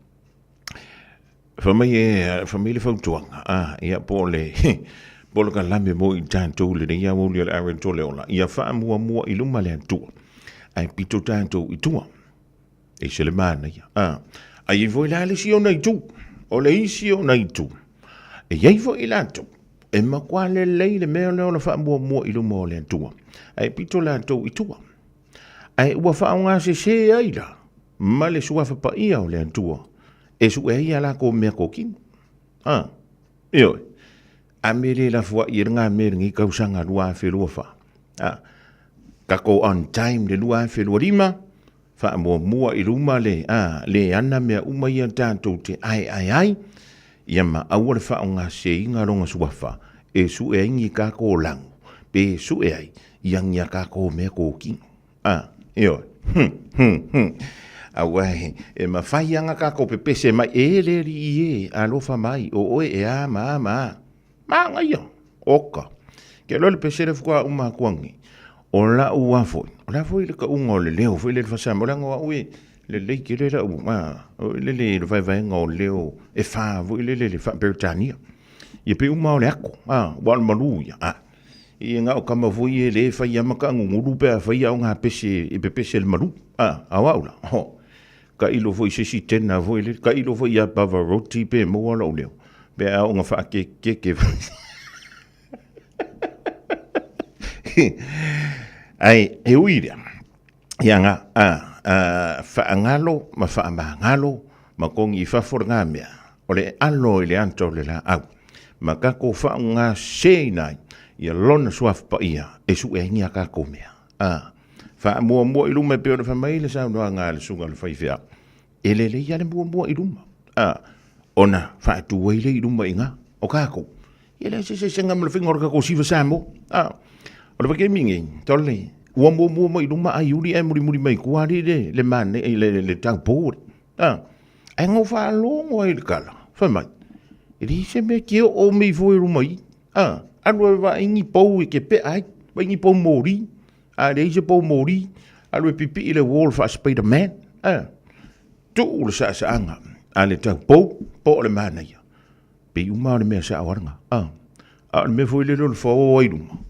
Fai mai e, fai mai le fautuaga, ia po o le, po o le kalame mo i tatou i lenei aoauli o le Aaron Toleola, ia faamuamua i luma le Atua, ae pito tatou i tua. E ese le manaia. A i ai foi la le isi ona itu, o le isi ona itu, e i ai foi i latou, e matua lelei le mea lea o le faamuamua i luma o le Atua, ae pito latou i tua. Ae ua faaaogasese ai la ma le Suafa Paia o le Atua e sue ai a latou mea tokino. A, ioe, a me le lafoai e lena mea i lenei tausaga 2024. A, tatou on time le 2025, faamuamua i luma le, a, le ana mea uma ia tatou te aeae ai, ia ma aua le faaaogaseseina lona suafa e sue ai ni tatou lago, pe sue ai ia ni a tatou mea tokino. A, ioe. Hum, hum, hum. Aua e, e mafai lava ona tatou pepese mai, e le alii e, alofa mai, o oe e a ma a ma a. Manaia, oka. Ke iloa le pese lea faatoa uma atu nei, o lau lava foi, o le a foi le tauga o le leo foi lele faa-Samoa, leaga o au e lelei tele lau, a, lele le vaevaega o leo e fa foi lele le faa-Peretania. Ia pei uma lava o le ato, a, aua o le malu ia, a. Ia na o tama foi ia e le fai lava ma taagugulu pe afai a o gapese e pepese i le malu, a, a o au la, ho, tailo foi i se isi tena foi lele, tailo foi ia Pavarotti pe maua lou leo, pe a oo ina faakekeke Ae e ui lea, ia na, a, a, faagalo ma faamagalo ma togi i fafo lena mea, o le alo i le ata o le laau, ma tatou faaaogaseseina ai ia Lona Suafa Paia e sue ai ni a tatou mea. A, faamuamua i luma e pei ona fai mai le saunoaga a le susuga i le faifeau, e lelei lava le muamua i luma, a, ona faatu ai lea i luma i ina o tatou. Ia leai se eseesega ma le faiga o le tatou siva Samoa. A, o le vaitaimi nei, tole, ua muamua mai i luma a Iuli ae mulimuli mai i tua alii le, le mane, le, le, le taupou. A, ae na ou faalogo ai i le tala, fai mai, e leai se mea e te oo mai fua i luma i i. A, alu e vaai ni pou e te pea ai, vaai ni pou moli. A leai se pou moli, alu e pipii le wall faa-Spiderman. A, tuu le saasaaga a le taupou po o le manaia. Pei uma lava o le mea sao lava lena. A, a o le mea foi lele o le fao ai i luma,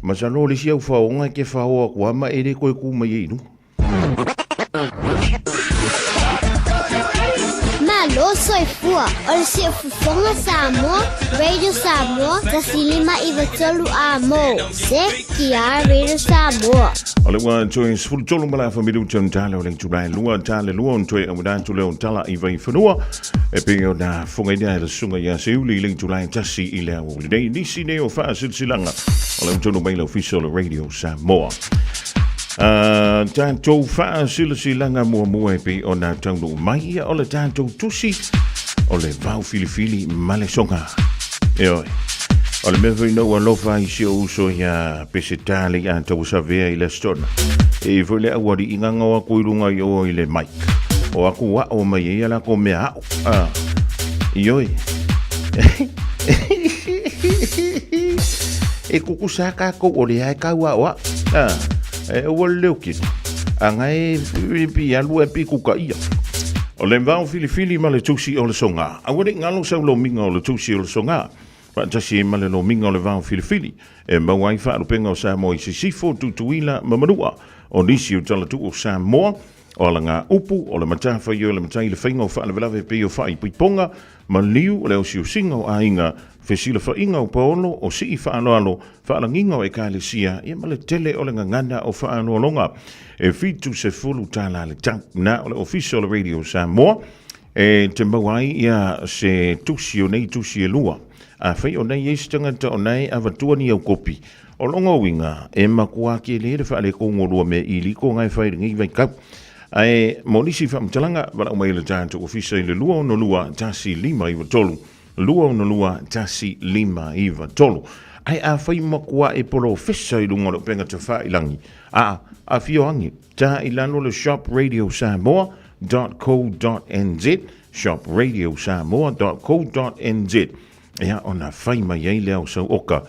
masalo o le isi au faoga e te fao atu lava ma e le toe tu mai ai i luga. Malo soifua o le Siufofoga Samoa, Radio Samoa, 159 A mo, CKR Radio Samoa. O le ua toe 13 ma le afa minuta o tala o le itula e lua tala lua on toe auina atu lea o tala i Vaifanua e pei ona fofogaina e le susuga ia Seiuli i le itula e tasi i le aoauli nei. Nisi nei o faasilasilaga o le tonu mai le ofisa o le Radio Samoa. Tatou faasilasilaga muamua e pei ona taunuu mai ia o le tatou tusi o le vao filifili ma le soga. Ioe. O le mea foi na ou alofa ai i si ou uso ia Pesetale ia Tauasavea i le Aso Toonai. E i foi le aualii gaga o aku i luga i o i le mic. O aku ao mai ai ia latou mea ao. Ah. Ioe. E kukusa kākou o le ae kau ao a. Ah. E ua le leo kino. A ngai e pi alu e pi kuka ia. O le vao filifili ma le tusi o le soga. Aua ne i galo sau lomiga o le tusi o le soga. Faatasi ai ma le lomiga o le vao filifili e maua ai faalupega o Samoa i Sisifo, Tutuila ma Manua. O nisi o talatuu o Samoa. O alagaupu, o le matafaioi o le matai i le faiga o faalavelave e pei o faaipoipoga, maliu, o le osiosiga o aiga, fesilafaiga o paolo, o sii faaaloalo, faalagiga o ekalesia, ia ma le tele o le gagana o faaaloaloga. E $70 le tau. Na o le Ofisa o le Radio Samoa e te maua ai ia se tusi o nei tusi e lua. Afai o nei i ai se tagata o nae avatua ni au kopi, o lona uiga e matua tele le faaletonu o lua mea iliko na e fai i lenei vaitau. Ae mo nisi faamatalaga, valaau mai i le tatou ofisa i le 262 1593, 262 1593. Ae afai matua e polofesa i luga o le upega tafailagi, a afio agi, ta i lalo le shopradiosamoa.co.nz, shopradiosamoa.co.nz, ia ona fai mai ai lea o sau oka.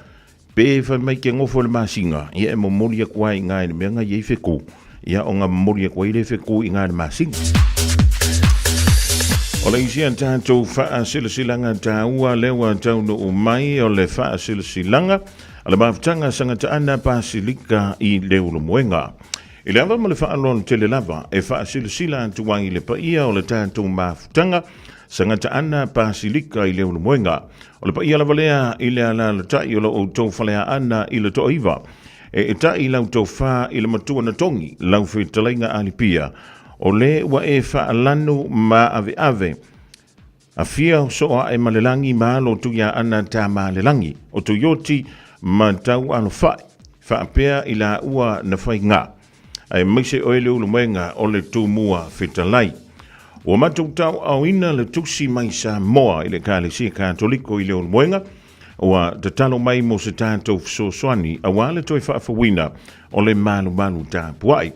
Pe fai mai ke gofo i le masina, ia e momoli atu ai i ina i le mea na i ai fetu, ia ona momoli atu ai lea fetu i ina i le masina. O le isi a tatou faasilasilaga taua lea ua taunuu mai o le faasilasilaga a le Mafutaga Sagataana Pasilika i Leulumoega. I le ava ma le faaaloalo tele lava e faasilasila atu ai i le paia o le tatou Mafutaga Sagataana Pasilika i Leulumoega. O le paia lava lea i le alaalatai o lo outou faleaana i le toaiva. E etai lau tofa i le matua na togi lau fetalaiga Alipia, o le ua e faalanu ma aveave Afia soo ae ma le lagi ma alo Tuiaana tama le lagi o Tuioti ma tau alofai faapea i laua na faiga aemaise oe le ulumaega o le Tumua fetalai. Ua matou tauaaoina le tusi mai Samoa i le Ekalesia Katoliko i Leulumoega ua tatalo mai mo se tatou fesoasoani aua le toe faafouina o le malumalu tapuai.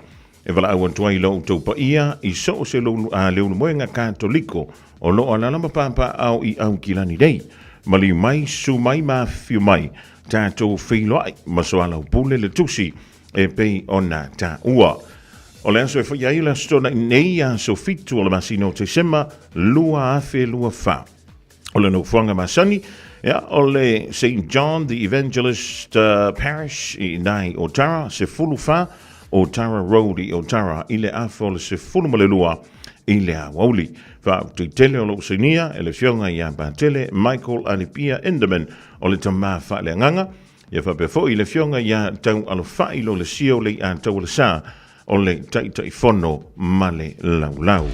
E valaau atu ai lo outou paia i so o se Leulumoega Katoliko o lo o alaala ma papaaao i Aukilani nei. Maliu mai, susu mai ma afifio mai, tatou feiloai ma soalaupule le tusi e pei ona taua. O le aso e faia ai o le Aso Toonai nei, aso 7 o le masina o Tesema 2024. O le nofoaga masani, ia, o le St. John the Evangelist Parish i inā i Otara, 14 Otara Road i Otara i le afa o le 12 i le aoauli. Faafetai tele o lo o sainia e le Afioga ia Patele Michael Alipia Enderman o le tama faaleagaga, ia faapea foi le Afioga ia Tau Alofai Lolesio Leiataualesa o le Taitaifono ma le Laulau.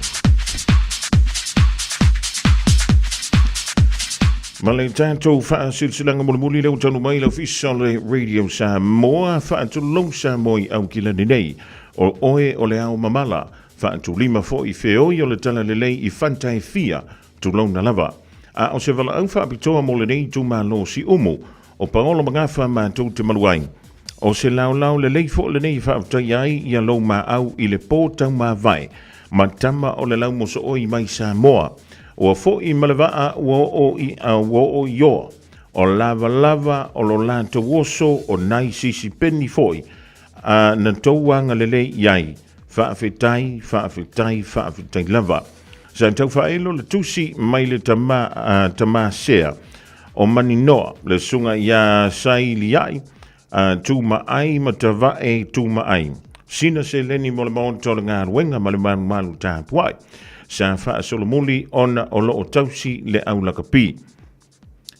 Ma le tatou faasilasilaga mulimuli lea ua taunuu mai le ofisa o le Radio Samoa, faatulou Samoa i Aukilani nei. O oe o le ao mamala, faatulima foi feoi o le talalelei i fanta e fia, tulouna lava. A o se valaau faapitoa mo lenei itumalo Siumu, O Paolo Magafa matou te malu ai. O se laolao lelei foi lenei e faafetaia ai ia lou maau i le po taumavae ma tama o le laumosooi mai Samoa. Ua foi ma le vaa ua oo i ua oo i oa. O lavalava o lo latou oso o nai sisipeni foi a na tou agalelei i ai. Faafetai, faafetai, faafetai lava. Sa tau faailo le tusi mai le tama, tama sea o Maninoa, le susuga ia Sailiai, a Tumaai ma Tavae Tumaai. Sina seleni mo le maota o le galuega ma le malumalu tapuai. Sa faasolomuli ona o lo o tausi le aulakapi.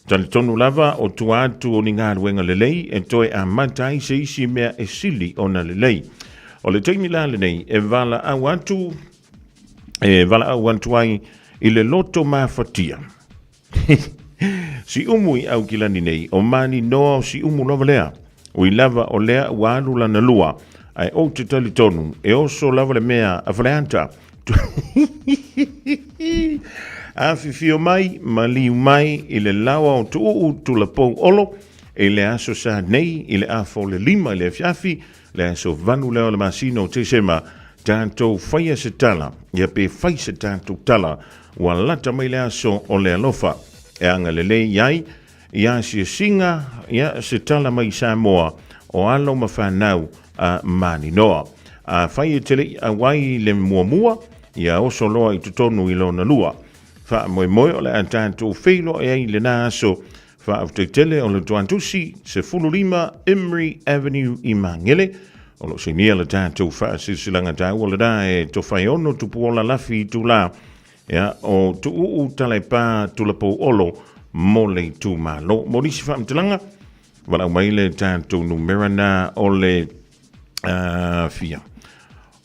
Talitonu lava o tua atu o ni galuega lelei e toe amata ai se isi mea e sili ona lelei. O le taimi la lenei e valaau atu e valaau atu ai i le loto mafatia. Siumu i Aukilani nei, o Maninoa o Siumu lava lea. Ui lava o lea ua alu lana lua, ae ou te talitonu e oso lava le mea a Faleata. Afifio mai, maliu mai i le laoa o Tuuu Tulapou Olo i le aso sa nei i le afa o le 5 i le afiafi, le aso 8 lea o le masina o Tesema, tatou faia se tala, ia pe fai se tatou tala, ua lata mai le aso o le alofa e agalelei ai i asiasiga, ia se tala mai Samoa o alo ma fanau a Maninoa. Afai e te le i auai le muamua, ia oso loa i totonu i lona lua. Faamoemoe o le a tatou feiloai ai i lena aso Faafetai tele o le Tuantusi, 15 Imrie Avenue i Magele. O lo sainia le tatou faasilasilaga taua lena e Tofaeono Tupuola Lafi Itulā, ia, o Tuuu Talaepā Tulapouolo mo le itumalo. Mo nisi faamatalaga, valaau mai le tatou numera na o le fia.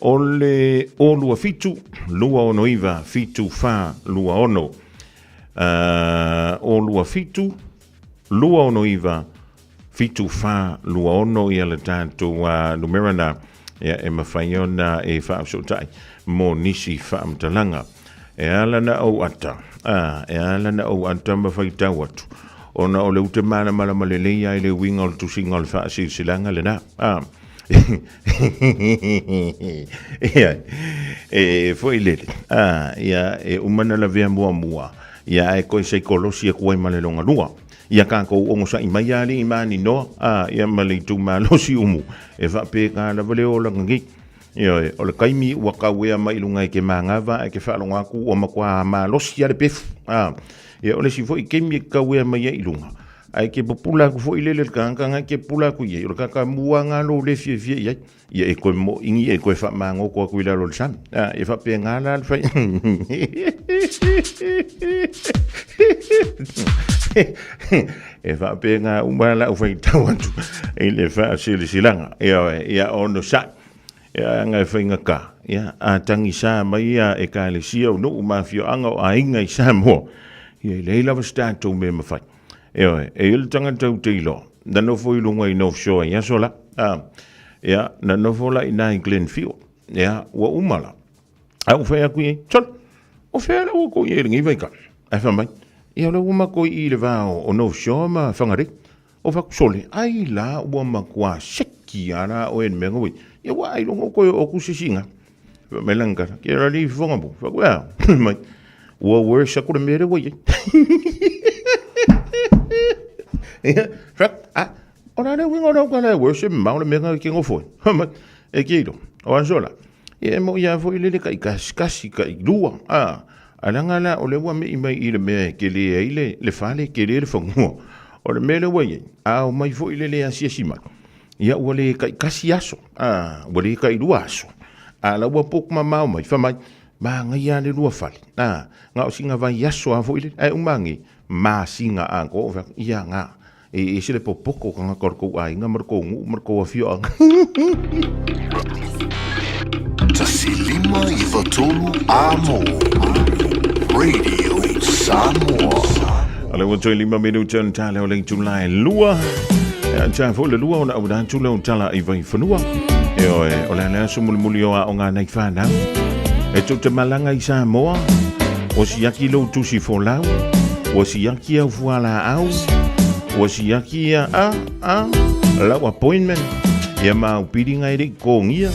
O le 027 269 7426. 027 269 7426 ia le tatou numera na ia e mafai ona e faafesootai mo nisi faamatalaga. E ala na ou ata, e ala na ou ata ma faitau atu, ona o le ute malamalama lelei ai le uiga o le tusiga o le faasilasilaga lena. Ia, e foi lele, ia, e uma na lavea muamua, ia ae koe saikolosi aku ai ma le longa lua. Ia kākou ogosaʻi mai a alii ma maninoa, ia ma le itumalo Siumu, e faapena lava le olaga nei. Ioe, o le taimi ua tauea mai i luga e ke manava ae ke faalogo atu ua matua malosi lava le pefu. Ia o le isi foi taimi e tauea mai ai i luga, ae ke pupula atu foi lele le tagata na e ke pupula atu i ai, o le tagata mua lena lou le fiafia i ai. Ia e toe moʻi e toe faamagoto atu i lalo o le sami. E faapena la le fai. E faapena uma lau faitau atu i le faasilasilaga. Ioe, ia onosai. Ia aga e faigata, ia a tagisa mai ia ekalesia o nuu ma afioaga o aiga i Samoa, ia e leai lava se tatou mea e mafai. Ioe, e i ai le tagata ou te iloa, na nofo i luga i North Shore i aso la, ia, na nofo la i ina i Glenfield, ia, ua uma la. Ae ou fai atu i ai, Sole, o fea la ua tou i ai i lenei vaitau? Ae fai mai, ia o lea ua matou i i le va o North Shore ma Whangarei. O fai atu, Sole, ai la ua matua seki lava la oe i le mea na ua i ai. Ia ua ailoga o toe oo atu se isi i ina. Fai mai lana tala, Ke ala lea i fofoga mo? Fai atu, e a? Fai mai, ua worse atu le mea lea ua i ai. Ia, fai atu, a, o le a le uiga o lau tala e worse e mamao le mea na e te nofo ai? Fai mai, e te iloa, o aso la, ia e moni lava foi lele tai tasi tai lua, a, ae leaga la o lea ua me'i mai i le mea e tele ai le fale, tele le fanua. O le mea lea ua i ai, a omai foi lele e asiasi mai, ia ua le taitasi aso, a, ua le tailua aso, a la ua book mamao mai, fai mai, manaia lava le lua fale, a, na o sina vaiaso lava foi lele, ae uma ane, masina atoa o fai atu, ia na, e ese le popoto o tagata o le tou aiga ma le tou nuu ma le tou afioaga. 159 Amo Radio Samoa. Ale ua toe 5 minute ona tala o le itula e 2. E a foi le 2 ona auina atu lea o tala i Vaifanua. E oe, o le ale aso mulimuli o aoga nai whanau. E tou te malaga i Samoa, ua siaki lou tusi folau, ua siaki au fualaau, ua siaki a, a, a, lau appointment, ia ma au piringa e le i totogia.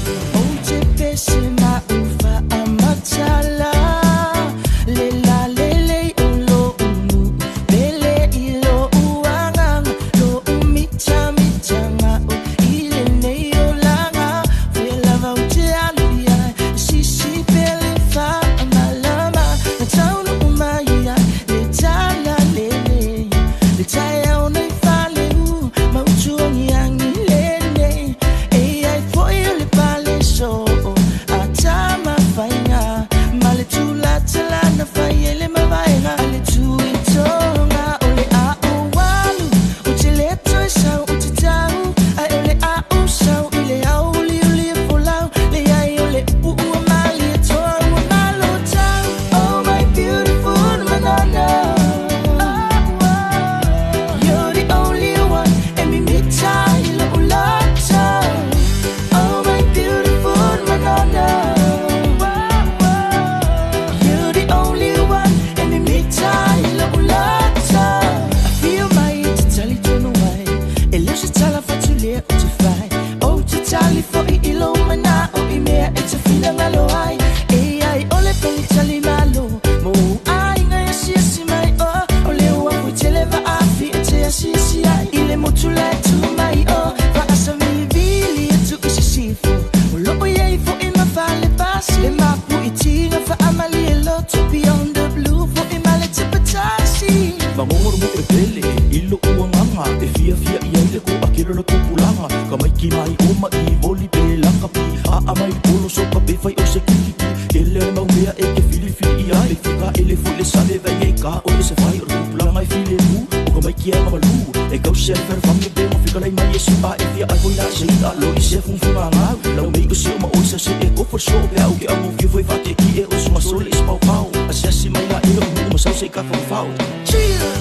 polo so ka pe fai o se kiki Tele o le mau mea e te filifili i ai Le fika ele foi le sale vai e ka o le se fai o le tupulaga e filemu O ka maiki ai ma malu E kau se ale fealofani e pe ma fika lai mai e su a e fia ai foi la se i'a loli se fugafuga gau Lau mei o se o ma oi sa se e kofo le so o pe au ke au fia foi fa te ki e o suga sole i se paopao Asiasi mai la e o nuu ma sau se i ka whakawhao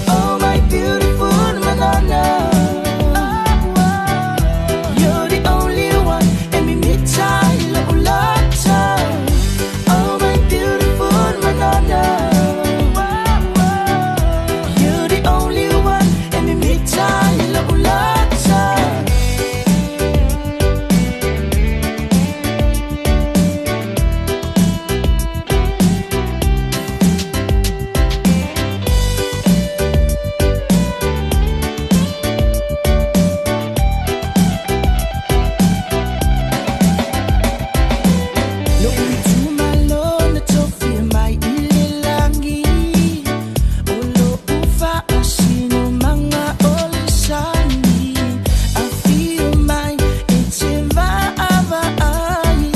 Oh my beautiful Madonna You're the only one E mimita i lou loto Oh my beautiful Madonna You're the only one E mimita i lou loto Lou itumalo na tofia mai i le lagi O lou faasinomaga o le sani Afio mai e te vaavaai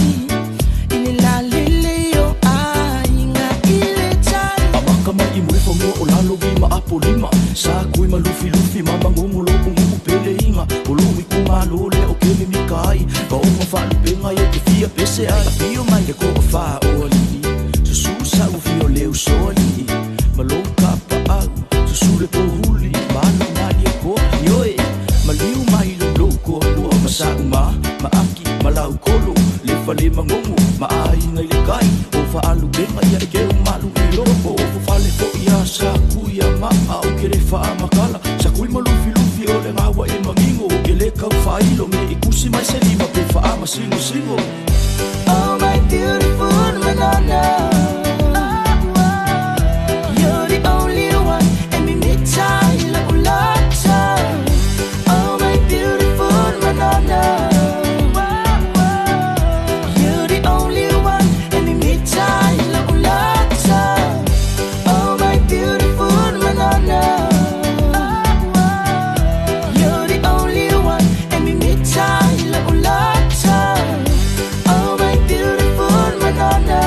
I le lalelei o aiga i le tai Amaka mai i Mulifanua o lalo i ma Apolima Sa kui ma Lufilufi ma Magogo lo'u nuu pele iga O lou itumalo lea o ke mimika ai Ma ona faalupega ia te fia pese ai Afio mai le toafā o alii Susu Sa'u afio le Usoalii Ma lou tapaau Susu le Pouli ma alo Malietoa Ioe maliu mai lou toalua ma Sa'u ma ma Aki ma Laukolo Le fale magogo ma aiga i le tai O faalupega ia e keu malu i loko O fofale fo'i a sa kui a maa O ke le faamakala Sa kui ma Lufilufi o le gaua e magigo O ke le kau faailo me i kusi mai se lima pe faamasingosigo Oh my beautiful Madonna You're the only one E mimita i lou loto Oh my beautiful Madonna You're the only one E mimita i lou loto Oh my beautiful Madonna You're the only one E mimita i lou loto Oh my beautiful Madonna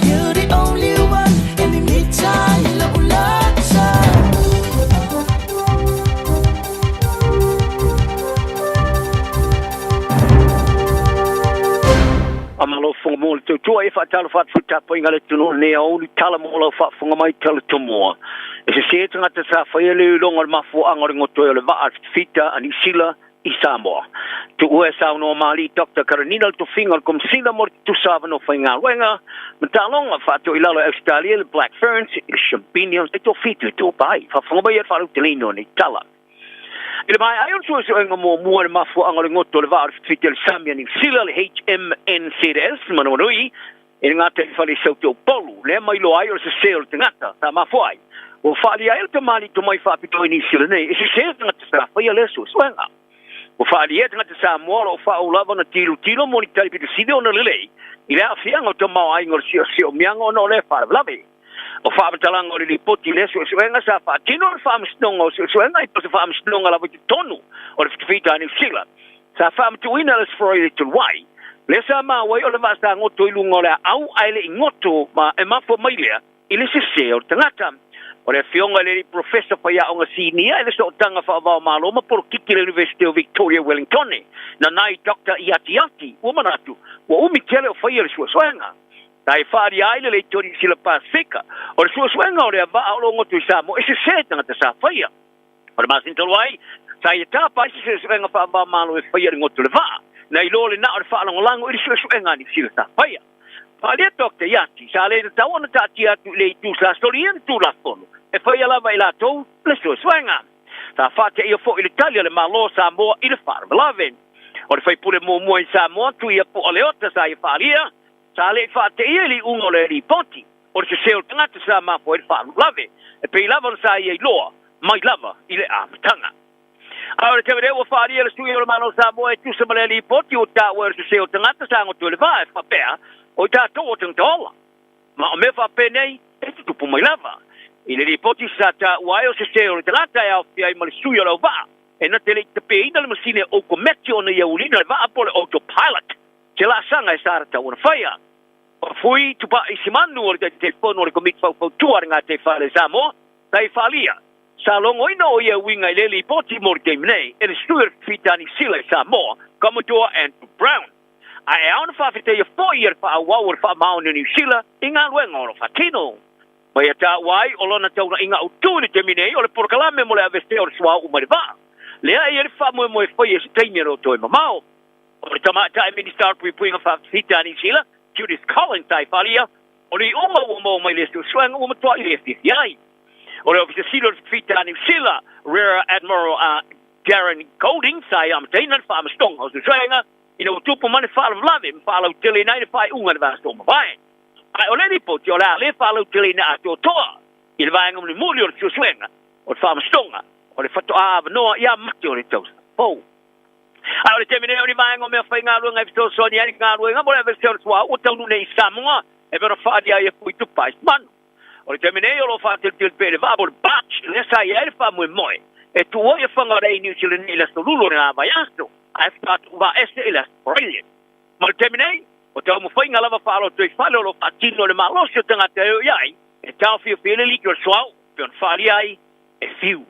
You're the only one E mimita i lou loto Faamalo fofoga mo le tautua e faatalofa atu foi tapuaiga a le atunuu i lenei aoauli tala mo lau faafofoga mai Talatomoa. E sese tagata sa faia le iloiloga o le mafuaaga o le gotoe o le vaa a le fitafita a Niu Sila i Samoa. Tuua e saunoa ma Alii Doctor Karanina le tofiga o le Komesina mo le Tutusa Avanoa Faigaluega ma Taaloga Faatoilalo e Ausetalia le Black Ferns i le Champignon le Tofitu i Dubai. Faafofoga mai e le faalauteleina o nei tala. I le maea ai o le suesuega muamua i le mafuaaga o le goto o le vaa o le fitafita i le sami a Niu Sila, le HMNZS Manawanui, i le gataifale i Saute o Upolu, lea ma iloa ai o le sese o le tagata sa mafua ai. Ua faaalia ai le tamalii tomai faapitoa i Niu Sila nei, e sese le tagata sa faia lea suesuega. Ua faaalia e tagata Samoa o lo o faauu lava ona tilotilo mo ni tali pito sili ona lelei i le aafiaga o tamaoaiga o le siosiomiaga ona o lea faalavelave. O faamatalaga o le lipoti i lea suesuega sa faatino e le Faamasinoga o Suesuega i se faamasinoga lava i totonu o le fitafita a Niu Sila sa faamatuuina le Sfroy Little Wai, lea sa maua ai o le vaa sa goto i luga o le aau ae le i goto ma e mafua mai lea i le sese o le tagata. O le afioga i le alii Profesa faiaoga sinia i le Sootaga Faavaomalo ma Polokiki i le Iunivesite o Victoria Wellingtone, Nanai Doctor Iati Ati, ua manatu ua umi tele o faia le suesuega. Na e faaalia ai le leitio Niu Sila Pasefika o le suesuega o lea vaa o lo o goto i Samoa e sese tagata sa faia. O le masina talu ai, sa ia tapa ai se suesuega faava-o-Malo e faia i le goto o le vaa, na iloa le na o le faalagolago i le suesuega a Niu Sila sa faia. Faaalia Doctor Iati, sa le tatau ona taatia atu i le itu sa solia le Tulafono e faia lava e latou le suesuega. Sa faateia foi le tali a le Malo o Samoa i le faalavelave. O le faipule muamua i Samoa, Tuia Pu'a Leota sa ia faaalia, Sa le i faateia i le iuga o le lipoti o le sese o le tagata sa mafua ai le faalavelave, e pei lava ona sa ia iloa mai lava i le amataga. A o le taimi nei ua faaalia le sui o le Malo o Samoa e tusa ma lea lipoti ua taua ai o le sese o tagata sa goto i le va e faapea o i tatou o tagata ola. Ma o mea faapenei e tutupu mai lava. I le lipoti sa taua ai o sese o le tagata e aofia ai ma le sui o le auvaa. E na te le i tapeina le masini e otometi ona ia ulina le vaa po o le autopilot, se laasaga e sa tatau ona faia. O Fui Tupai Simanu o le Taitaifono o le Komiti Faufautua a le Gataifale Samoa, tai faaalia, sa logoina o ia uiga i le lipoti mo le taimi nei e le sui o le Fita Niu Sila i Samoa, Commodore Andrew Brown. Ae ao ona faafetaia foi ia le faaauau o le faamaoni o Niu Sila i galuega o lo o faatino. Ma ia taua ai o lona taulaiga autu i le taimi nei o le polokalame mo le aveesea o le suauu mai le vaa. Lea e i ai le faamoemoe e faia i se taimi e le o toe mamao. O le Tamaitai Minisita o le Puipuiga Faafita a Niu Sila, Judith Collins tai faaalia, o le iuga ua maua mai i le suesuega ua matuai le fiafia ai. O le Ofisa Sili o le Fita a Niu Sila, Rear Admiral Darren Golding, sa i amataina le faamasinoga o suesuega ina ua tupu mai le faalavelave ma faalauteleina ai le faaiuga i le vaiaso ua mavae. Ae o le lipoti o le a le faalauteleina atoatoa i le vaega mulimuli o le suesuega o le faamasinoga o le faatoa avanoa ia Mati o le tausaga fou. Ae o le taimi nei o ni vaega o mea faigaluega e fesoasoani ai i galuega mo le aveesea o le suauu ua taunuu nei i Samoa e pei ona faaalia ai e Fui Tupai Manu. O le taimi nei o lo o faatelutelu pea i le vaa po o le barge lea sa i ai le faamoemoe e tuu ai afaga o le Air New Zealand nei i le Aso Lulu o lena vaiaso ae faatoa tuuvaa ese i le Aso Faraile. Ma le taimi nei, o taumafaiga lava faalotoifale o lo o faatino e le malosi o tagata e o i ai e taofiofia ai le liki o le suauu e pei ona faaalia ai e Fiu.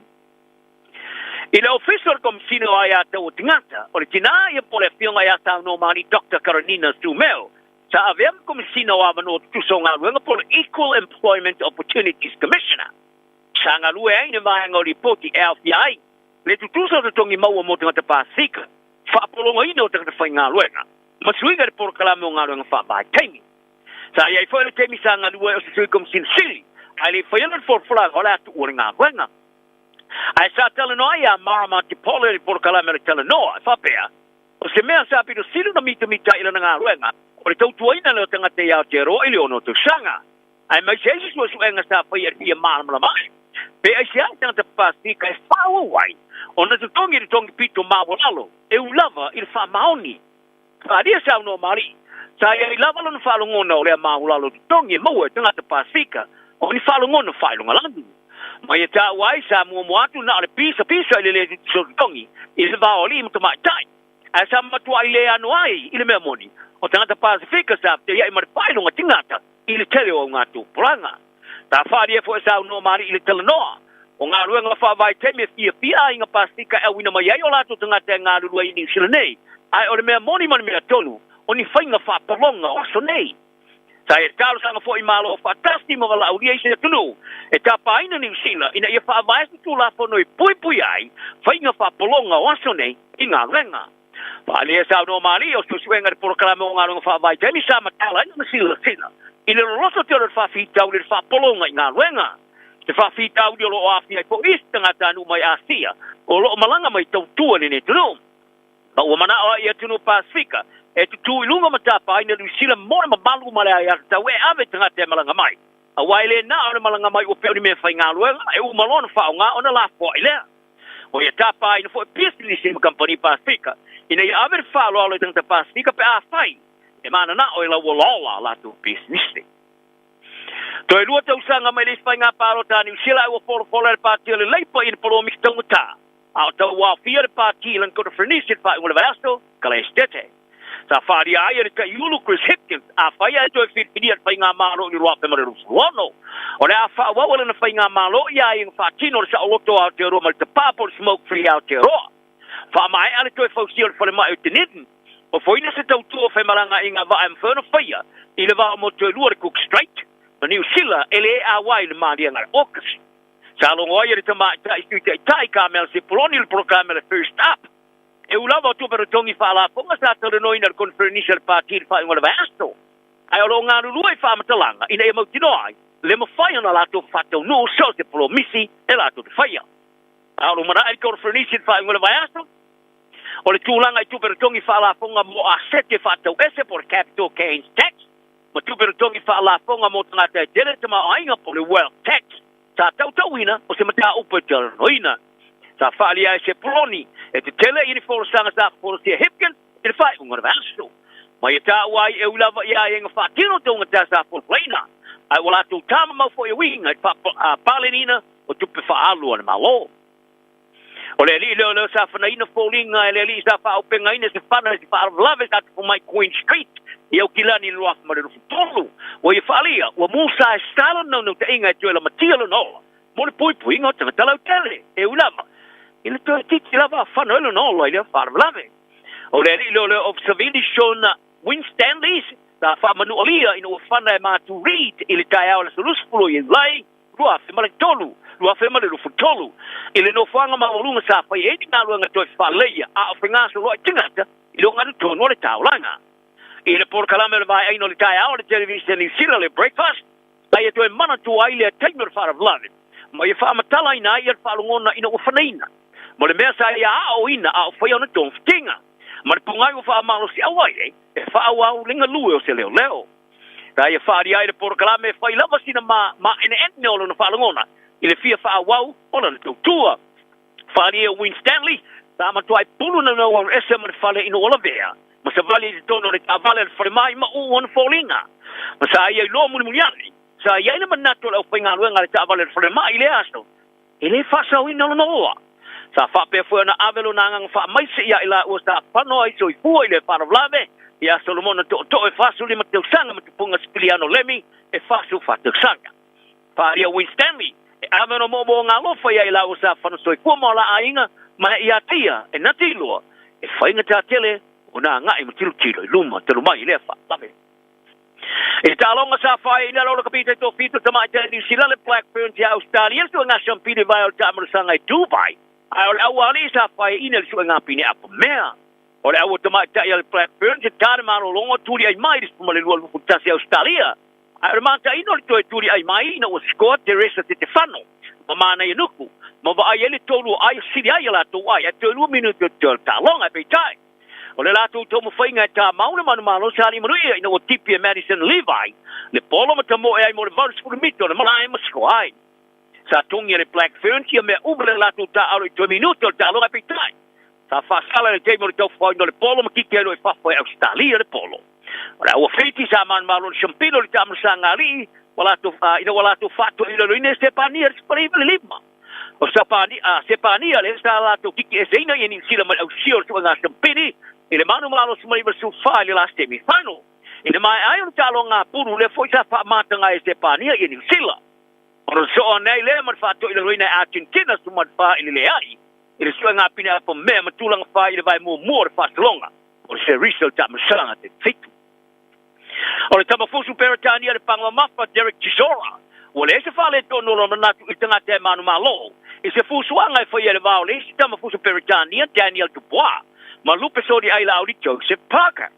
I le Ofisa o le Komesina o Aia Tau o Tagata, o le tinā ia po o le Afioga ia Saunoamaalii Doctor Karanina Sumeo, sa avea ma Komesina o Avanoa Tutusa o Galuega po o le Equal Employment Opportunities Commissioner. Sa galue ai i le vaega o lipoti e aofia ai le tutusa o totogi maua mo tagata Pasefika, faapologaina o tagata faigaluega, ma suiga i le polokalame o galuega faavaitaimi. Sa i ai foi le taimi sa galue ai o se Sui Komesina Sili, ae le i faia lona folafolaga o le a tuua le galuega. Ae sa talanoa ai a Marama Tipole i le polokalame o le Talanoa, e faapea, O se mea sa pito sili ona mitamita i lana galuega, o le tautuaina lea o tagata i Aotearoa i le ono tausaga. Aemaise ai se suesuega sa faia i le fia malamalama ai, pe aisea le tagata Pasefika e faaauau ai ona totogi le togi pito maualalo e ui lava i le faamaoni. Faaalia saunoa Marie, sa i ai lava lona faalogona o lea maualalo totogi e maua e tagata Pasefika o ni faalogona faailogalanu. Ma ia taua ai sa muamua atu na o le pisapisa i le le tutusa o totogi i le va o alii ma tamaitai. Ae sa matuai le ano ai i le mea moni, o tagata Pasefika sa fetaiai ma le faailoga tigata i le tele o augatupulaga. Sa faaalia foi e saunoa ma alii i le talanoa, o galuega faavaitaimi e fiafia aiga Pasefika e auina mai ai o latou tagata e galulue ai i Niu Sila nei, ae o le mea moni ma le mea tonu, o ni faiga faapologa o aso nei. Sa ia talosaga foi i Malo Faatasi ma valaaulia i se atunuu e tapaina Niu Sila ina ia faavae se Tulafono e puipui ai faiga faapologa o aso nei i galuega. Faaalia saunoa malie o suesuega i le polokalame o galuega faavaitaimi sa matala ai lana silasila i le loloto tele o le faafitauli o le faapologa i galuega. Se faafitauli o lo o aafia ai foi isi tagatanuu mai Asia o lo o malaga mai tautua i lenei atunuu. Ma ua manao ai i atunuu Pasefika e tutū i luga ma tapaina Niu Sila mo le mamalu ma le aiatatau e ave tagata e malaga mai. Aua e le na o le malaga mai ua pei o ni mea faigaluega e uma loa ona faaaoga ona lafoai lea. Ua ia tapaina foi pisinisi ma kamupani Pasefika ina ia ave le faaaloalo i tagata Pasefika pe afai e mananao e lauolaola a latou pisinisi. Toe lua tausaga mai le isi faiga palota a Niu Sila ae ua folafola e le Pati o le Leipa i le polomisi taugata A o tauaofia le Pati i lana konofrenisi i le faaiuga o le vaiaso, ka Lesetete. Sa faaalia ai e le Taiulu Chris Hipkins, afai ae toe filifilia le Faigamalo i le 2026, o le a faaauau e lana Faigamalo ia aiaiga faatino o le saoloto o Aotearoa ma le tapā po o le Smoke Free Aotearoa. Faamaea le toe fausia o le falemai o Dunedin, ofoina se tautua o femalagaaiga vaa e mafai ona faia i le va o motu e lua o le Cook Strait ma Niu Sila e le auai i le maliega a le AUKUS. Sa logo ai e le tamaitai Sui Taitai Carmel Sepuloni le polokalame o le First Up. E ū lava o tupe totogi faalafoga sa talanoaina e le Konferenisi a le Pati i le faaiuga o le vaiaso. Ae o lo o galulue i faamatalaga ina ia mautinoa ai le mafai ona latou faataunuu so o se polomisi e latou te faia. A o lo manaʻe le Konferenisi i le faaiuga o le vaiaso, o le tulaga i tupe totogi faalafoga mo asete faatau ese po o le capital gains tax ma tupe totogi faalafoga mo tagata e tele tamaoaiga po o le wealth tax. Sa tautauina o se mataupu e talanoaina. Sa faaalia ai se poloni e tetele i ni folasaga sa folasia Hipkins i le faaiuga o le vaiaso. Ma ia taua ai e ui lava i aiaiga faatino taugata sa folafolaina, ae ua latou tamamau foi e uiga i le faapaleniina o tupe faaalu a le Malo. O le alii leoleo sa fanaina foliga e le alii sa faaaupegaina se fana i se faalavelave sa tupu mai Queen Street i Aukilani i le 2023. Ua ia faaalia, ua musa e sa lona naunautaiga e toe lamatia lona ola mo le puipuiga o tagata lautele, e ui lava i le toe itiiti lava a fano ai lona ola i lea faalavelave. O le alii leoleo Officer Vili Sean Winstanleys sa faamanualia ina ua fana e Matu Reid i le taeao o le aso 20 o Iulai 2003, 2023, i le nofoaga maualuga sa fai ai ni galuega toe faaleleia a o fegasoloai tagata i le ogatotonu o le taulaga. I le polokalame o le Vaeaina o le Taeao a le Televisene Niu Sila le Breakfast, sa ia toe manatua ai lea taimi o le faalavelave ma ia faamatalaina ai ia le faalogona ina ua fanaina mo le mea sa ia aoina a o faia ona togafitiga ma le pogai ua faamalosiau ai e faaauau le galue o se leoleo. Sa ia faaalia ai le polokalame e fai lava sina maeneene o lona faalogona i le fia faaauau o lana tautua. Faaalia e Winstanley, sa matuai pulu naunau alu ese ma le fale ina ua lavea ma savali i totonu o le taavale a le falemai ma uu ona foliga. Ma sa ia iloa mulimuliani, sa i ai le manatu o le aufaigaluega a le taavale a le falemai i lea aso, e le faasaoina lona oa. Sa faapea foi ona ave lona agaga faamaise ia i laua sa fano ai soifua i le faalavelave ia Solomona Tootoo e 45 tausaga ma Tupuga Sipiliano Lemi e 44 tausaga. Faaalia Winstanley e ave ona moomooga alofa ia i laua sa fano soifua ma o la aiga ma e ia te ia e na te iloa e faigata tele ona agai ma tilotilo i luma talu mai i lea faalavelave. I le taaloga sa fai i lalo o le kapita i Tofito Tamaitai Niu Sila le Black Ferns ia Ausetalia le suega siampini vae o le taamalosaga i Dubai, ae o le aualii sa fai ina le suega pine apamea. O le aua tamaitai a le Black Ferns e ta le malologa o tuliai mai i le 12 21 Ausetalia, ae o le mataino o le toe tuliai mai ina ua sikoa Teresa Tetefano ma Manaia Nuku ma vaai ai le tolu o ai o sili ai a latou ai ae toe lua minute o totoe o le taaloga. Peitai, O le latou taumafaiga e tamau le manumalo sa limanuia ina ua tipi e Madison Levi le polo ma tamoe ai mo le 80 mita o le malae ma sikoa ai. Sa togi e le Black Ferns ia mea uma le latou taaalo i toe minute o le taaloga peitai sa faasala i le taimi o le taufafaoina o le polo ma kiki ai loa i fafo e Ausetalia le polo. O le aua Fiti sa manumalo le Shampino i le taamalosaga alii ua latou, ina ua latou faatoilaloina e Sepania i le 15. O Sepania lea sa latou kiki eseina ia Niu Sila mai le ausia o le suega siampini i le manumalosi mai 94 i le la semi final. I le maea ai o le taaloga apulu lea foi sa faamataga ai e Sepania ia Niu Sila. Ona sosoo ane ai lea ma le faatoilaloina e Argentina 14 i le leai i le suega pine apamea ma tulaga fa i le vae muamua o le faasologa o le Serisa o le Taamilosaga te 7. O le tama fusu Peretania le paga mamafa Derek Chisora, ua leai se faaletonu o lona manatu i le tagata e manumalo i se fusuaga e faia i le va o le isi tama fusu Peretania Daniel Dubois ma Lupe Soli Ailauli Joseph Parker.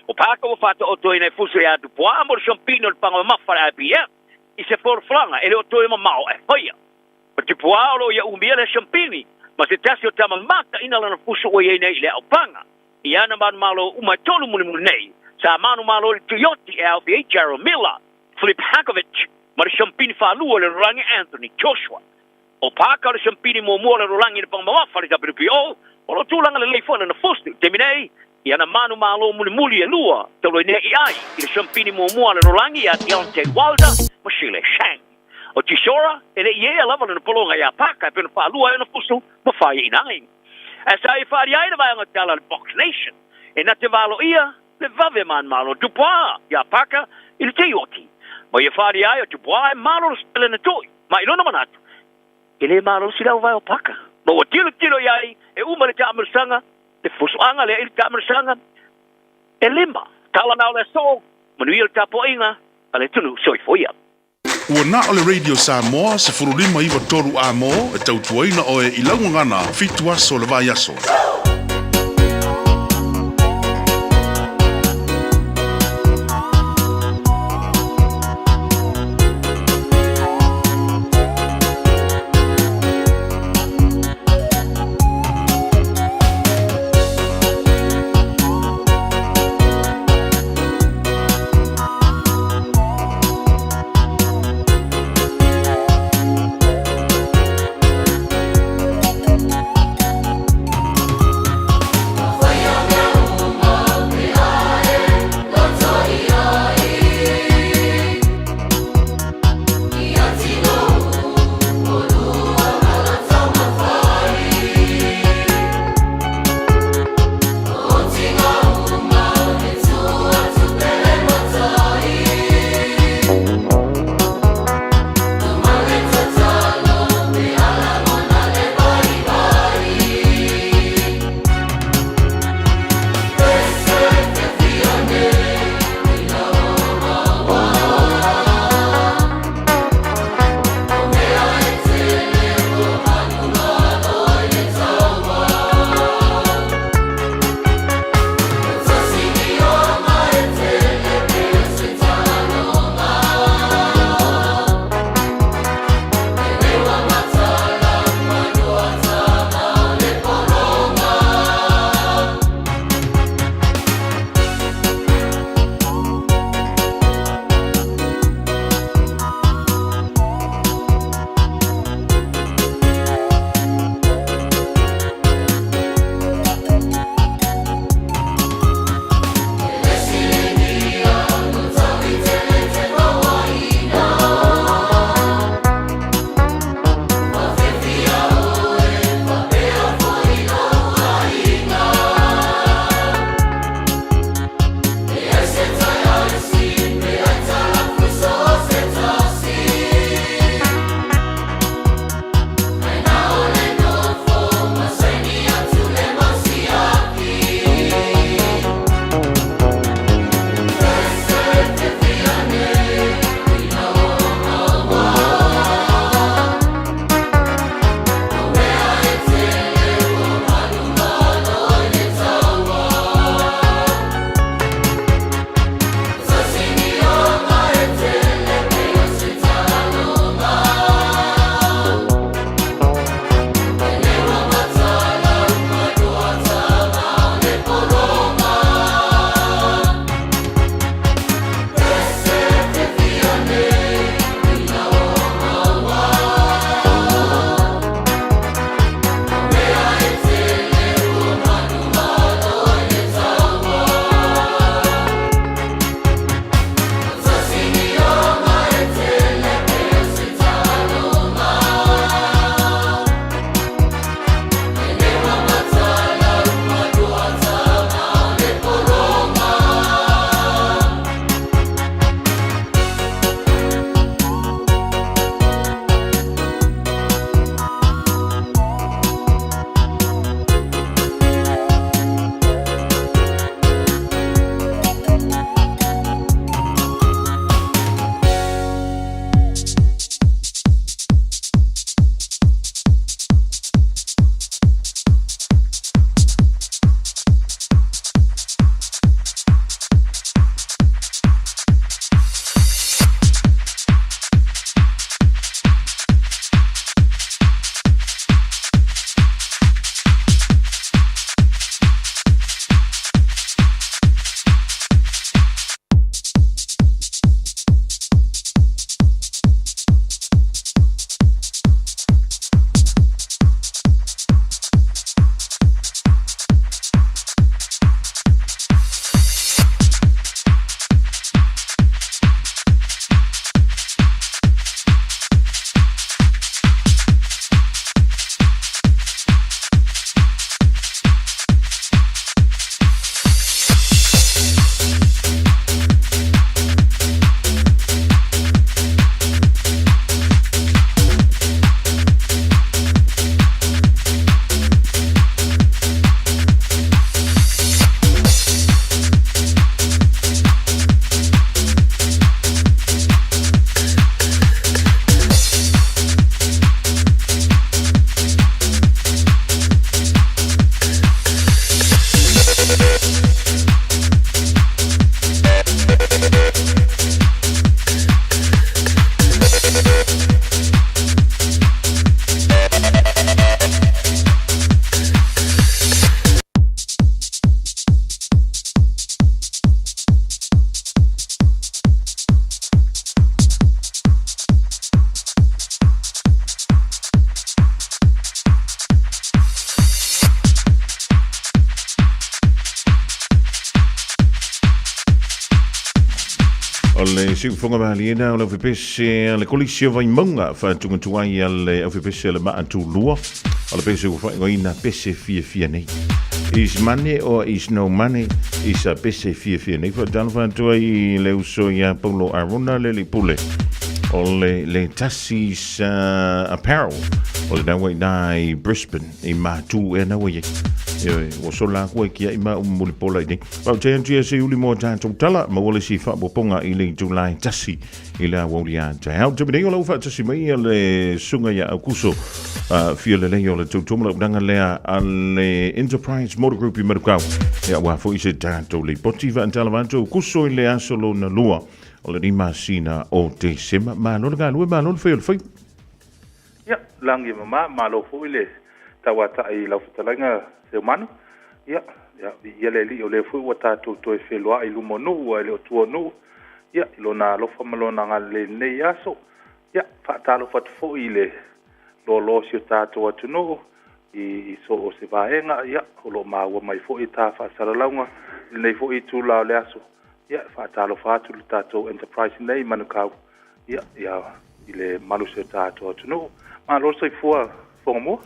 O Parker ua faataotoina e fusu ia Dubois mo le siampina o le paga mamafa a le IBF i se folafolaga e le o toe mamao ae faia. O Dubois o lo o ia umia le siampini ma se tasi o tama mataina lana fusu ua i ai nei i le aopaga. I ana manumalo uma e tolu mulimuli nei, sa manumalo i le Tuioti e aofia ai Jarrell Miller, Filip Hrgovic ma le siampini faalua o le lalolagi Anthony Joshua. O Parker o le siampini muamua o le lalolagi i le paga mamafa a le WBO, o lo o tulaga lelei foi lana fusu i le taimi nei i ana manumalo mulimuli e lua talu ai nei ai i le siampini muamua a le lalolagi ia Deontay Wilder ma Zhilei Zhang. O Chisora, e le i ea lava lana pologa iā Parker e pei ona faalua ai ona fusu ma faiaina ai. Ae sa ia faalia ai le vaega tala a le Box Nation e na te valoia le vave manumalo Dubois iā Parker i le teioti. Ma ia faalia ai o Dubois e malolosi tele na toi, ma i lona manatu, e le malolosi le auvae o Parker. Ma ua tilotilo i ai e uma le taamilosaga, le fusuaga lea i le taamilosaga e lima. Tala na o le aso, manuia le tapuaiga a le atunuu. Soifua ia. Ua na o le Radio Samoa 15 93 A mo e tautuaina oe i lau gagana 7 aso o le vaiaso. O le siufoga malie na o le aufepese a le Kolisi o Vaimauga faatugatuai ai a le aufepese a le Maatulua. O le pese ua faaigoaina pese fiafia nei. Is money or is no money is a pese fiafia nei. Faatalofa atu ai i le uso ia Paulo Arona le alii pule o le le Tasi's Apparel o le naua i nā i Brisbane i Matu ea naua i ai. Ua sola aku ai kia i ma umulipola i nei. Faafetai atu ia Seiuli mo a tatou tala, maua le isi faaopoopoga i le itula e 1 i le aoauli a taeao. Taimi nei o la ua faatasi mai ia le susuga ia Aukuso fia lelei o le tautua ma launaga lea a le Enterprise Motor Group i Manukau. Ia aua foi se tatou lipoti faatalava atu Aukuso i le aso lona lua o lenei masina o Tesema. Malo le galue, malo le fai o le faiva. Ia, lagi e mama, malo foi le tauatai i lau fetalaiga Seumanu. Ia, ia, viia le Alii o lea foi ua tatou toe feloai i luma o nuu ae le o tua o nuu. Ia, i lona alofa ma lona agalelei i lenei aso. Ia, faatalofa atu foi i le loaloa o si o tatou atunuu i, i so o se vaega. Ia, o lo o maua mai foi ta faasalalauga i lenei foi itula o le aso. Ia, faatalofa atu le tatou Enterprise nei i Manukau. Ia, ia, i le malu o si o tatou atunuu. Malo le soifua Fogamua.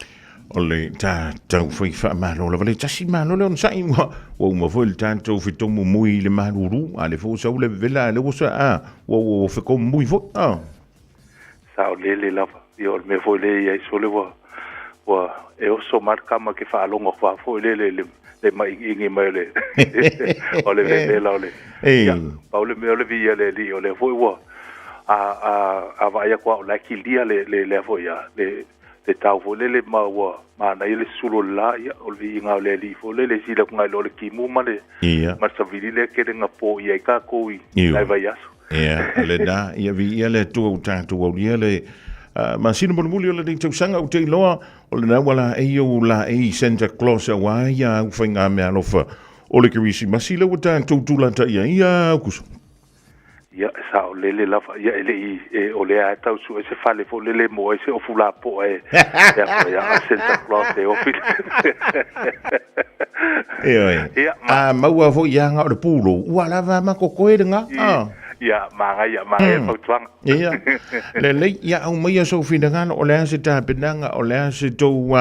O le tatou fai faamalo lava le tasi malo le onosai ua ua uma foi le tatou fetomumui i le malulu a le foi sau le vela le ua sa a ua ua fetomumui foi a Saolele lava. Ia o le mea foi lea i ai sole ua ua e oso mai le tama ke faalogo atu lava foi lele i le le maʻigiʻigi mai o le o le vevela o le ia pau le mea o le viia o le Alii o lea foi ua a a a vaai atu lava o la e kilia le le lea foi a le le tau foi lele ma ua manaia le sulu o le la ia o le viiga o le Alii foi lele e sili atu nai lo le timu ma le ma le savili lea tele na poia ai tatou i nai vaiaso. Ia, lena, ia viia le Atua ua tatou aulia le masina mulimuli o lenei tausaga. Ou te iloa o lena ua laei ou laei Santa Claus aua ia au faigameaalofa o le Kerisimasi lea ua tatou tulataia ai ia Aukuso. Ia, e saolele lava. Ia, e le i, e, o lea e tau sue se fale foi lele mo ai se ofu lapoa e, e a foi a Santa Claus e ofi. Ioe. Ia, ma... A maua foi ia nga o le pūlou, ua lava ma kokoe le nga. Ah. Ia, magaia, magaia mm. fautuaga. Ia, lelei, ia au maia sou finagalo, o le a se tapenaga, o le a se tou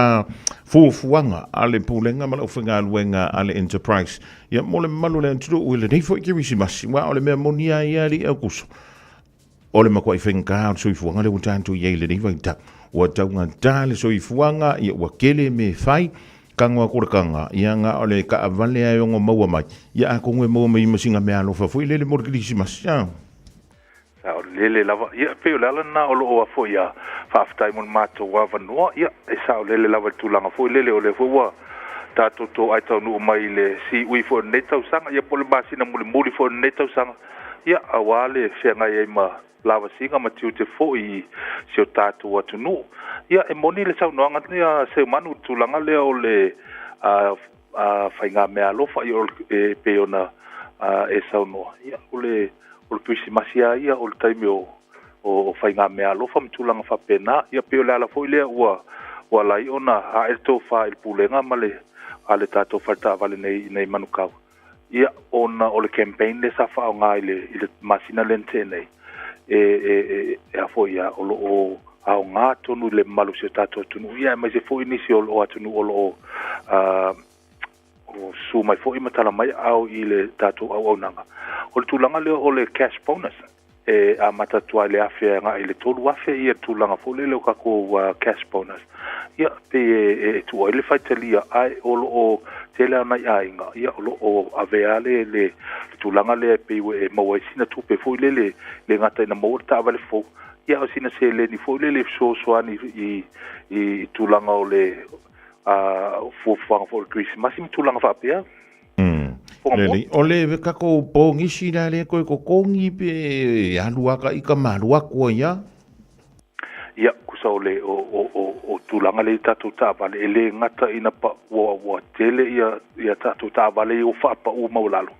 fuafuaga a le Pulega ma le aufaigaluega a le Enterprise. Ia, mo le mamalu o le atunuu i lenei foi Kerisimasi, aua o le mea moni lava ia alii Aukuso, o le matuai faigata o le soifuaga lea ua tatou i ai i lenei vaitau. Ua taugata le soifuaga, ia ua tele mea e fai, tago atu le taga, ia na o le taavale lava e ono maua mai, ia atonu e maua mai ma sina meaalofa foi lele mo le Kerisimasi. A. Saolele lava. Ia, e pei o le ala lena o loo a foi a faafetai mo le matou avanoa. Ia, e saolele lava i le tulaga foi lele o lea foi ua tatou toai taunuu mai i le siui foi o lenei tausaga, ia po o le masina mulimuli foi o lenei tausaga, ia, aua le feagai ai ma lavasiga ma tiute foi i si o tatou atunuu. Ia, e moni le saunoaga a Seumanu i le tulaga lea o le faigameaalofa, ia, e pei ona e saunoa, ia, o le o le Kerisimasi lava ia o le taimi o o faigameaalofa ma tulaga faapena. Ia pei o le ala foi lea ua ua ala ai ona ae le tofa i le Pulega ma le a le tatou fale taavale nei nei Manukau. Ia ona o le campaign lea sa faaaoga i le i le masina lea na tea nei e e e e a foi a o lo o aoga tonu i le mamalu o si o tatou atunuu ia aemaise foi nisi o o atunuu o lo o o susu mai foi ma tala mai aao i le tatou auaunaga. O le tulaga lea o le cash bonus, e amata atu lava i le $1,000 agai i le $3,000 ia tulaga foi lele o tatou cash bonus. Ia, pei e tuu ai le faitalia, ae o lo o tele lava nai aiga, ia, o lo o avea le, le tulaga lea e pei e maua ai sina tupe foi lele, le gata ina maua le taavale fou, ia, a o sina seleni foi lele e fesoasoani i tulaga o le a fuafuaga foi o le Kerisimasi ma tulaga faapea. Lelei. O le tatou ponisi la lea toe totogi pe alu lava ita ma alu atu ai lava? Ia, tusa o le o, o, o, o tulaga lea i tatou taavale, e le gata ina pa, ua, ua tele ia, ia tatou taavale ia ua faapau maualalo,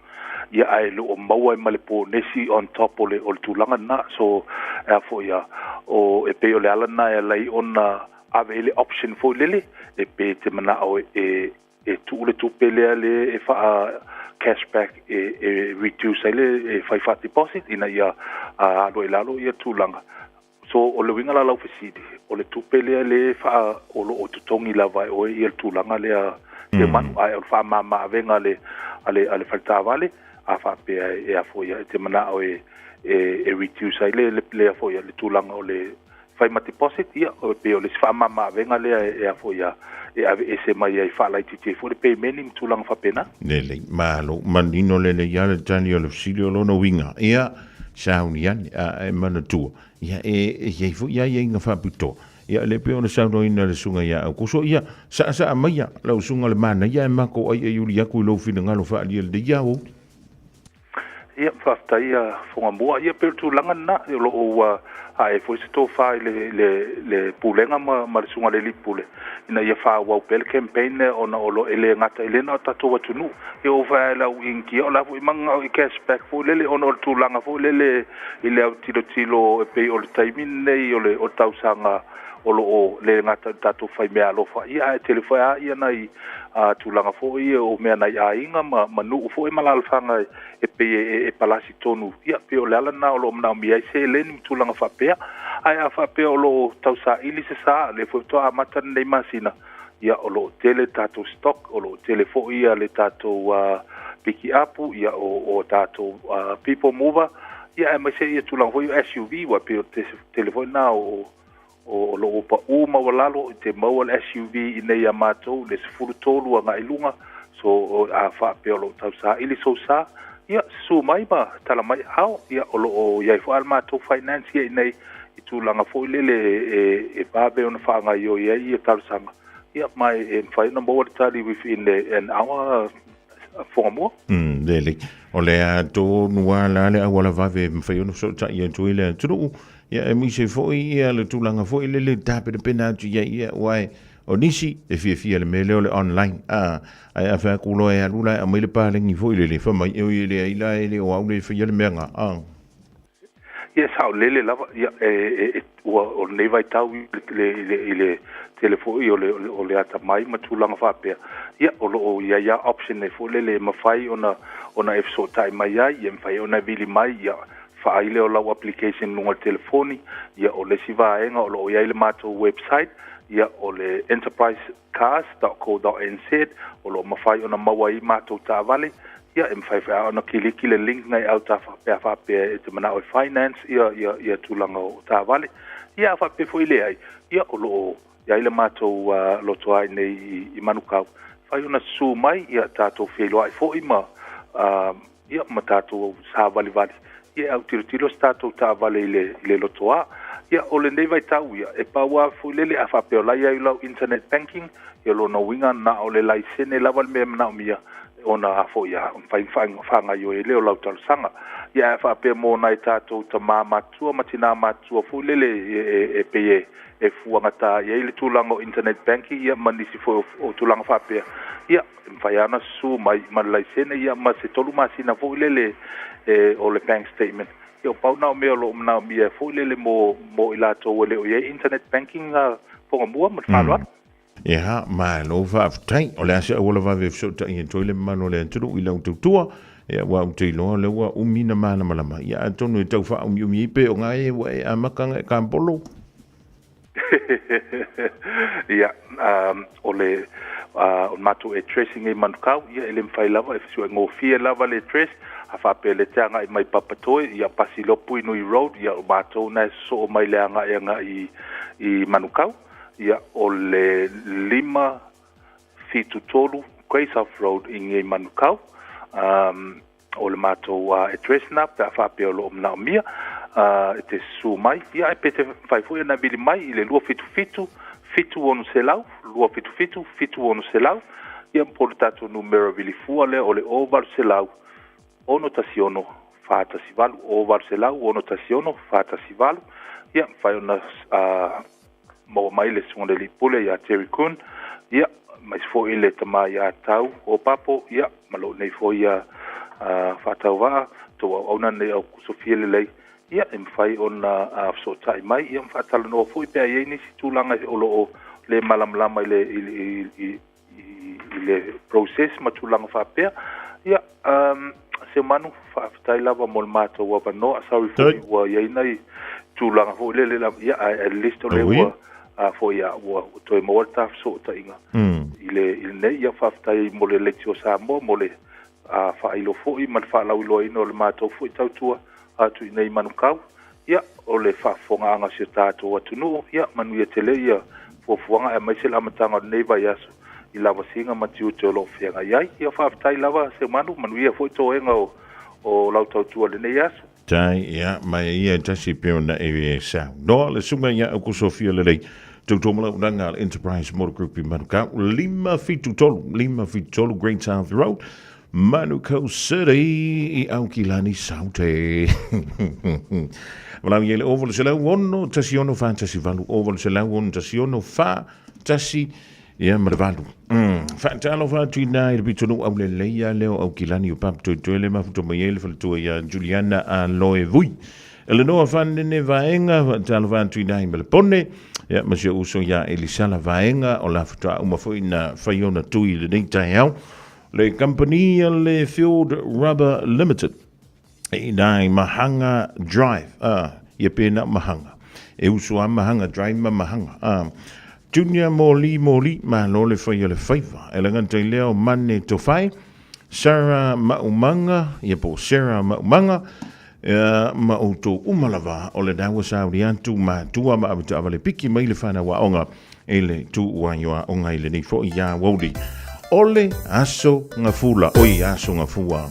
ia ae le o maua ai ma le ponesi on top o le, o le tulaga lena. So, e a foi a, o, e pei o le ala lena e ala ai ona ave i le option foi lele, e pe te manao e, e tuu le tupe lea le e faa cash back e e reduce ai le e fai faa-deposit ina ia alu ai i lalo ia tulaga. So o le uiga la lau fesili, o le tupe lea lea faa o lo o totogi lava e oe ia le tulaga lea Seumanu, ae o le faamama avega a le a le a le faletaavale a faapea e a foi e te manao e e reduce ai le lea foi le tulaga o le fai ma deposit, ia e pei o le isi faamama avega lea e a foi e aveese mai ai faalaitiiti ai foi le pemeni ma tulaga faapena. Lelei, malo, manino lelei lava le tali o le fesili o lona uiga, ia, sauni ane, a e manatua, ia e i ai foi aiaiga faapitoa, ia le pei ona saunoaina e le susuga ia Aukuso, ia, saasaa maia lau susuga le manaia ae matou aiaiuli atu i lou finagalo faaalia lenei aoauli. Ia, faafetai ia Fogamua. Ia, pei o le tulaga lena, o lo o ua ae foi se tofa i le, le, le Pulega ma, ma le Susuga i le Alii Pule ina ia faaauau pea le campaign lea ona o lo e le gata i lena o tatou atunuu. Ia ua fai lava i lau Initia, o la foi manao i cash back foi lele ona o le tulaga foi lele i le autilotilo e pei o le taimi lenei o le o tausaga o lo o le gata i le tatou faimeaalofa, ia ae tele foi lava ia nai tulaga foi ia o mea nai aiga ma ma nuu foi ma alaalafaga e pei e palasi tonu, ia pei o le ala lena o lo o manaomia ai seleni ma tulaga faapea. Ae a faapea o lo o tausaili se sa, lea foi faatoa amata lenei masina, ia o lo o tele le tatou stock, o lo o tele foi ia le tatou pikiapu, ia o tatou people mover, ia aemaise ia tulaga foi o SUV, aua e pei o le tele foi lena o o lo o pau maualalo i te maua le SUV i nei iā matou le 13 agai i luga, so a faapea o lo o tausaili sou sa, ia susu mai ma tala mai aao, ia o lo o i ai foi a le matou finance ia i nei i tulaga foi lele e vave ona faagaoioi ai ia talosaga, ia ma e mafai ona maua le tali within an hour Fogamua. Lelei. O le a tonu lava la le auala vave e mafai ona fesootai atu ai le atunuu, ia aemaise foi ia le tulaga foi lele e tapenapena atu i ai, ia aua o nisi e fiafia i le mea lea o le online, a, ae a fai atu loa e alu la e aumai le paleni foi lele, fai mai, oi e leai la e le o au lea e faia le mea na, a. Ia, e saolele lava, ia, e, e, e, ua, o lenei vaitau i le, i le, i le tele foi o le, o le atamai ma tulaga faapea, ia, o lo o i ai lava option e foi lele e mafai ona, ona e fesootai mai ai, ia, e mafai ona e vili mai, ia, faaai lea o lau application i luga o le telefoni, ia, o le isi vaega o lo o i ai le matou website, ia, o le enterprisecars.co.nz, o lo o mafai ona maua ai matou taavale, ia, e mafai foi lava ona kiliki le link na i autafa pe a faapea e te manao e finance ia, ia, ia tulaga o taavale. Ia, a faapea foi e leai, ia, o lo o i ai le matou loto ai nei i, i Manukau, fai ona susu mai, ia, tatou feiloai foi ma, ia, ma tatou savalivali, ia, e autilotilo se tatou taavale i le, i le lotoa. Ia, o lenei vaitau ia, e pau lava foi lele, a faapea o la e i ai lau internet banking, ia, o lona uiga na o le laisene lava le mea e manaomia, ona a foi a mafai ona faagaoioi ai lea o lau talosaga. Ia, ae a faapea mo nai tatou tamā matutua ma tinā matutua foi lele e pei e fuagata i ai le tulaga o internet banking ia ma nisi foi o tulaga faapea, ia, e mafai lava ona susu mai ma le laisene ia ma se 3 masina foi lele o le bank statement. Ia, o pau na o mea o lo o manaomia foi lele mo i latou e le o i ai internet banking Fogamua ma le faaaloalo. Ia, malo faafetai. O le a se auala vave e fesootai atu ai le mamalu o le atunuu i lau tautua? Ia, aua ou te iloa o lea ua umi na malamalama. Ia, atonu e tau faaumiumi ai pe o ga e ua e amata ona e kabolo. Ia, o le o le matou address i nei Manukau, ia e le mafai lava, e fesuaigofie lava le address, a faapea le te agai mai Papatoe, ia pasi loa Puinui Road, ia o matou na e sosoo mai le agai agai i Manukau. Ia, o le 573 Greysoft Road i nei Manukau. O le matou address na pe a faapea o lo o manaomia e te susu mai. Ia, ae pe te mafai foi ona vili mai i le 277 7600, 277 7600, ia po o le tatou numera vili fua lea o le 0800 616 418, 0800 616 418. Ia, mafai ona maua mai le Susuga i le Alii Pule ia Terry Kuhn, ia, aemaise foi le tama ia Tau Opapo, ia, ma lou nei foi ia faatauvaa, tou auauna nei au kusofia lelei, ia, e mafai ona fesootai mai, ia, ma faatalanoa foi pe a i ai nisi tulaga o lo o le malamalama i le, i, i, i, i le process ma tulaga faapea, Ia, um, Seumanu, faafetai lava mo le matou avanoa. Sorry foi ua i ai nai tulaga foi lele lava. Ia, ae at least o lea ua a foi ia ua toe maua le ta fesootaiga i le i lenei. Ia, faafetai ai mo le Leitio Samoa mo le a faailo foi ma le faalauiloaina o le matou foi tautua atu i nei Manukau. Ia, o le faafofogaaga a si o tatou atunuu, ia, manuia tele ia fuafuaga aemaise le amataga o lenei vaiaso i lavasiga ma tiute o lo o feagai ai. Ia, faafetai lava Seumanu, manuia foi toega o, o lau tautua i lenei aso. Tai, ia, mai ia e tasi pe ona e saunoa le susuga ia Aukosofia Lelei. Tautua ma launaga a le Enterprise Motor Group i Manukau, 573, 573 Great South Road, Manukau City i Aukilani Saute. Walau i le 0 6 1 6 4 1 8 0 6 1 6 4 1 ia ma le valu. Faatalofa atu i nā i le pitonu au le leia leo au kilani o papu toi toi le mafuto mai ai le faletua ia Juliana a Loe Vui. Elenoa whanene vaenga, faatalofa atu i nā i Melepone, ia ma si o uso ia Elisala vaenga o la futoa uma foi na whaiona tui le nei tai au. Le kamupani a le Field Rubber Limited i nā i Mahanga Drive, ā, ia pēnā Mahanga. E uso a Mahanga Drive ma Mahanga, ā. Junior Moli Moli, malo le whai o le whaiva. E langa tai leo Mane Tofai, Sarah Maumanga, ia po Sarah Maumanga, ia, ma outou uma lava o le dawa sauri atu ma tua ma awita awale piki mai le whanau aonga e le tuua i o aoga i lenei fo'i iā uauli. O le aso gafula, oi aso gafua.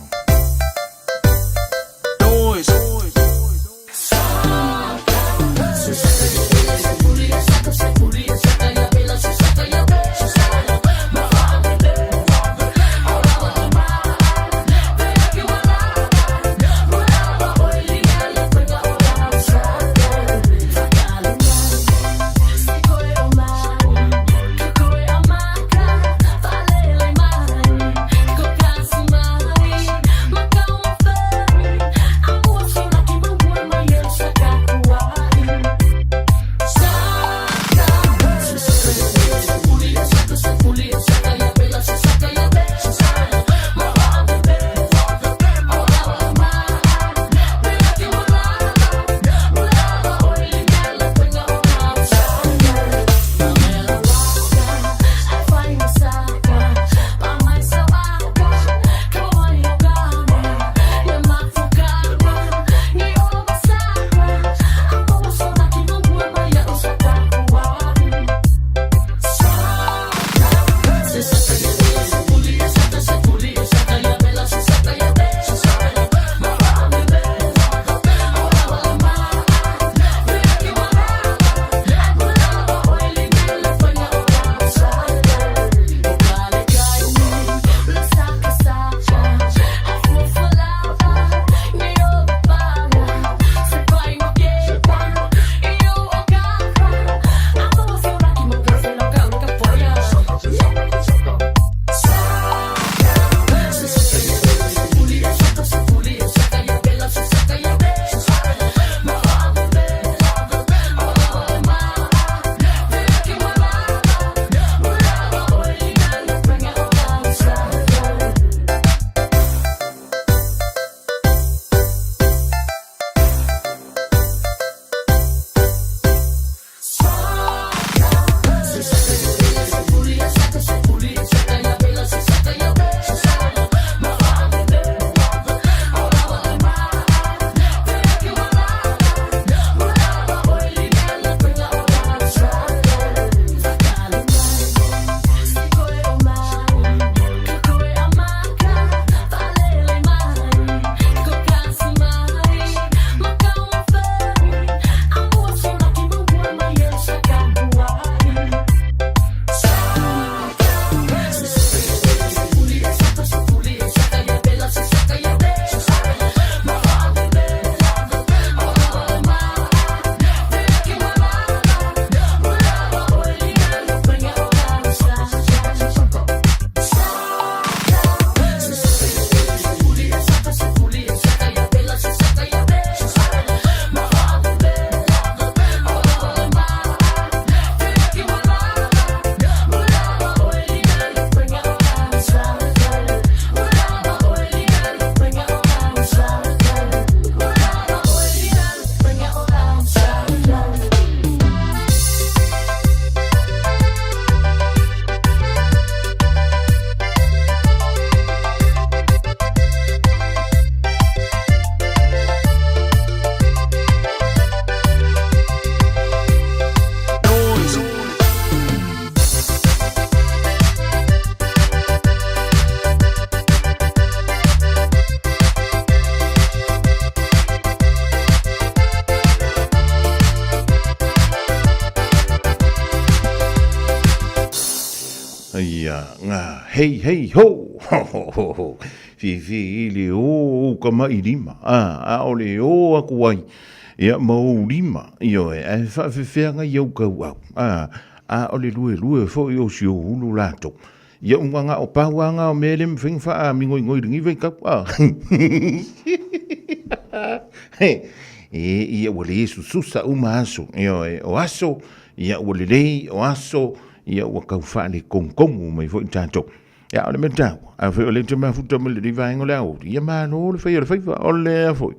Nga hei hei ho! Fiafia i le o ou kamaʻilima, a, ʻaʻole e ō aku ai, ia, ma ou lima, ioe, ae faafefeaga i au kauʻau, a, ʻaʻole luelue foʻi o si ou ulu latou. Ia u nganga o pau a nga o mea le mawhai nga wha a mingoi ngoi ringi wei kau, a. E, ia ua le sususa uma aso, ioe, o aso, ia ua lelei, o aso, Ia ua kau faalekogokogo mai foi tatou. Ia o le mea taua, a foi o le te mafuta ma le vaega o le aoauli, ia malo le fai o le faiva, o lea foi.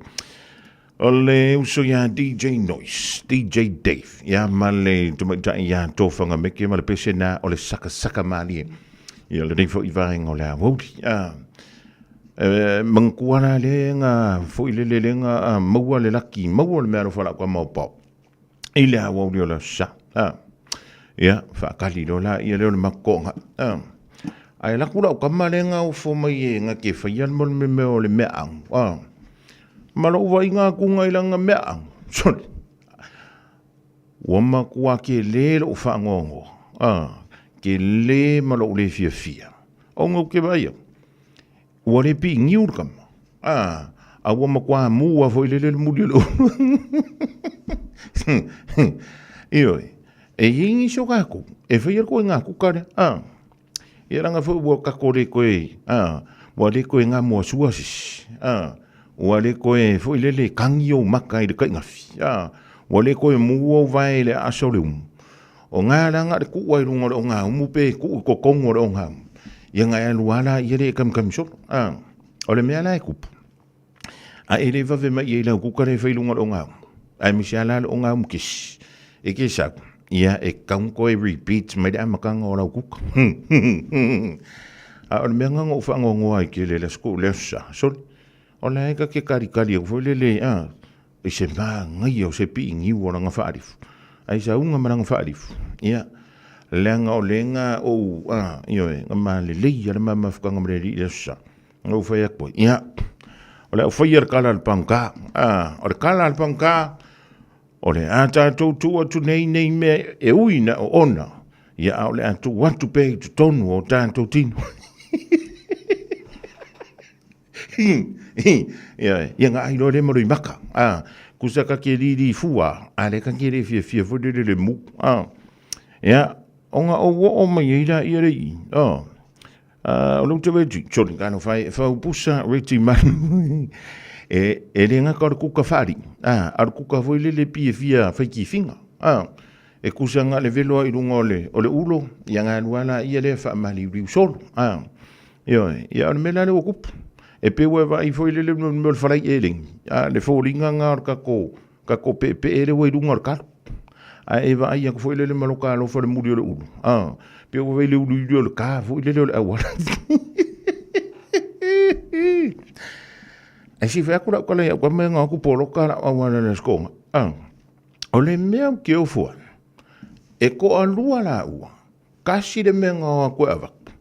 O le uso ia DJ Noise, DJ Dave, ia ma le tamaitai ia Tofaga Meke ma le pese na o le sakasaka malie. Ia lenei foi vaega o le aoauli. Ia, e, manatua la le nga foi le le nga a maua le laki, maua le mea alofa lau ka maopao. I le aoauli o le aso Sa. A. Ia, faakali loa la ia lea o le makokoga. A. Ae laku lau kama lea nga ofo mai e nga ke whaia le mea mea o le mea angu. A. Ma lou vaaiga aku nga i langa mea angu. Sorry. Ua matua ke le lou whaangoangoa. A. Ke le ma lou le fiafia. O ngau ke vaai aku. Ua le piʻi niu le kama. A, a ua makuā mū a foi lele le muli o le ulu. Ioe, e i ai nisi o kākou, e whai ar koe ngā kuka rea. A, ia ranga foi ua kako le koe, a, ua le koe ngā mua sua sisi. A, ua le koe foi lele kangi o maka i le kaingafi. A, ua le koe mū au vae i le aasa o le umu. O ngā ranga le kuʻu ai lunga o le o ngā umu pe kuʻu i kokongo o le o ngā umu. Ia ngā e alu ala ia le e kamikami solo. A, o le mea la e kupu. A e le vave mai ia i lau kuka le whai lunga o le o ngā umu. Ai misi ala le o ngā umu kisi. E ke sau. Ia e kaungo e repeat mai le amakanga o lau kuka. A o le mea nganga o whangongoa ai ke le la sku le sa. Sorry. O la e ka ke karikari aku foi le le, a, i se māngaia o se pii niu o langa whaarifu. Ai sa unga ma langa whaarifu. Ia, leanga o le ngā ou, a, ioe, nga mā le lei a le mama whakanga ma le li le sa. Nga u whai aku, ia, o le au whai a le kala le pangka, a, o le kala le pangka, o le a tātou tū atu nei nei mea e ui na o ona, ia a o le a tū atu pe i totonu o tātou tino. Ia, ia nga ai loa le maro i maka. A, kusa ka ke riri fua, a le ka ke re fia fia fo le le mu. A, ia, o nga o o mai ei la ia rei. A, a, o le ute weti, chori ka no whai, whau pusa, reti manu. E, e le ngaka o le kuka whaari. A, a le kuka foi le le pie fia whai ki finga. A, e kusa nga le veloa i runga o le, o le ulo, ia nga lua la ia le wha mali riu solo. A, Ioe, ia o le mea la lea ua kupu. E pei ua e vaai foi lele mea o le falai eleni, a le foliga nga o le kako, kako peepee lea ua i luga o le kalo. A e vaai aku foi lele ma lo ka alofa le muli o le ulu, a pei ua vaai le uluulu o le ka foi lele o le auala. Ai si fai aku lau kala iau ka mea nga aku poloka lau auala le skoonga. A, o le mea o ke ofua, e koa lua la ua, Kasi le mea nga o aku e avatu,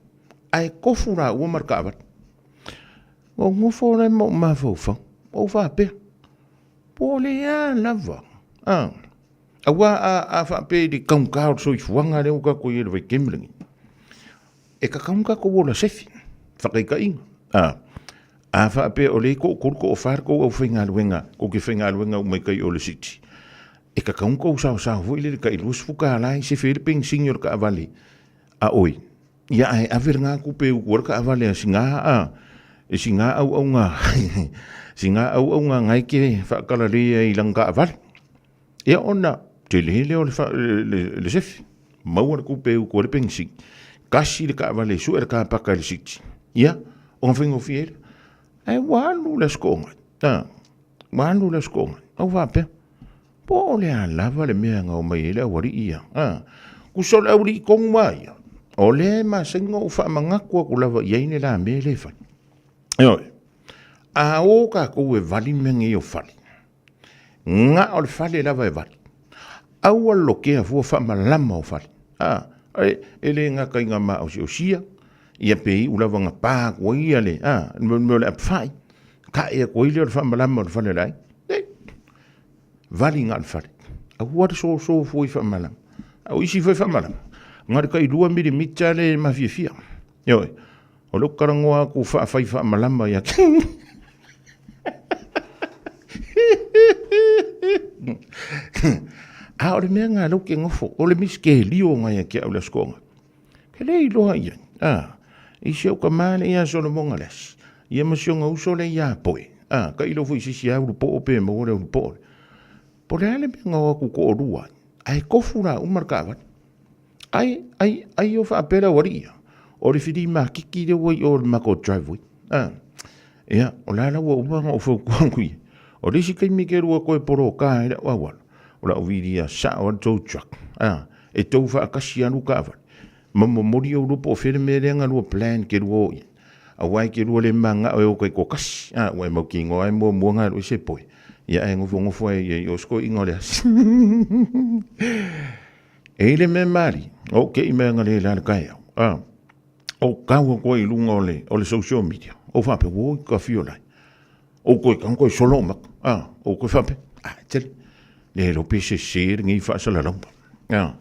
ae kofu la ua ma le kaavale. Ua nofo le ma ou mafaufau, ua ou faapea, po o le a lava, a, aua a, a faapea i le kaugata o le soifuaga lea ua tatou i ai i le vaitaimi lenei, e tatau ona tatou ola sefi, faataitaiga, a, a faapea o lea e toatolu toafa le tou aufaigaluega, tou te faigaluega uma i tai o le city, E tatau ona tou saosao foi lele tai $20 e sefe ai le penisini o le taavale a oe, ia ae ave lena tupe e utu ai le taavale a sina a, e sina auauna, sina auauna na e te faatalalei ai i lana taavale. Ia ona tele lea o le, le, le sefe, maua le tupe e utu ai le penisini, kasi le taavale e sue le kapaka i le city, ia, ona faigofie ai lea. Ae ua alu le aso toonai, a, ua alu le aso toonai, au faapea, Po o le a lava le mea na omai ai le aualii ia, a, kusa o le aualii tonu lava ia, o lea e masani ona ou faamanatu atu lava i ai le la mea lea e fai. Ioe, a o tatou e vali mea nei o fale, na o le fale lava e vali. Aua le lokea fua faamalama o fale. A, e, e le gata i ngā maosiosia, ia pe iu lava na pa atu ai ia le, a, le mea o le apefai, kae atu ai lea o le faamalama o le fale o le aiga. E, vali na o le fale. Aua le soso fua i faamalama. A o isi foi faamalama, na o le tai 2 milimita le mafiafia. Ioe, o lou talanoa aku faafai faamalama ia te A o le mea lena lea ou te nofo, o le misikelio lena ia te au i le Aso Toonai. Ke le iloa i ai, a, i si ou tama lea ia Solomona Lesi, ia ma si ona uso lea ia Poe, a, tailo foi i se isi aulu poo pe maua le aulu poo lea. Po o le a le mea na o atu toalua ai, ae tofu la uma le taavale. Ai, ai, ai o faapea le aualii ia, o le filimakiki lea ua i o i le matou driveway. A, ia, o la la ua uma ona ou fautua atu i ai. O le isi taimi ke lua toe poloka ai lau auala, o lau vilia sao lava le tow truck. A, e tou faatasi alu taavale, ma momoli ou lua po o fea le mea lea na lua plan ke lua o i ai. Aua e te lua le manao e o taitoatasi, a, ua e mautinoa lava e muamua ona alu ese poe, ia ae nofonofo ai i o si toeaina o le asi. E i le mea malie, o ou te i mai analeila i le taeao, a, o tau atu ai i luga o le, o le social media, ou faapea, oi ka fio lai, ou toe tago toe solo ou maka, a, ou toe faapea, a, tele, le iloa pe sese lenei faasalalauga, a,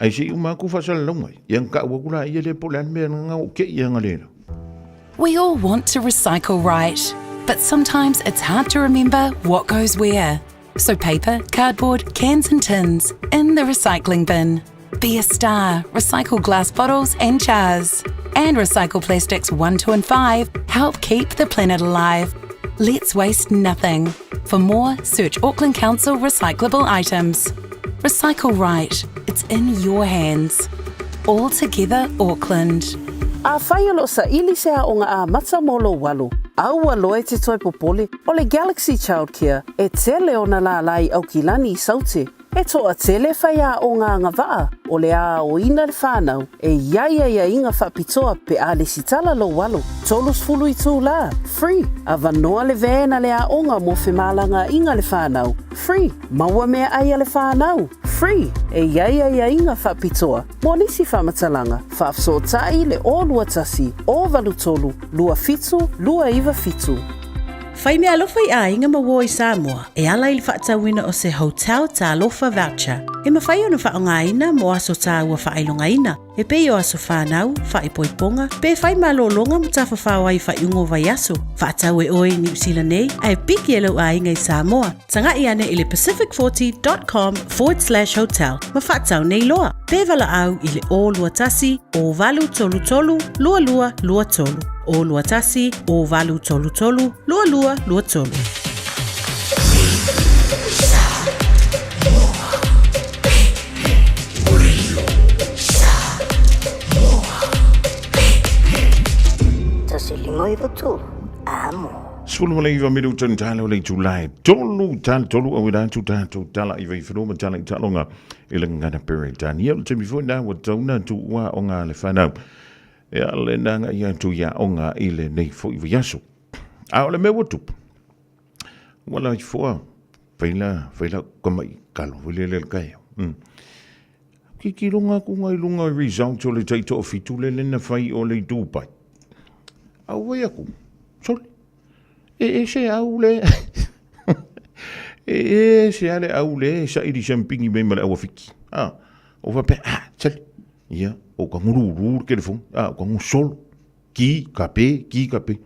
ae se i uma atu faasalalauga ia, ia ona tau atu laia lea po o le a le mea na ou te i analeila. We all want to recycle right, but sometimes it's hard to remember what goes where. So paper, cardboard, cans and tins in the recycling bin. Be a star, recycle glass bottles and jars. And recycle plastics 1, 2 and 5 help keep the planet alive. Let's waste nothing. For more, search Auckland Council recyclable items. Recycle right. It's in your hands. All together Auckland. Afai o lo o saili se aoga amata mo lou alo, aua loa e te toe popole, o le Galaxy Childcare e tele ona lālā i Aukilani i Saute. E toatele faiaoga agavaa o le aoina le whanau e i ai aiaiga faapitoa pe a lesitala lou alo. 30 itulā, free, avanoa le van a le aoga mo femalagaaiga le whanau, free, maua meaai a le whanau, free, e i ai aiaiga faapitoa mo nisi faamatalaga, faafesootai le 021 083 27 297. Fai meaalofa i aiga ma uo i Samoa e ala i le faatauina o se Hotel Talofa Voucher e mafai ona faaaogaina mo aso taua faailogaina e pei o aso whanau, faaipoipoga, pe fai malōlōga ma tafafao ai i faaiuga o vaiaso. Faatau e oe i Niu Sila nei ae piki e lou aiga i Samoa. Taga'i ane i le pacific40.com/hotel ma faatau nei loa. Pe valaau i le 021 0833 2223. 021 0833 2223. 153, amo. 19 minuta ni tala o le itula e tolu tala tolu au ila atu tatou tala i vaiwhanua ma tala i taaloga i le gagana Peretania. O le taimi foi lena ua tauna tuua o ngā le whanau. E a le nanga i atu i aoga i lenei foi vaiaso. A o le mea ua tupu, ua la ifoa, faila, faila kamai kalo, foi lele le kaeo. Kikilonga aku ngai lunga i result o le taitoafitu lele na fai o le Dubai. Au ai aku, sole, e ese au le, e ese a le au le saili sampingi mai ma le auafiki. Ah, o faapea, ah, sale, ia, o ka ngururu le telefoni, ah, o ka ngusolo, ki, ka pe, ki, ka pe.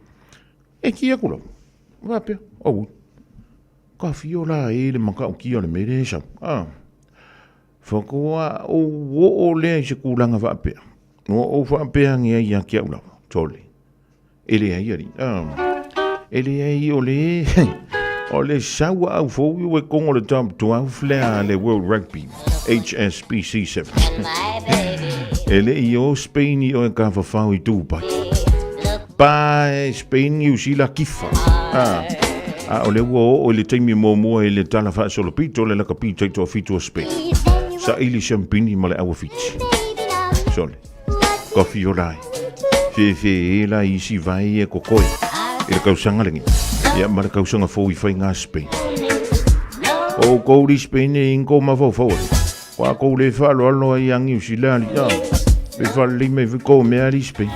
E ki aku lau, faapea, au, ka fio la e le makautia o le mele e sau. Ah, Whakawa o oo lea i se kūlanga faapea. Ua ou faapea age ai ia te au lava, tole. E leai alii. E leai o le o le sau a au fou i ue kongo le top 12 lea a le World Rugby HSBC 7. E le i o Spain i o e ka whawhao i Dubai. Pa e Spain New Zealand kifa. Ah. A o le ua oo i le taimi muamua i le tala faasolopito le lakapi taitoafitu o Spain. Saili siampini ma le auafiti. Sole. Ka fio lai. Fefe e la isi vai e kokoe. I le kausaga lenei. Ia ma le kausaga fou i fai ngā Spain. O kou li Spain e ingo mafaufau ai. Kua kou le faaaloalo ai ia Niu Sila ali. Ia. Pe faalelei mai foi kou mea ali Spain.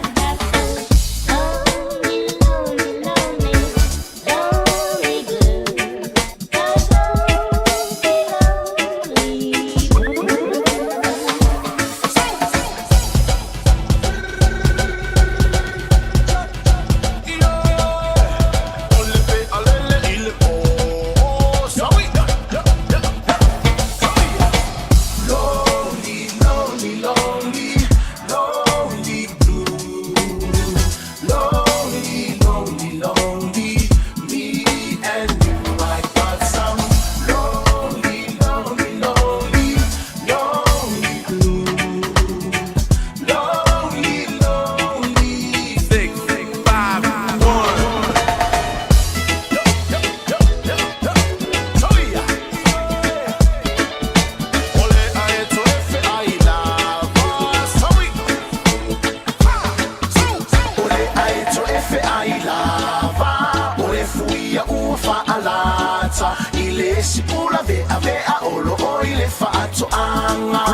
le isi pula ve'ave'a o lo'o i le fa'ato'aga.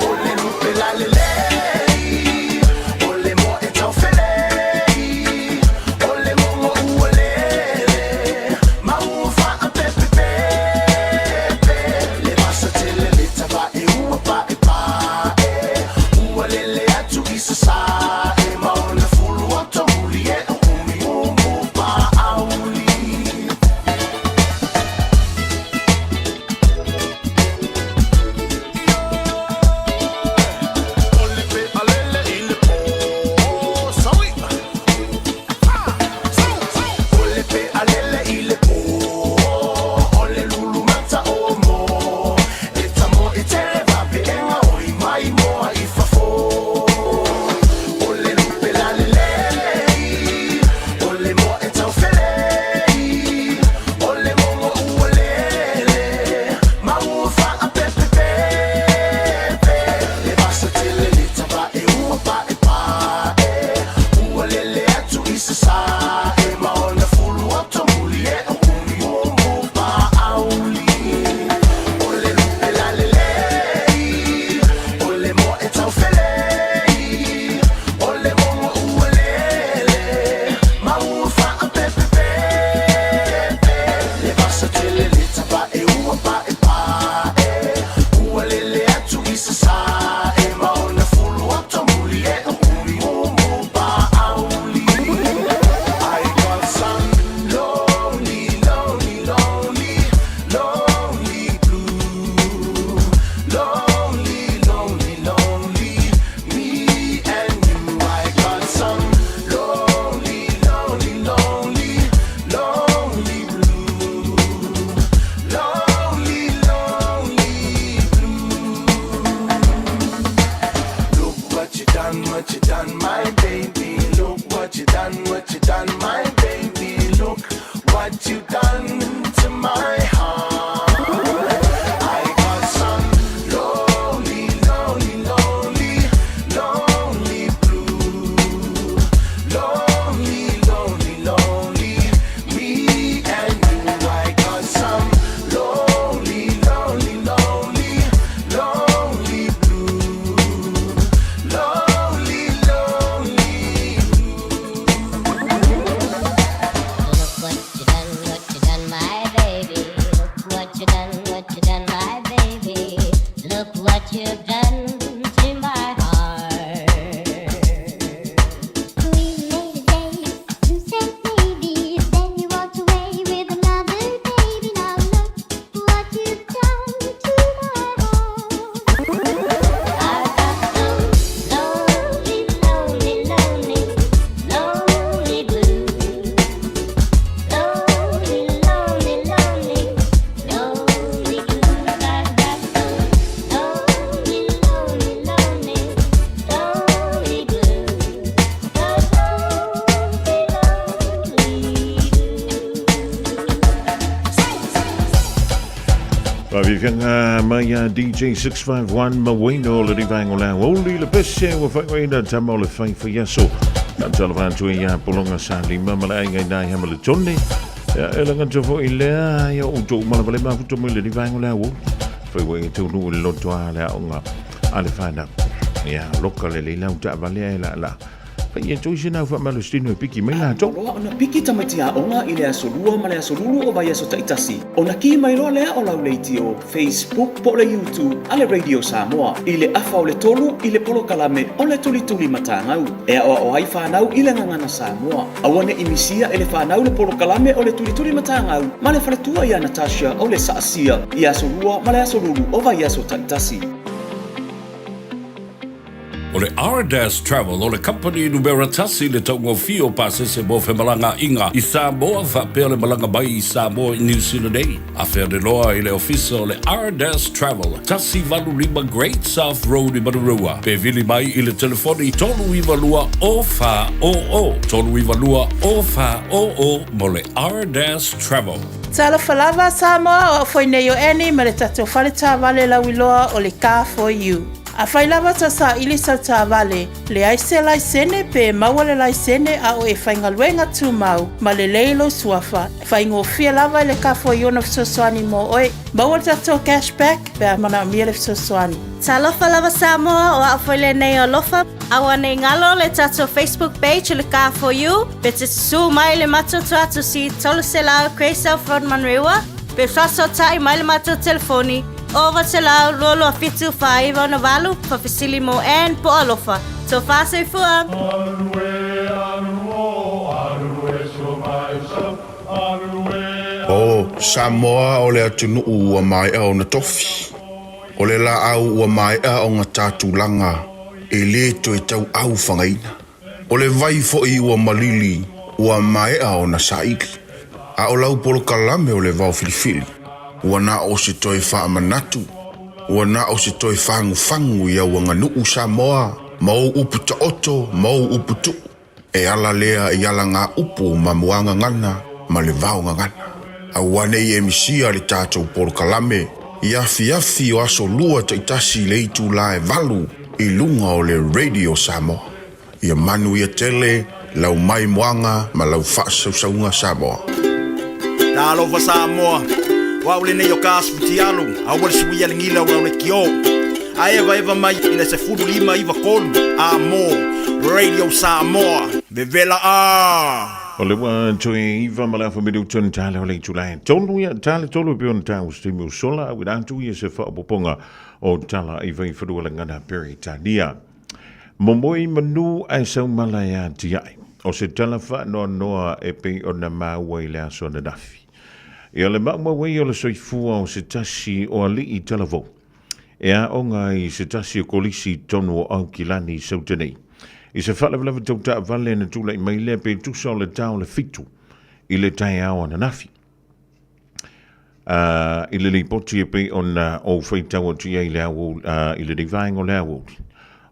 O le lupe lalelei, o le moe taufelei, o le mogo ua lele ma ua fa'apepepepe. Le vasa tele le tava'e ua pa'epa'e, ua lele atu i sasa'e, ma ona fulu oto muli e o ʻumiumu pa'auli. O le pe'a lele i le pō saui. O le pe'a lele i le pō, o le lulu mata o mo. E tamo e tele vape'ega oi mai moa i fafo. O le lupe lalelei, o le moe taufelei, o le mogo ua lele ma ua fa'apepepepe. Le vasa tele le tava'e ua pa'epa'e, ua lele atu i sasa'e, ma ona fulu oto muli e o ʻumiumu pa'auli. O le lupe lalelei, o le moe taufelei, o le mogo ua lele ma ua fa'apepepepe. Le vasa tele le tava'e ua pa'epa'e, ua lele atu i sasa'e, ma ona fulu oto muli e o ʻumiumu pa'auli. I got some lonely, lonely, lonely, lonely blue. Lonely, lonely, lonely, me and you. I got some lonely, lonely, lonely, lonely blue. Lonely, lonely blue. Look what you done, what you done, my baby. Look what you done, what you done, my baby. Look what you done to my heart. I got some lonely, lonely, lonely, lonely blue. Lonely, lonely, lonely, me and you. I got some lonely, lonely, lonely, lonely blue. Lonely, lonely. Look what you done, what you done, my baby. Look what you done, what you done, my baby. Look what you've done to my heart. We made a day, you said maybe, then you walked away with another baby. Now look what you've done to my heart. I've got some lonely, lonely, lonely, lonely blues. Lonely, lonely, lonely, lonely blues. I've got some lonely, lonely, lonely, lonely blues. The lonely, lonely. Faafiafiaga mai a DJ 651 Mawino le rivaenga o le aoauli le pese ua faaigoaina tama o le faifaiaso. Faatalofa atu ai ia Pologa Salima ma le aiga i nai Hameletone. Ia, e lagata foi lea ia outou malamalema mafuta mai le vaega o le aoauli. Faaigoaina taunuu i le loto a le aoga a le fanau. Ia, loka lelei lau taavale ae laalaa. Fai e toi se nau faamalositino e piki mai latou. Loa ona piki tamaiti aoga i le aso Lua ma le aso Lulu o vaiaso taitasi, ona kī mai loa lea o lau leitio, Facebook po o le YouTube a le Radio Samoa i le afa o le tolu i le polokalame o le Tulituli Matagau e aoao ai fanau i le gagana Samoa. Aua ne i misia e le fanau le polokalame o le Tulituli Matagau ma le faletua ia Natasha o le Saasia i aso Lua ma le aso Lulu o vaiaso taitasi. O le Ardas Travel o le kamupani numera tasi i le taugofie o pasese mo femalagaaiga i Samoa faapea le malaga mai i Samoa i New Zealand nei. Afe ane loa i le ofisa o le Ardas Travel, 185 Great South Road i Manurewa, pe vili mai i le telefoni 392 0400, 392 0400 mo le Ardas Travel. Talofa lava Samoa, o au foi nei o Annie ma le tatou fale taavale lauiloa o le Car For You. Afai lava ta saili sau taavale, leai se laisene pe maua le laisene a o e faigaluega tumau ma lelei lou suafa, faigofie lava i le kafo i ona fesoasoani mo oe. Maua le tatou cash back pe a manaomia le fesoasoani. Talofa lava Samoa, o au foi lenei o Alofa. Aua nei galo le tatou Facebook page o le Car for You, pe te susū mai le matou tuatusi 300 Grey South Road Manurewa, pe faasootai mai le matou telefoni 900 22 7 4968, faafesili mo Ann po o Alofa. Tofa soifua! O Samoa o le atunuu ua maea ona tofi. O le laau ua maea ona ta tulaga e le toe tauau fagaina. O le vai foi ua malili ua maea ona saili. A o lau polokalame o le vao filifili, ua na o se toe faamanatu, ua na o se toe fagufagu i au aganuu Samoa ma ou upu taoto ma ou upu tuu. E ala lea i alagaupu ma muagagana ma le vaogagana. Aua ne i e misia le tatou polokalame i afiafi o aso lua taitasi i le itula e valu i luga o le Radio Samoa. Ia manuia tele lau maimoaga ma lau faasausauga Samoa. Talofa Samoa, o au lenei o ka Asfutialu, aua le suia le gila o lau lekiō. A evaeva mai i le 15 93 a mō Radio Samoa. Vevela a! O le ua toe iva ma le afa minuta na tale o le itula e tolu ia tale tolu e pei ona taua se taimi ua sola auina atu ia se faaopoopoga o tala i Vaifanua le gagana Peretania. Momoe i manu ae saumala e atiae. O se tala faanoanoa e pei ona maua i le aso ananafi. Ia le maumau ai o le soifua o se tasi o alii talavou. E aoga ai i se tasi o kolisi i totonu o Aukilani i Sauta nei. I se faalavelave tau taavale na tulai mai lea pe tusa o le ta o le fitu i le taeao ananafi. Uh, i le lipoti e pei ona ou faitau atu i ai le au, uh, i lenei vaega o le aoauli.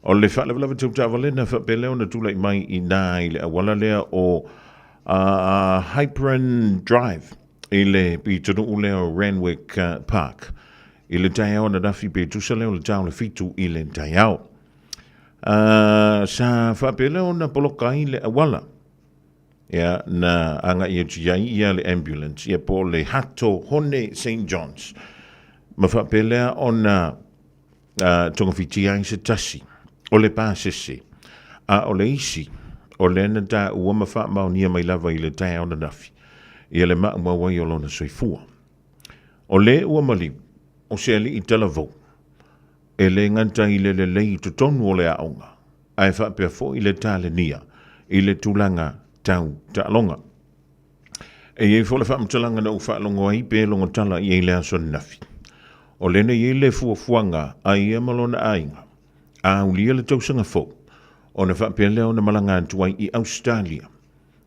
O le faalavelave tau taavale na faapea lea ona tulai mai i nā i le auala lea o uh, Hyperon Drive i le pitonuu lea o Randwick Park. I le taeao ananafi pe tusa lea o le ta o le fitu i le taeao. Uh, sa faapea lea ona poloka ai le auala. Ia, na agai atu i ai ia le ambulance, ia po o le Hato Hone St. John's. Ma faapea lea ona uh, togafitia ai se tasi o le pasese, a o le isi o lea na taua ma faamaonia mai lava i le taeao ananafi, ia le maumau ai o lona soifua. O le ua maliu, o se alii talavou, e le gata i le lelei i totonu o le aoga, ae faapea foi le talenia i le tulaga tau taaloga. E i ai foi le faamatalaga na ou faalogo ai pe logo tala i ai le aso ananafi. O lea na i ai le fuafuaga a ia ma lona aiga, a aulia le tausaga fou, ona faapea lea ona malaga atu ai i Ausetalia.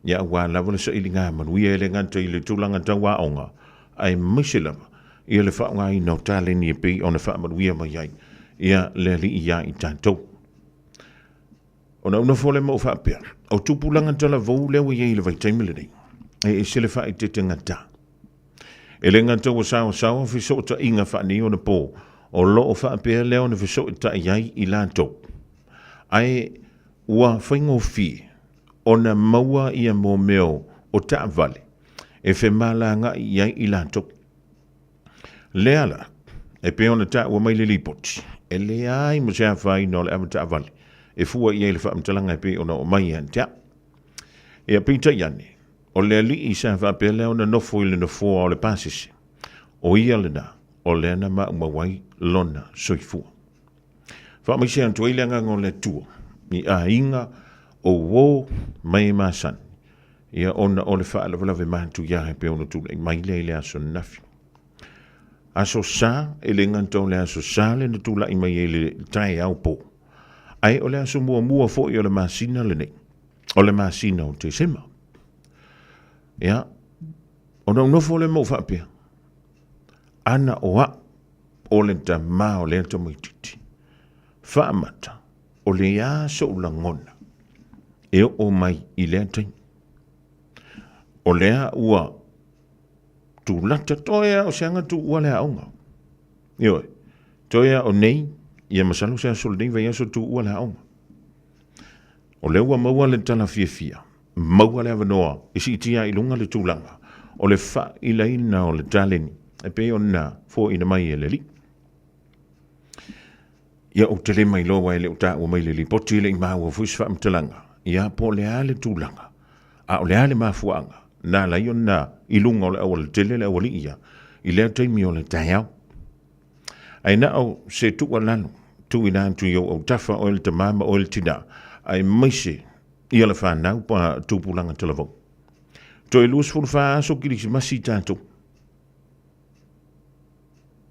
Ia aua lava le sailiga manuia e le gata i le tulaga tau aoga, aemaise lava ia le faaaogaina o taleni e pei ona faamanuia mai ai ia le Alii iā i tatou. Ona ou nofo lea ma ou faapea, o tupulaga talavou lea ua i ai i le vaitaimi lenei, e ese le faaeteete gata. E le gata ua saosaoa fesootaiga faaneionapo o lo o faapea lea ona fesootai ai i latou, ae ua faigofie ona maua ia mōmeo o taavale e femalagaai i ai i latou. Lea la, e pei ona taua mai le lipoti, e leai ma se afaina o le avetaavale e fua i ai le faamatalaga e pei ona oo mai ia te au. Ia peitai ane, o le alii sa faapea lea ona nofo i le nofoa o le pasese, o ia lena o lea na maumau ai lona soifua. Faamaise atu ai le agaga o le Atua i aiga o uō mai e masani, ia ona o le faalavelave matuia e pei ona tulai mai lea i le aso ananafi. Aso Sa, e le gata o le Aso Sa le na tulai mai ai le taeao pō, ae o le aso muamua foi o le masina lenei, o le masina o Tesema. Ia, ona ou nofo lea ma ou faapea, ana o au o le tamā o lea tamaitiiti, faamata, o le a so'u lagona e oo mai i lea taimi. O lea ua tulata toe a o se aga tuua le aoga. Ioe, toe a o nei, Ia masalo se aso o lenei vaiaso tuua le aoga. O lea ua maua le tala fiafia, maua le avanoa e siitia ai i luga le tulaga o le faailaina o le taleni e pei ona foaina mai e le Alii. Ia ou te le mailoa aua e le o taua mai le lipoti e le i maua foi se faamatalaga, ia po o le a le tulaga, a o le a le mafuaaga na ala ai ona i luga o le aualatele le aualii ia i lea taimi o le taeao. Ae na o se tuualalo tuuina atu i ou autafa oe le tama ma oe le tina, aemaise ia le fanau pa tupulaga talavou. Toe 24 aso kilisimasi tatou.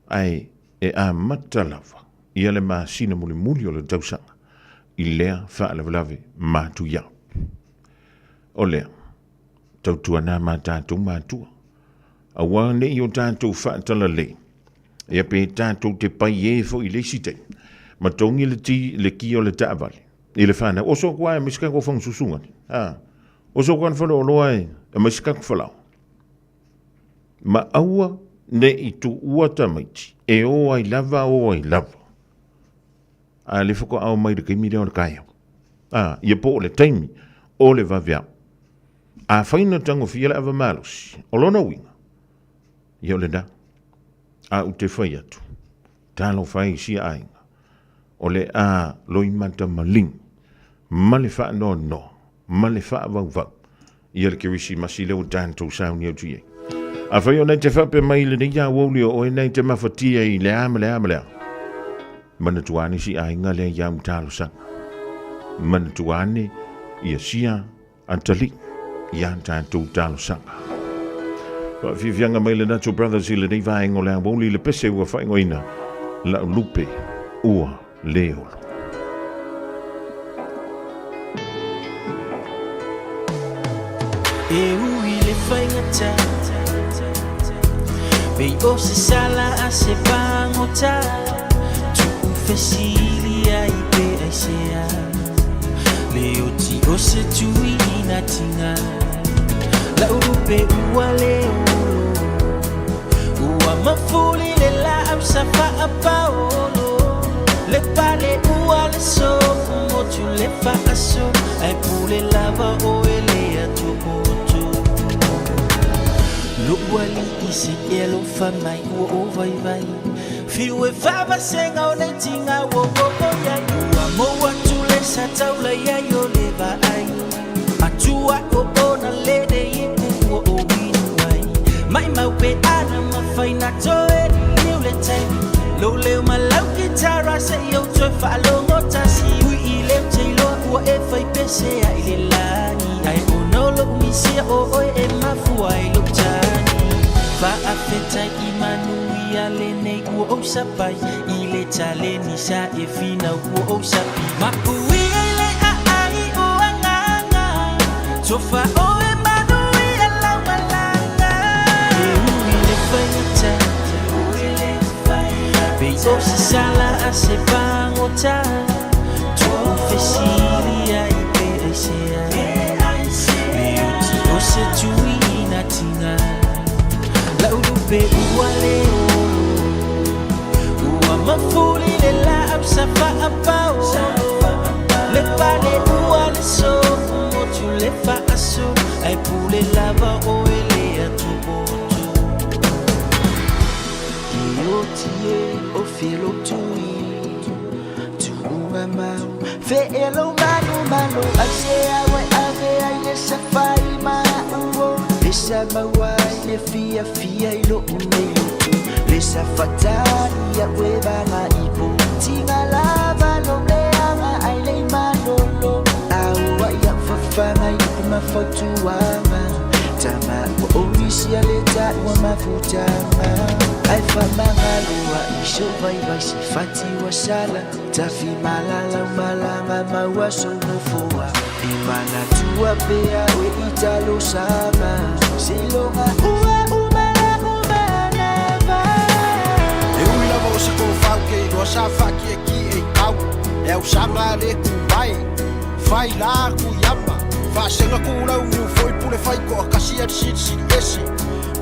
Ae e amata lava ia le masina mulimuli o le tausaga i lea faalavelave matuia. O lea, tautuana ma tatou matua, aua ne i o tatou faatalalei, ia pe tatou te pai e foi i le isi taimi, ma togi le ti le ki o le taavale i le fanau. Oso atu lava e aumai se tatou fagasusuga. A, oso atu lava le faleoloa e aumai se tatou falaoa. Ma aua ne i tuua tamaiti e o ai lava o ai lava. A le faatoa mai le taimi lea o le taeao. A, ia po o le taimi o le vaveao. Afai na tagofia le ava malosi, o lona uiga, ia o lena. A ou te fai atu, talofa e i sia aiga, o le a loimata maligi ma le faanoanoa ma le faavauvau ia le Kerisimasi lea ua tatou sauni atu i ai. Afai ona e te faapea mai i lenei aoauli o oe nei te mafatia i le a ma le a ma le a, manatua ane si aiga lea i au talosaga. Manatua ane ia sia atalii i a tatou talosaga. Faafiafiaga mai le Nacho Brothers i lenei vaega o le aoauli i le pese ua faaigoaina Lau Lupe Ua le Olo. E ui le faigata Pei o se sala a se pagota Tu'u fesili ai pe aisea Le oti o se tui ina tiga La'u lupe ua le olo Ua mafuli le laau sa faapaolo Le pale ua le sofu motu le faaso Ae pule lava oe le atopoto Lo'u alii se e alofa mai ua ou vaivai Fiu e faavasega o nei tiga ua oo iai Ua mou atu le sa taula iai o le vaai Atua o ona lele ipu ua ou inu ai Maimau pe ana mafai na toe liliu le taimi Lou leo ma lau kitara seia ou toe faalogo tasi Ui i leo te iloa ua e fai pese ai le lagi Ae ona o lo'u misia o oe e mafua ai lou tagi Faafetai i manuia lenei ua ou sapai I le taleni sa e finau ua ou sapi Mapuia i le aai o agaga Tofa oe manuia lau malaga E ui le faigata Pei o se sala a se pagota Tu'u fesili ai pe aisea Le oti o se tui ina tiga La'u lupe ua le olo Ua mafuli le laau sa faapaolo Le pale ua le sofu motu le faaso Ae pule lava oe le atopoto E oti e o felo tui Tu'uga mau Fe'elo manu malo Aisea ua e ave ai le safai ma'u o Le sa maua ai le fiafia i lo'u nei lotu Le sa fatali a'u e vaga ipo Tiga lava lou leaga ai lei malolo Aua'i a'u fafaga i upu ma fautuaga Tama ua ou misia le ta'ua mafutaga Ae faamagalo a'i sou vaivai se fati ua sala Tafi malala u malaga maua sou nofoa E manatua pea oe i talosaga Seiloga ua uma la'u manava. E ui lava o se tofau ke iloa sa faakiekie i tau E ausaga a le kuvae Fai la kuiama Faasega kulau niu foi pule fai koa kasi a le silisili ese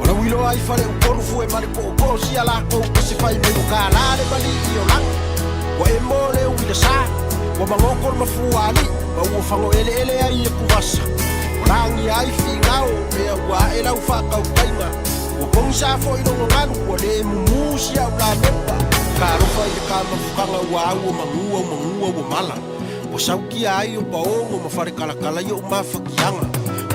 O lau iloa ai fale upolu fue ma le poopoo sia lakou ese fai mai ua kālā le malii o lagi. Ua e mo le uila sa Ua mangoko le mafua ali Ma ua fango ele ele ai e kuvasa Ua langi ai fingao Mea ua ae lau whakaukaiga Ua pongi sa fo i longa ngalu Ua le mumu si au la mepa Ka alofa i le ka mafukanga ua au o mangua o mangua ua mala Ua saukia ai o paongo ma whare kalakala i o mafakianga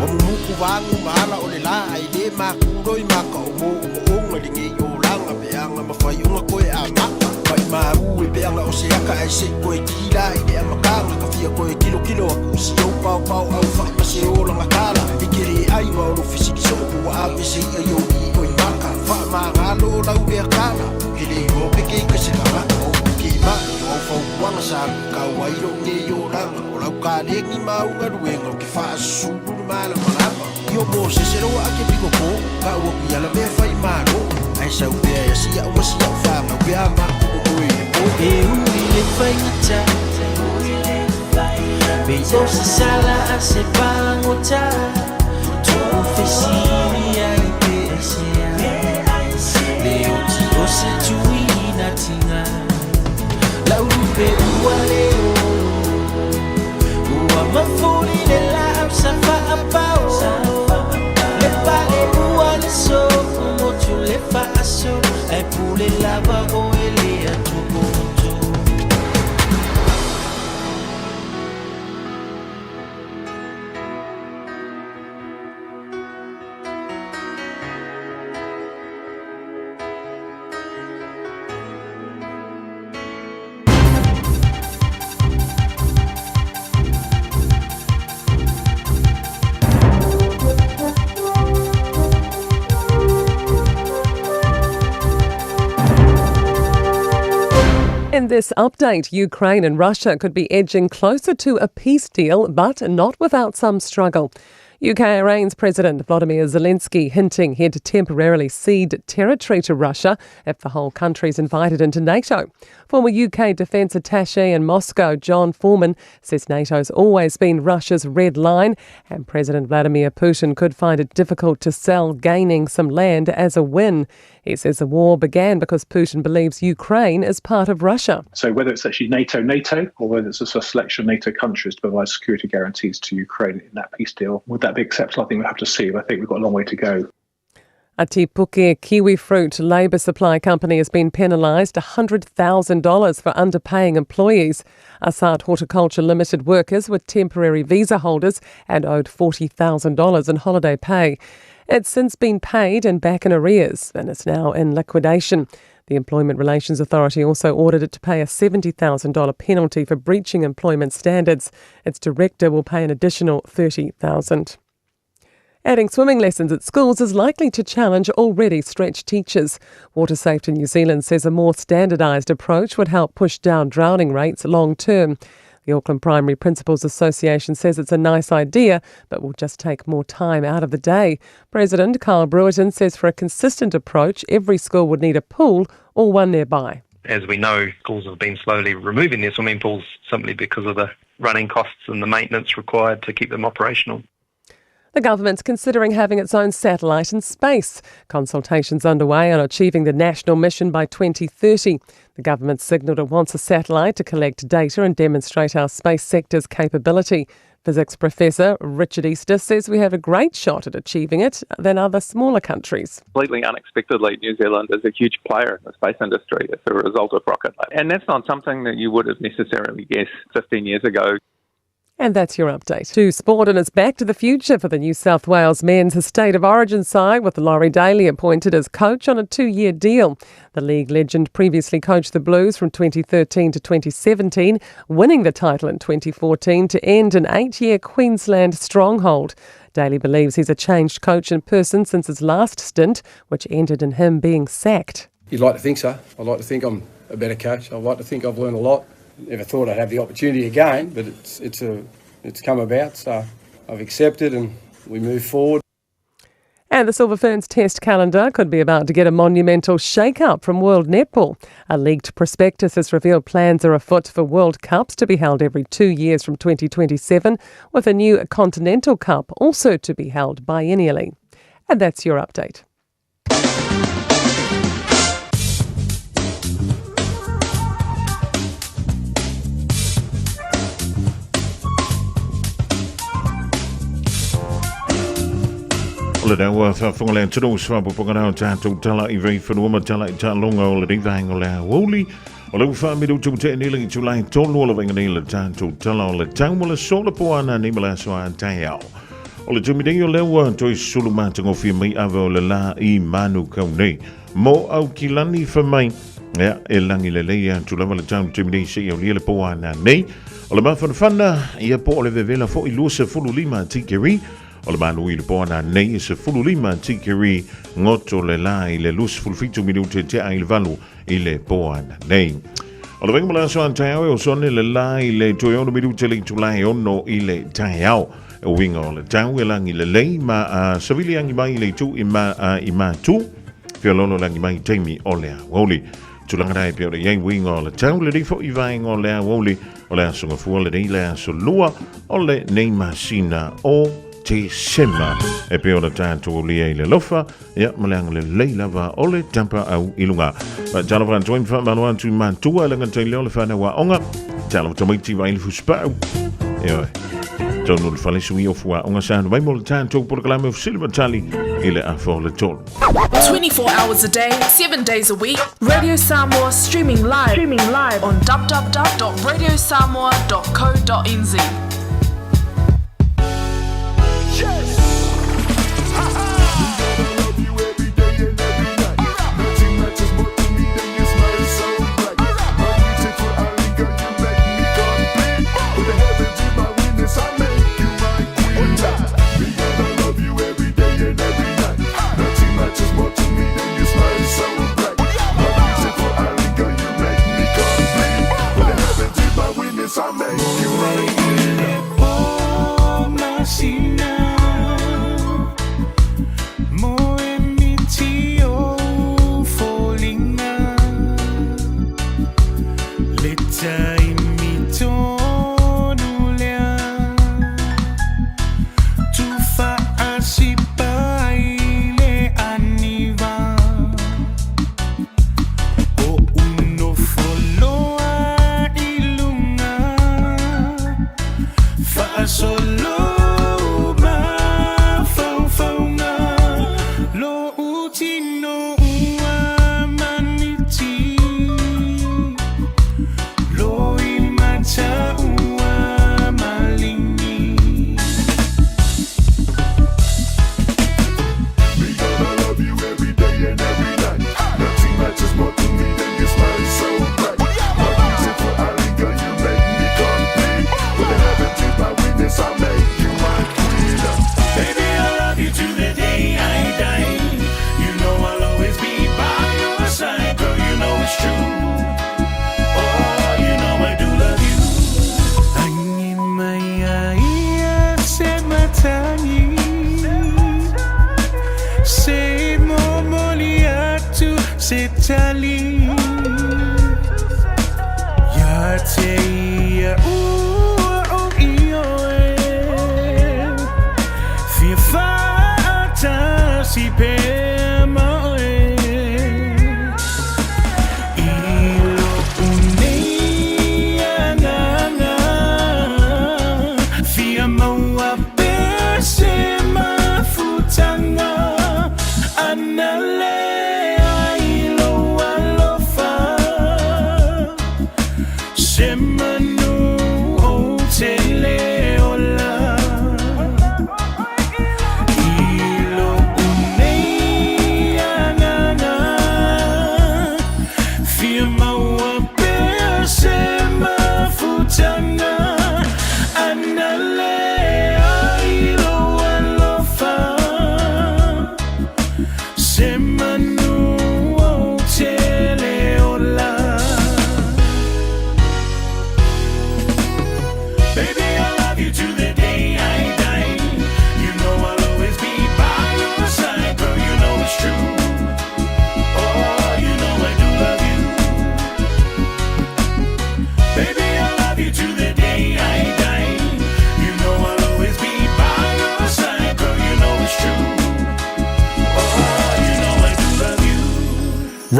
Ua mumuku vangu maala o le la ai le makuro i maka o mo o mo onga li ngei o langa Peanga mawhai unga koe a maka Mai maru e peanga o se aka ai se koe kila i le amakanga Ka fia koe kilo kilo aku si au pao pao au whai ma se o langa kala I kere ai wa o lo fisiki so ua awe se ia i o i o i maka Wha mangalo o lau lea kala Ke le o peke i ka se kangaka o ke ma i o au whaupuanga sa ka wairo nge i o langa O lau ka lengi maunga luenga o ke whaasulu le mala malama I o mō se se roa ake piko kō Ka ua kui ala mea whai māro Ai sau pea e si au ma si au whāngau Pe a māku o moe le pō E ui le whaingata Me o se sala a se pangota Tō fesiri ai pe ai sea Le oti o se tui na tinga Lau rupe ua le o Ua mafuri le la au sa whaapao Le pale ua le so Motu le whaaso Ai pule lava o ele a toko In this update, Ukraine and Russia could be edging closer to a peace deal, but not without some struggle. Ukraine's President Vladimir Zelensky hinting he'd temporarily cede territory to Russia if the whole country's invited into NATO. Former UK Defence Attaché in Moscow, John Foreman, says NATO's always been Russia's red line and President Vladimir Putin could find it difficult to sell gaining some land as a win. He says the war began because Putin believes Ukraine is part of Russia. So whether it's actually NATO, or whether it's a selection of NATO countries to provide security guarantees to Ukraine in that peace deal, would that be acceptable? I think we'll have to see. I think we've got a long way to go. A Te Puke Kiwi Fruit labour supply company has been penalised $100,000 for underpaying employees. Assad Horticulture Limited workers were temporary visa holders and owed $40,000 in holiday pay. It's since been paid and back in arrears and is now in liquidation. The Employment Relations Authority also ordered it to pay a $70,000 penalty for breaching employment standards. Its director will pay an additional $30,000. Adding swimming lessons at schools is likely to challenge already stretched teachers. Water Safety New Zealand says a more standardised approach would help push down drowning rates long term. The Auckland Primary Principals Association says it's a nice idea, but will just take more time out of the day. President Carl Brewerton says for a consistent approach, every school would need a pool or one nearby. As we know, schools have been slowly removing their swimming pools simply because of the running costs and the maintenance required to keep them operational. The government's considering having its own satellite in space. Consultations underway on achieving the national mission by 2030. The government signalled it wants a satellite to collect data and demonstrate our space sector's capability. Physics professor Richard Easter says we have a great shot at achieving it than other smaller countries. Completely unexpectedly, New Zealand is a huge player in the space industry as a result of Rocket Lab. And that's not something that you would have necessarily guessed 15 years ago. And that's your update. To sport, and it's back to the future for the New South Wales men's State of Origin side, with Laurie Daley appointed as coach on a 2-year deal. The league legend previously coached the Blues from 2013 to 2017, winning the title in 2014 to end an 8-year Queensland stronghold. Daley believes he's a changed coach in person since his last stint, which ended in him being sacked. You'd like to think so. I'd like to think I'm a better coach. I'd like to think I've learned a lot. Never thought I'd have the opportunity again, but it's come about, so I've accepted and we move forward. And the Silver Ferns Test calendar could be about to get a monumental shake-up from World Netball. A leaked prospectus has revealed plans are afoot for World Cups to be held every 2 years from 2027, with a new Continental Cup also to be held biennially. And that's your update. O le ua faafofoga le atunuu se faaopoopoga lea o tatou tala i vaifanua ma tala i taaloga o lenei vaega o le aoauli. O le ua faamilutu ua tea nei le itula e tolu o le vaega nei le tatou tala o le tau mo le aso le po ana nei ma le aso a taeao. O le taimi nei o lea ua toe sulu matagofie mai ave o le la i Manukau nei. Mo Aukilani fai mai, ia, e lagi lelei atu lava le tau i le taimi nei seia aulia le po ana nei. O le mafanafana, ia po o le vevela foi 25 tikeri, O le malu i le po ana nei e 15 tikeri goto le la i le 27 minute tea i le valu i le po ana nei. O le vaega mo le aso a taeao e oso ane le la i le toe ono minute le itula e ono i le taeao. E uiga o le tau e lagi lelei ma a savili agi mai i le itu i ma a i matu. Feoloolo lagi mai i taimi o le aoauli. Tulaga la e pei ona i ai uiga o le tau lenei foi vaega o le aoauli o le aso gafua lenei le aso lua o lenei masina o Tesema e pei ona tatou aulia i le alofa ia ma le agalelei lava o le tapaau i luga. Faatalofa atu ai ma faamalo atu i matua e le gata i lea o le fanau aoga, talofa tamaiti vaai le fusipau. Ioe. Tonu le fale sui o fuaoga sa mai mo le tatou polokalame o Fesili ma Tali i le afa o le tolu. 24 hours a day, 7 days a week. Radio Samoa streaming live, streaming live on www.radiosamoa.co.nz.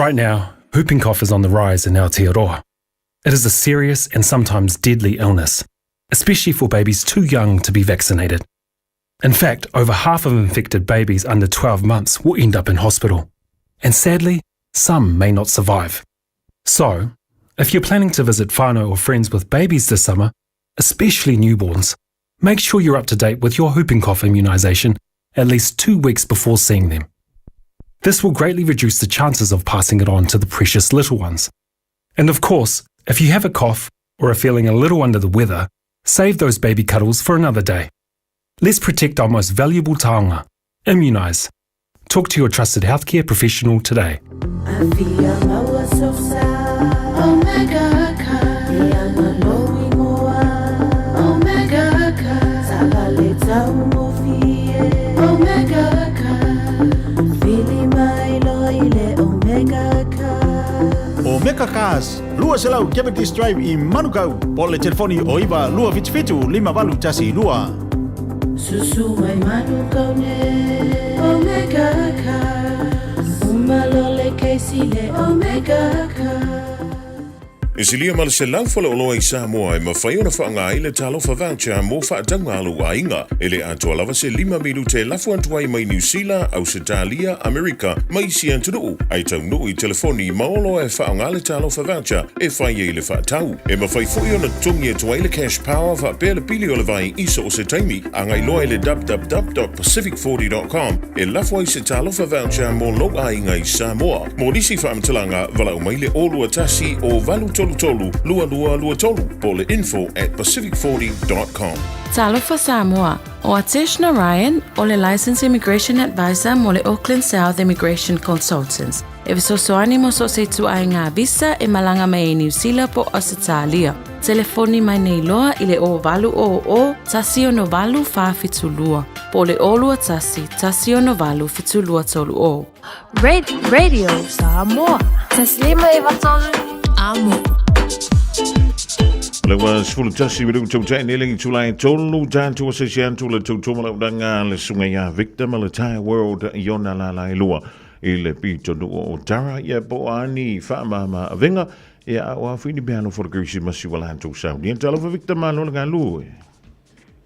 Right now, whooping cough is on the rise in Aotearoa. It is a serious and sometimes deadly illness, especially for babies too young to be vaccinated. In fact, over half of infected babies under 12 months will end up in hospital. And sadly, some may not survive. So, if you're planning to visit whānau or friends with babies this summer, especially newborns, make sure you're up to date with your whooping cough immunisation at least two weeks before seeing them. This will greatly reduce the chances of passing it on to the precious little ones. And of course, if you have a cough or are feeling a little under the weather, save those baby cuddles for another day. Let's protect our most valuable taonga. Immunise. Talk to your trusted healthcare professional today. Omega Cars, 200 Cavendish Drive i Manukau, po le telefoni o 9 277 5812. Susu mai Manukau ne Omega Cars Umalole keisi le Omega Cars E silia ma le 100 faleoloa i Samoa e mafai ona faaaoga ai le Talofa Voucher mo faatauga a lou aiga. E le atoa lava se lima minute e lafo atu ai mai Niu Sila, Ausetalia, Amerika ma isi atunuu, ae taunuu i telefoni ma oloa e faaaoga le Talofa Voucher e fai ai le faatau. E mafai foi ona totogi atu ai le Cash Power faapea le pili o le vai i so o se taimi. Agai loa i le www.pacific40.com e lafo ai se Talofa Voucher mo lou aiga i Samoa. Mo nisi faamatalaga, valaau mai le 021 o 833 2223 po o le info@pacific40.com. Talofa Samoa, o Atesh Narayan, o le Licensed Immigration Advisor mo le Auckland South Immigration Consultants. E fesoasoani mo so o se ituaiga visa e malaga mai ai Niu Sila po o Ausetalia. Telefoni mai nei loa i le 0800 168 472 po o le 021 168 7230. Radio Samoa. 153 Amo. O le ua 11 minute tautai nei le itula e tolu tatou asiasi atu le tautua malaulaga le susuga ia Victor ma le Tyre World i ona lala e lua i le pitonuu o Tara ia po o a ni faamama avega ia a o a foi ni meaalofa o le Kerisimasi ua latou saunia. Talofa Victor malo le galue.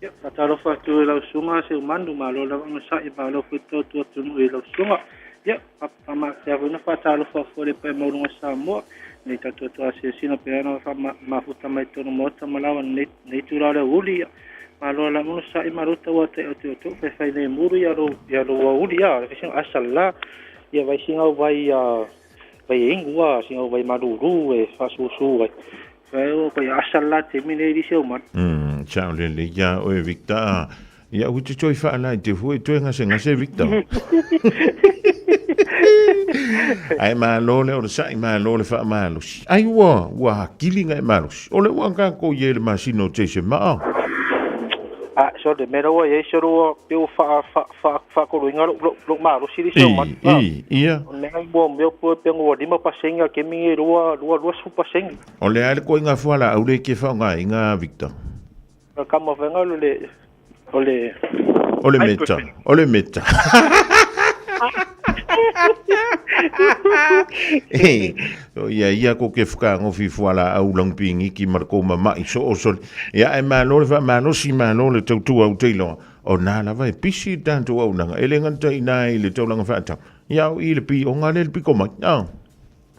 Ia, faatalofa atu i lau susuga Seumanu, malo lava onosai, malo foi le tautua atunuu i lau susuga. Ia, faamaatea foi na faatalofa foi le paia maualuga o Samoa, nei tatou atu asiasiga pei ona faamafuta mai totonu Maota ma lawa nei nei itula o le aoauli. Ia, malo lava onosai, malo taua atu i outou faifai nei mulu ia lou ia lou aoauli ia, le faisinga asa la. Ia vai singa o vai ia vai e inu a singa o vai malulu e faasusu ai. Fai o ko ia asa la te mine i se o manu. Ciao lele ia oe Victor. Ia u te toi whaala i te fue toe ngase ngase Victor. Ai malo le o sa'i malo le whaamalosi. Ai ua, ua hakili ngai malosi. O le ua ka ko ie le masino te se maa. A so le mea ua iai se ua pe ua wha wha wha whakoloinga lo lo lo malosi li se o manu. I, ia. O mea ngai mua mea pue pe ngua 5 pasenge a kemi e lua lua 20 pasenge. O le ale ko inga fuala au le ke whaonga inga Victor. Ka mavenga o le o le O le meta. O le meta. E, o ia ia ko ke whakaangofi fuala au lang pingiki ma le ko mama'i so o sole. Ia e malo le whaamalosi malo le tautua au teiloa. O nā lava e pisi tātou au nanga. E le nganta i nā i le taulanga whaatau. Ia o i le pi o ngā le piko mai. Ah.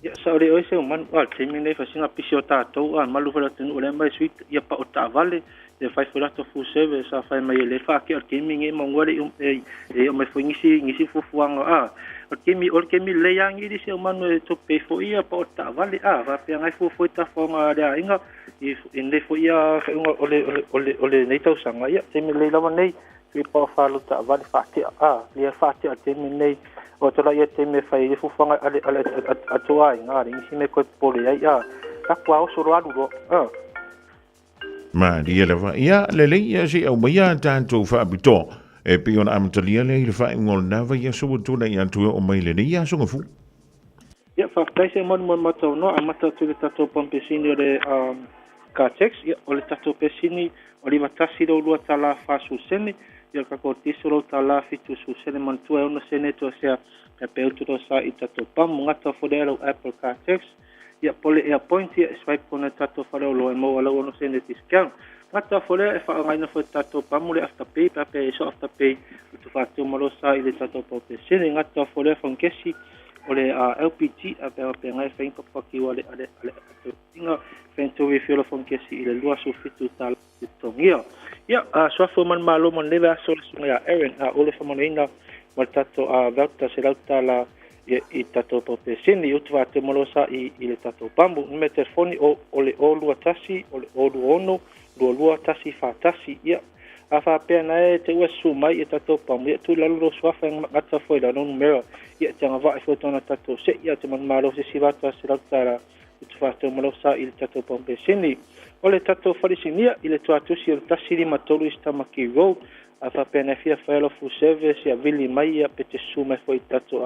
Ia sa o le oi se o manu a te nei fasinga pisi o tātou a malu fala tunu o le mai sweet ia pa o taavale e fai foi latou full service sa fai mai le fa ke o te mi nge mo ngore e e o mai foi ngisi ngisi fufuanga a o te mi o te mi le yangi di se o manu e to pe fo ia pa o taavale a va pe ngai fu foi ta fonga le ainga i i le fo ia o le o le o le nei tausaga ia te mi le lava nei i pa fa lo taavale fa te a le fa te a te mi nei o te la ia te me fai le fufuanga ale ale a to ai ngā le ngisi me koe pole ai a ka kua o soro alu ro a Ma lia lava. Ia le le ia se au mai a tātou whaapitoa. E pe ona amatalia le i le whainga o le nava ia so tuna i atu o mai le nei ia songa fu. Ia, faafetai se manu mo le matou noa, amata atu i le tatou pampesini o le Caltex, ia, o le tatou pesini o $51.40, ia, o le tatou diesel $2.70 manatua e 6 sene toasea e pe utu lo sa i tatou pamu gata fo lea lau app o le Caltex, ia, po le Airpoint, ia, e swipe kona tatou faleoloa e maua lau 6 sene discount. Gata foi lea e faaaogaina foi tatou pamu le Afterpay pe a pe so Afterpay o te faataumalō sa i le tatou paupesene. Gata foi lea fagekesi o le LPG a pe a pe ngai fain papaki wa le ale ale inga fain to refill fagekesi i le 27 tala totogia. Ia, suafu man malo man leve aso le suga ia Aaron a ole famanoina ma le tatou vauta se lautala ia i tatou paupesene i utu faataumalō sa i le tatou pamu. Numera telefoni o le 021 o le 026 22 141. Ia, a faapea na e te ua susu mai i tatou pamu, ia tui lalo lo suafa e gata foi la numera ia te agavae foi tona tatou se ia te manumalo se si vata se lautala i te faataumalō sa i le tatou paupesene. O le tatou falesinia i le tuatusi o le 153 East Tamaki Road. A faapea na fia faia lo full service, ia vili mai ia pe te susu mai foi tatou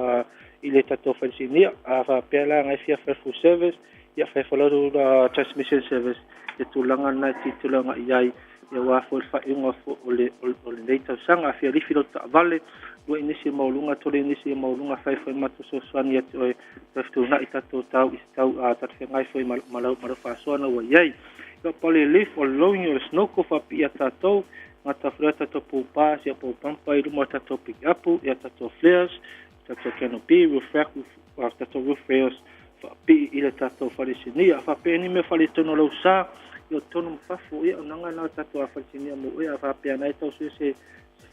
i le tatou falesinia. A faapea la ngai fia faia full service, ia fai foi lau transmission service e tulaga na ti tulaga i ai ia ua foi le faaiuga foi o lenei tausaga. A fia lifi lo taavale, lua inisi mauluga, tolu inisi mauluga, fai foi matou fesoasoani ia te oe tafetuunai tatou tau i se tau talafeagai foi ma lau faasoana ua i ai. Ia pa le lift o le lowing o le snoko faapii ia tatou gata foi tatou poupa sia poupampa i luma o tatou pick up, ia tatou flares, tatou canopy, roof rack, tatou roof rails faapii i le tatou falesinia. Faapea ni mea faletonu o lau sa i o tonu ma fafo, ia onaga na tatou falesinia mo oe. A faapea na e tau sue se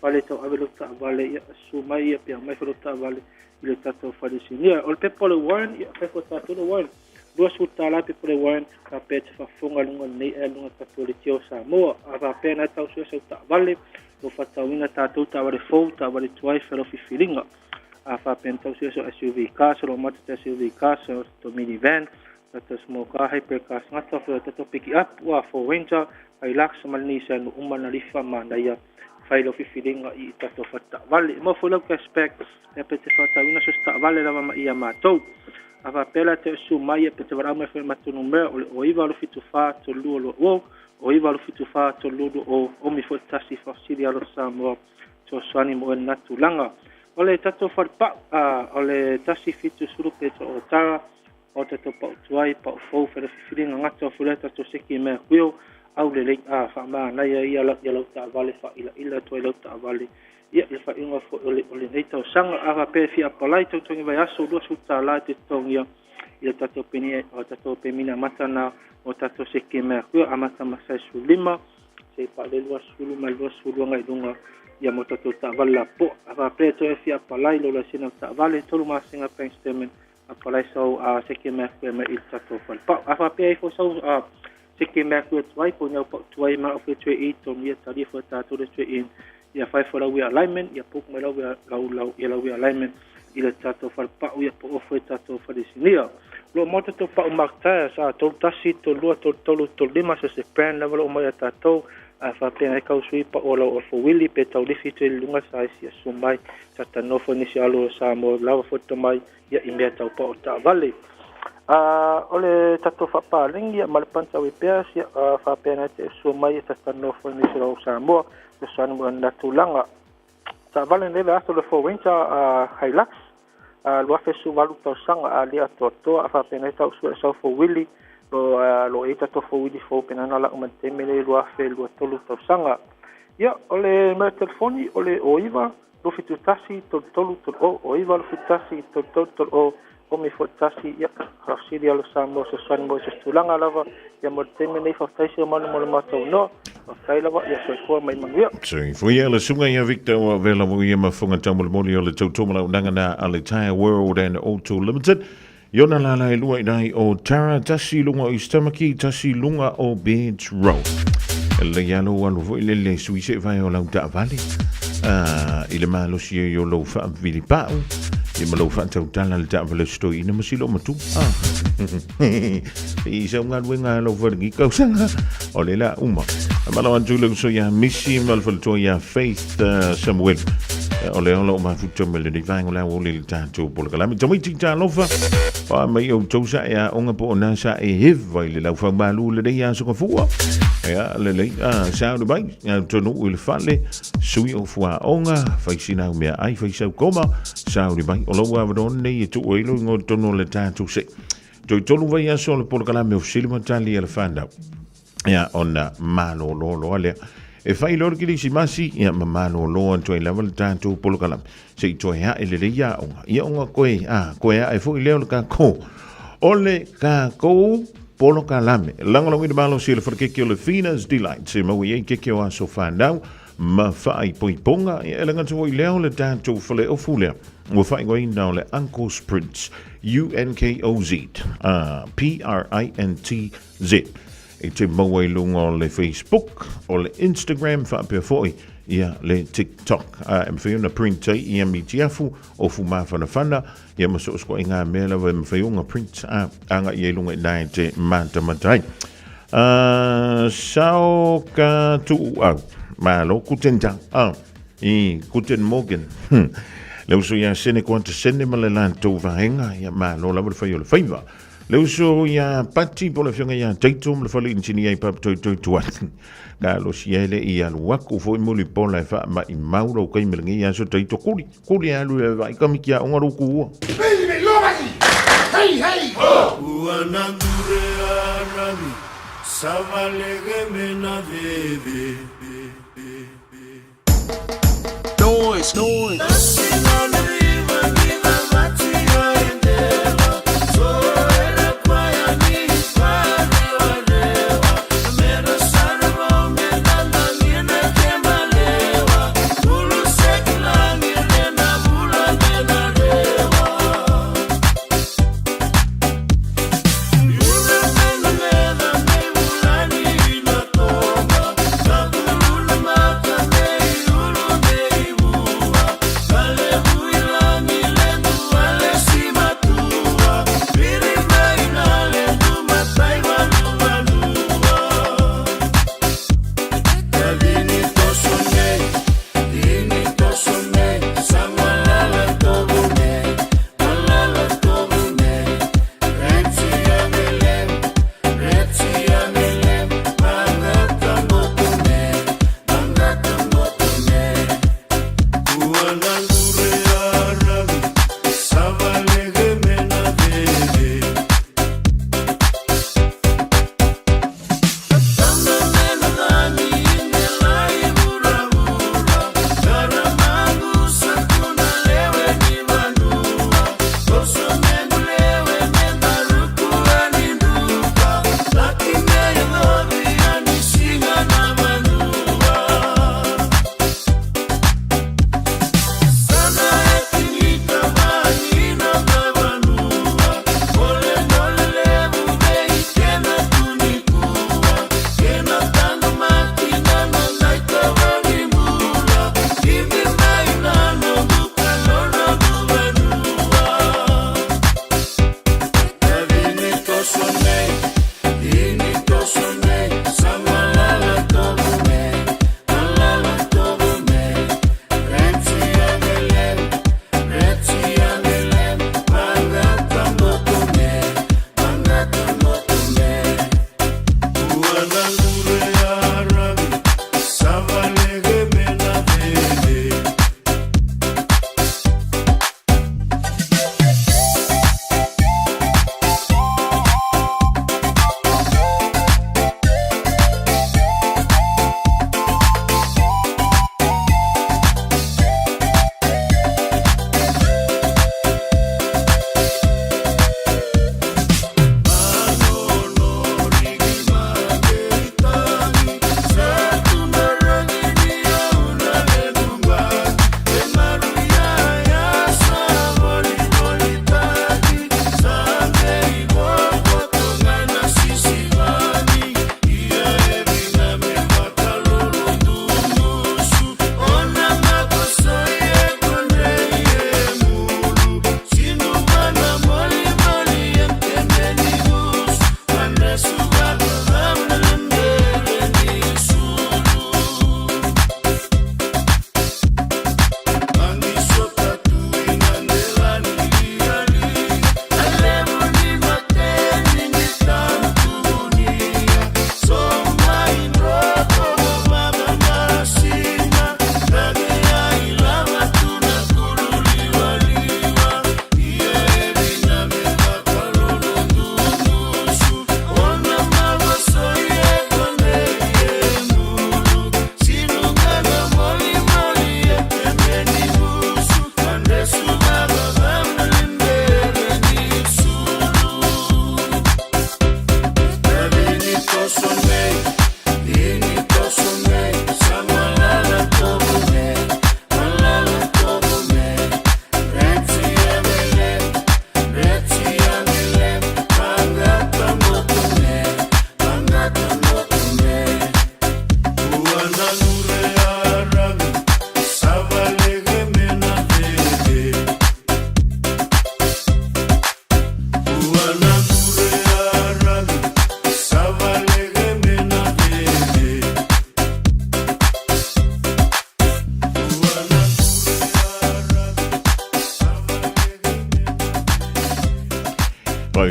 fale tau ave lo taavale, ia susu mai ia pea mai foi lo taavale i le tatou falesinia. O le pepa o le warrant, ia fai foi tatou le warrant $20 pepa o le warrant faapea te faafofoga luga lenei e luga tatou le tio Samoa. A faapea na e tau sue sau taavale lo faatauina tatou taavale fou, taavale tuai fai lo filifiliga. A faapea na tau sue sau SUV car, so lo mata te SUV car, so to minivan, tatou small car, hyper car, gata foi tatou pick up ua Ford Ranger, Hilux ma le Nissan uma na lifa ma na ia fai lo filifiliga i tatou fataavale. Mo foi lau cashback e pe te faatauina so taavale lava ma ia matou. A faapea la te susu mai e pe te valaau mai foi matou numera o le o 9 8 7 4 3 2 2 o 9 8 7 4 3 2 2 o mi foi tasi faafesili alo Samoa fesoasoani mo e lena tulaga. O le tatou falepau o le 170 peto o tara o tatou pau tuai, pau fou fai le filifiliga. Gata foi lea tatou seki mea kuio au lelei a faamanaia ia ia lau taavale faailaila atu ai lau taavale ia le faaiuga foi o lenei tausaga. A faapea fia apalai tautogi vai aso, $20 te totogia i le tatou peni o tatou pemina mata na o tatou seki mea kuio amata masai 15 se pa le 20 ma 20 agai luga ia mo tatou taavale lapoa. A faapea toe fia apalai lo laisene o taavale, 3 masina bank statement, apalai sau a seki mea kuio mai i le tatou falepau. A faapea ifo sau a seki mea kuio tuai po niau pau tuai ma o fue tue i tonu ia talia foi tatou le tue in ia fai foi lau alignment, ia puk mai lau lau lau ia lau alignment i le tatou falepau ia po ofo i tatou falesinia. Lo mo tatou pau Mark Tire sa 31 32 33 35 se se brand lava lo mai a tatou. A faapea ai kau sui pa o lau o wili pe tau lifi te lunga sa isi asu mai sa tanofo nisi alo sa mo lava foto mai ia i mea tau pao taavale. O le tatou faapalegi ia ma le panta pea sia faapea na te sua mai e tatanofo nisi lau Samoa fesoasoani mo na tulaga. Taavale leve aso le Ford Ranger Hilux 2018 tausaga a lia atoatoa. A faapea nei tau sua sau four wheel lo e tatou four wheel fou penana la uma teme le 2023 tausaga. Ia o le mea telefoni o le o 9 271 33 30 o 9 271 33 30 o mi fo tasi ia faafesili alo Samoa fesoasoani mo se tulaga lava ia mo le taimi nei. Faafetai se manu mo le matou noa. Faafetai lava, ia soifua mai manuia. Soifua ia le suga ia Victor o vela mo ia mafunga taumolimoli o le tautomalaunaga na a le Tire World and Auto Limited. Iona la la e lua i rai o Tara, tasi lunga o East Tamaki, tasi lunga o Bairds Road. Le ialo alu foi le le sui se vai o lau taavale. I le malosi e o lau whaavili pau. I ma lau whaatautala le taavale stoi ina masilo matu. I sau galuega lau wharingi kausanga. O le la uma. Malo atu le uso ia Missy ma le faletoa ia Faith Samuel. O le ola o mafuta me le vaenga o le ao le le tātou polokalame. Tamaiti talofa. Pa mai au tausa e a onga po o nā sa e hewa i le lau whaumalu le nei a soka fua. Ia le lei a sa le mai. Ngā tonu i le fale. Sui o fua onga. Whaisina au mea ai whaisau koma. Sa le mai. O lau awanon nei e tu o ilo ngō tonu le tātou se. Toi tolu vai aso le polokalame o Silima Tali a le whanau. Ia, ona malōlō loa lea. E fai loa le Kerisimasi, ia ma malōlō atu ai lava le tatou polokalame. Se i toe ae lelei aoga. Ia ona koe, a, koe ae foi lea o le takou, o le takou polokalame. Lagolagoina malosi e le falekeke o le Fina's Delight e maua i ai keke o aso fanau ma faaipoipoga. Ia e le gata foi lea o le tatou faleofu lea ua faaigoaina o le Uncle's Prints, U-N-K-O-Z, P-R-I-N-T-Z. E te maua i luga o le Facebook, o le Instagram faapea foi ia le TikTok. A e mawhai ona print ai ia mitiafu o fumafanafana, ia ma so o se koaiga mea lava e mawhai ona print a anga ia i luga i nā e te matamata ai. Sao ka tuu au. Malo, guten Tag. Ah, i guten Morgen. Le uso ia sene koata sene ma le latou vaega, ia malo lava le whai o le whaiva. Le uso ia Pati po le afioga ia Taito ma le fale inisinia i Papatoetoe Tuati. Ka alosi ai le i alu aku foi muli pola e faama'i mau lau kaimi lenei aso Taito kuli kuli alu e vaai kamiki aoga lou kuua. Hey, hey, ho! Ua nandure arami, savalege mena veve. Noise, noise.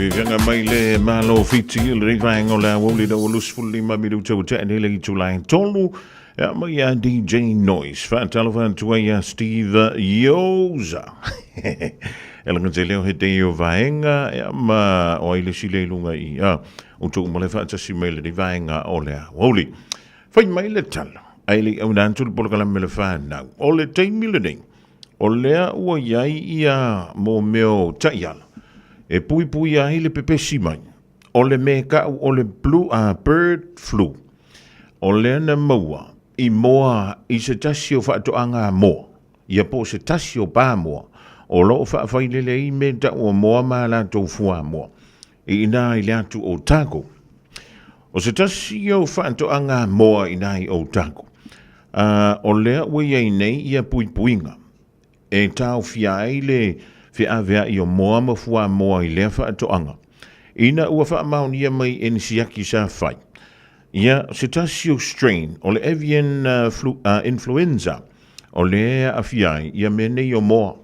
Fiafiaga mai le Malo Fiti i lenei vaega o le aoauli lau 25 minuta ua tea nei le itula e tolu. Ia mai ia DJ Noise. Faatalofa atu ai ia Steve Yoza. E laga te leo he te o vaega ia ma o ai le sile i lunga i a o tou uma le faatasi mai lenei vaega o le aoauli. Fai mai le tala, ai le au nā atu le polokalame le whānau. O le taimi lenei, o lea ua iai ia mō mea o taiala e puipui ai le pepesi mai o le me ka'u o le blue, bird flu. O lea na maua i moa i se tasi o faatoaga a moa, ia po o se tasi o pa moa, o lo o faafailele ai me ta'u o moa ma a latou fuamoa i ina i le atu Otago. O se tasi o faatoaga a moa i ina i Otago, a o lea ua i ai nei ia puipuiga e taofia ai le feaveai o moa ma fuamoa i lea faatoaga. Ina ua faamaonia mai e ni siaki sa fai, ia se tasi o strain o le avian flu, influenza o lea e aafia ai ia mea nei o moa.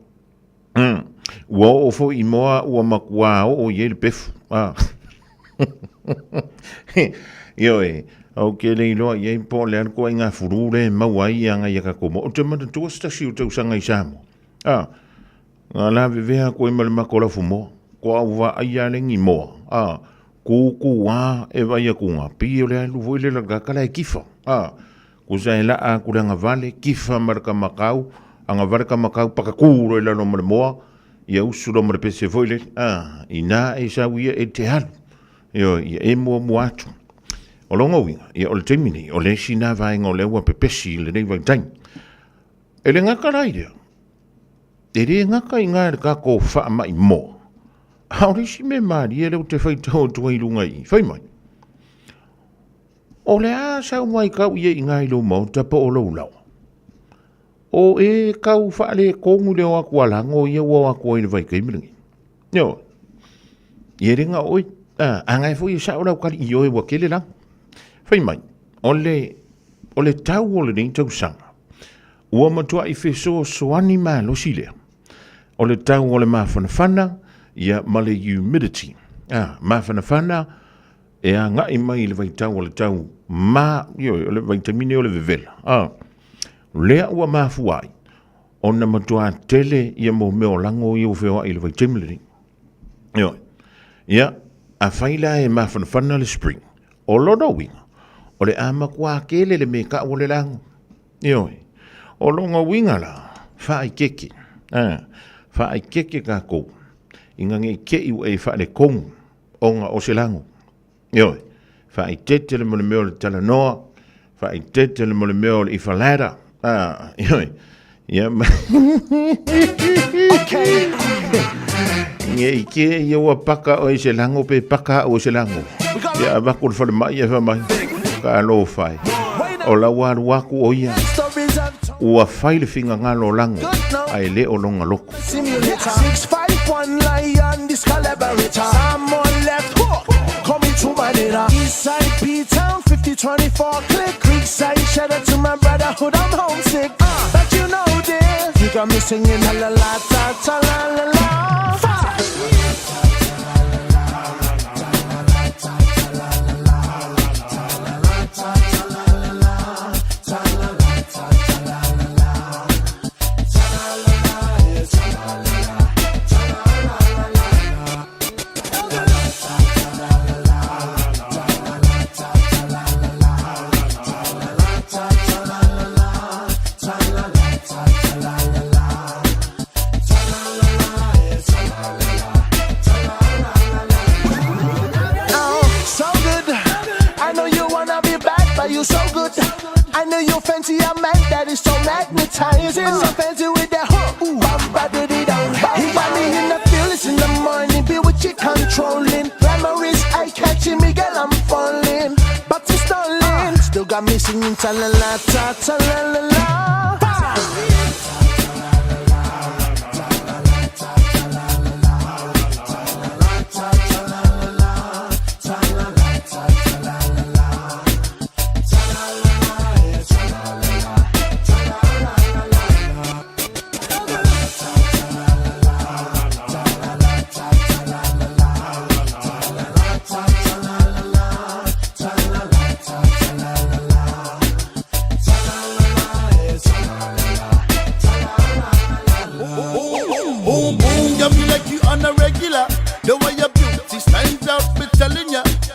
Ua oo foi i moa ua makuā oo i ai le pefu. Ah. Ioe, ou te le iloa i ai po o le a le ituaiga fulu lea e maua ai ia ngai a tatou moa. Ou te manatua se tasi o tausaga i Samoa. Ah, na lavevea atu ai ma le matou lafumoa. Kua ou vaai lava le ni moa. Ah, kūkūā e vaai atu nga, pei o le alu foi lea o le tagata la e kifa. Ah, Kusa e laa aku le agavale, kifa ma le kamakau, agavale kamakau pakakū loa i lalo ma le moa, ia usu loa ma le pese foi lele, a, inā e sau ia e te alu, ioe, ia e muamua atu. O lona uiga, ia o le taimi nei, o le isi nā vaega o lea ua pepesi i lenei vaitaimi. E le gata la i lea, e le gata i ngā le tatou faamai moa, a o le isi mea malie lea ou te faitau atu ai i luga i i, fai mai, O le a sau mai kau ia i ngai lou maota po o lou lawa? O e kau faaletonu le o atu a lago ia ua o atu ai le vaitaimi lenei. Ioe. Ia le ga oi, a, a ngai foi e sao lau kali ioe ua kele lago. Fai mai, o le, o le tau o lenei tausaga, ua matuai fesoasoani malosi lea. O le tau o le mafanafana, ia ma le humidity. A, mafanafana, e agai mai i le vaitau o le tau ma, ioe, o le vaitamine o le vevela, a, lea ua mafua ai ona matua tele ia mō mea o lago ia ua feoai i le vaitaimi lenei. Ioe. Ia, afai la e mafanafana le spring, o lona uiga, o le a matua tele le me ka'u o le lago. Ioe. O lona uiga la, faaikeke, a, faaikeke kākou, ina nei te'i ua e faaletonu, ona o se lago. Ioe, faaeteete le mo le mea o le talanoa, faaeteete le mo le mea o le ifalada. Ah, ioe, ia ma... Nge i ke ia ua paka o i se lago pe paka au i se lago. Ia avatu le falemai e fai mai. Ka alofa e. O lau alu aku o ia. Ua fai le fingagalo o lago, ae le o lona loko. Simulator 651 lion, this collaborator I'm on left hook, coming to my dinner Eastside P-Town, 5024 click Creekside, shout out to my brotherhood, I'm homesick But you know this, you got me singing la la la ta ta la la la Five. Oh, so good. I know you wanna be bad, but you so good. I know you fancy a man that is so magnetizing. So fancy with that hook. Ooh, bum, ba, diddy, dum. He got me in the feelings in the morning, be with you controlling. Glamour is eye catching me, girl, I'm falling. But it's stalling. Still got me singing ta la la ta ta la la la.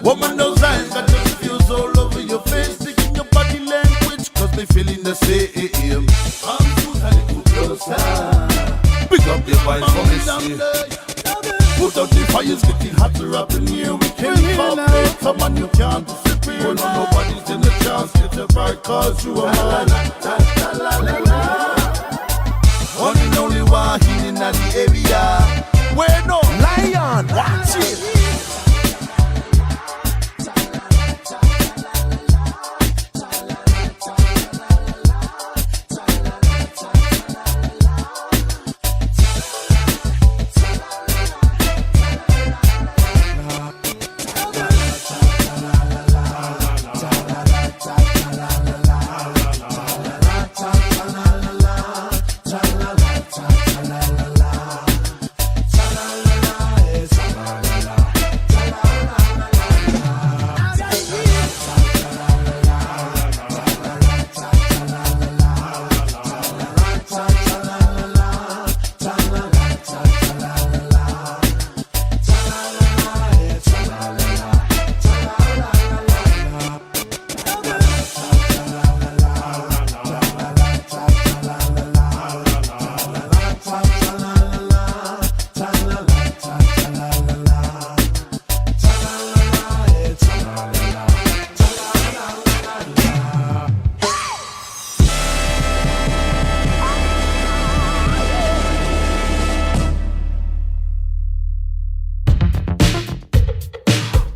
Woman, those eyes got confused all over your face, taking your body language, cause they feeling the same. Come to a little closer. Pick up your voice for me, see. Put out the fires, getting hotter up in here. We can't complete, come on, you can't disappear. No, nobody's in the chance, get a right, cause you are mine. La, la, la, la. One and only one in the area. Where no lion, watch it.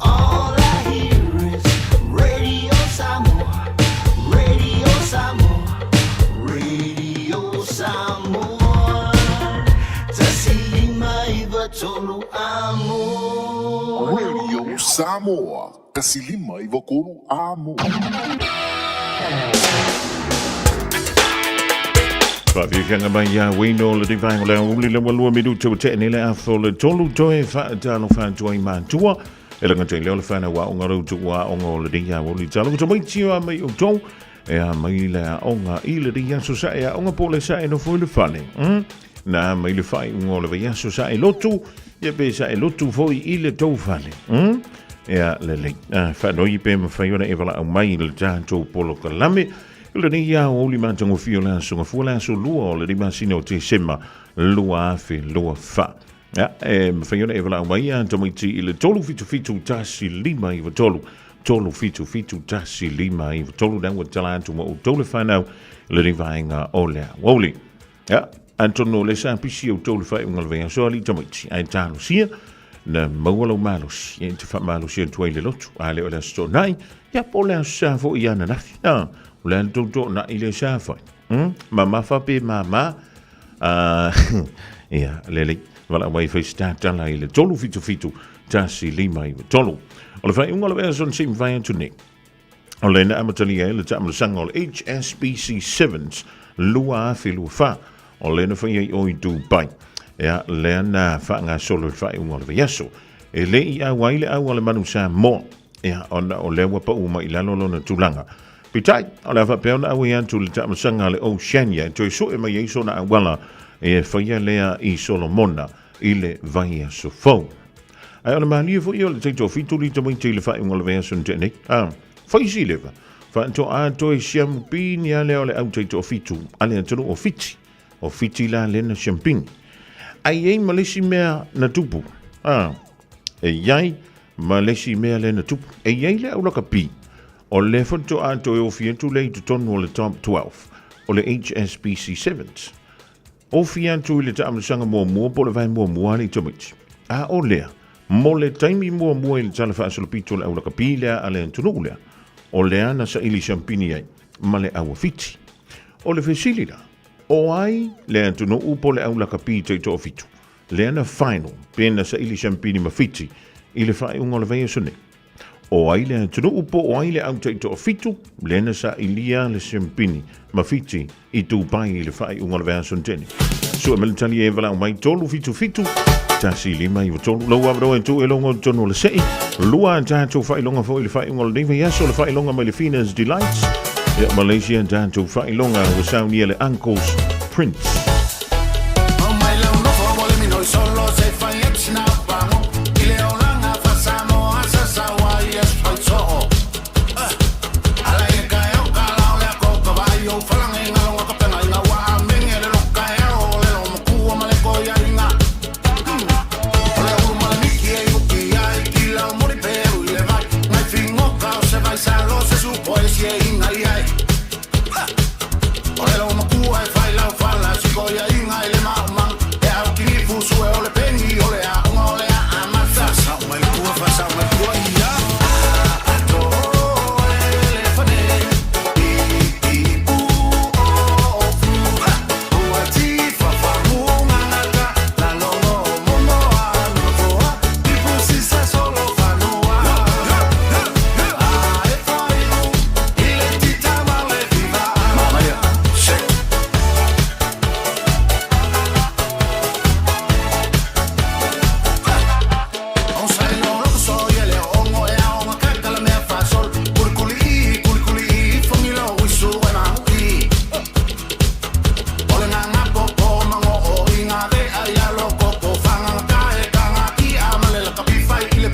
All I hear is Radio Samoa, Radio Samoa, Radio Samoa. Tasilima iwa tolu amo. Radio Samoa, tasilima iwa kolu amo. Faafiafiaga mai ia Wayno le vaega o le aoauli le ua lua minute ua tea nei le afa o le tolu toe faatalofa atu ai matua e le gata i lea o le whanau aoga rau tuua aoga o lenei aoauli talo tamaiti o a mai outou e a mai le aoga i lenei aso sae aoga po o le sae nofo i le fale. Na mai le faaiuga o le vaiaso sae lotu ia pe sae lotu foi i le tou fale. Ea lelei. Faanoi pe mafai ona e valaau mai i le tatou polokalame i lenei aoauli matagofie o le aso Gafua le aso lua o lenei masina o Tesema 2024. Ia, e mafai ona e valaau mai ia tamaiti i le 377 1593, 377 1593, na ua tala atu ma outou le whanau i lenei vaega o le aoauli. Ia, atonu o le sa pisi outou le faaiuga o le vaiaso alii tamaiti, ae talosia na maua lau malosi e te faamalosi atu ai le lotu, a le o le aso toonai, ia po o le aso sa foi ananafi. A, o le a le tou toonai le sa fai. Mamafa pe mama. Ia, lelei. Valaau mai fai se tatala i le 377 1593. O le faaiuga o le vaiaso na sei mavae atu nei, o le na amatalia ai le taamilosaga o le HSBC Sevens 2024, o le na fai ai o i Dubai. Ia, lea na faagasolo i le faaiuga o le vaiaso. E le i auai le au a le manu Samoa, ia, ona o lea ua pau mai i lalo lona tulaga. Peitai, o le a faapea ona auai atu i le taamilosaga a le Oceania e toe sue mai ai sona auala e faia lea i Solomona i le vaiaso fou. Ae o le malie foi o le taitoafitu li tamaiti i le faaiuga o le vaiaso na tea nei. A, fai si leva, faatoa toe siampini a lea o le au taitoafitu a le atunuu o Fiti. O Fiti la lena siampini. Ai i ai ma le isi mea na tupu. A, e i ai ma le isi mea lea na tupu. E i ai le au lakapi, o le faatoa toe ofi atu lea i totonu o le Top 12 o le HSBC Sevens. Ofi atu i le taamilosaga muamua po o le vae muamua a le tamaiti. A o lea, mo le taimi muamua i le tala faasolopito o le au lakapi lea a le atunuu lea, o lea na saili siampini ai ma le au a Fiti. O le fesili la, o ai le atunuu po o le au lakapi taitoafitu lea na final pe na saili siampini ma Fiti i le faaiuga o le vaiaso nei? O ai le atunuu po o ai le au taitoafitu lea na sailia le siampini ma Fiti i Dubai i le faaiuga o le vaiaso na tea nei? Sue mai le tali e valaau mai 377 1593. Lou avanoa e tuu e logo i totonu o le sei. Lua a tatou faailoga foi i le faaiuga o lenei vaiaso, le faailoga mai le Fina's Delights. Ia, Malaysia tatou faailoga ua saunia le Uncle's Prince.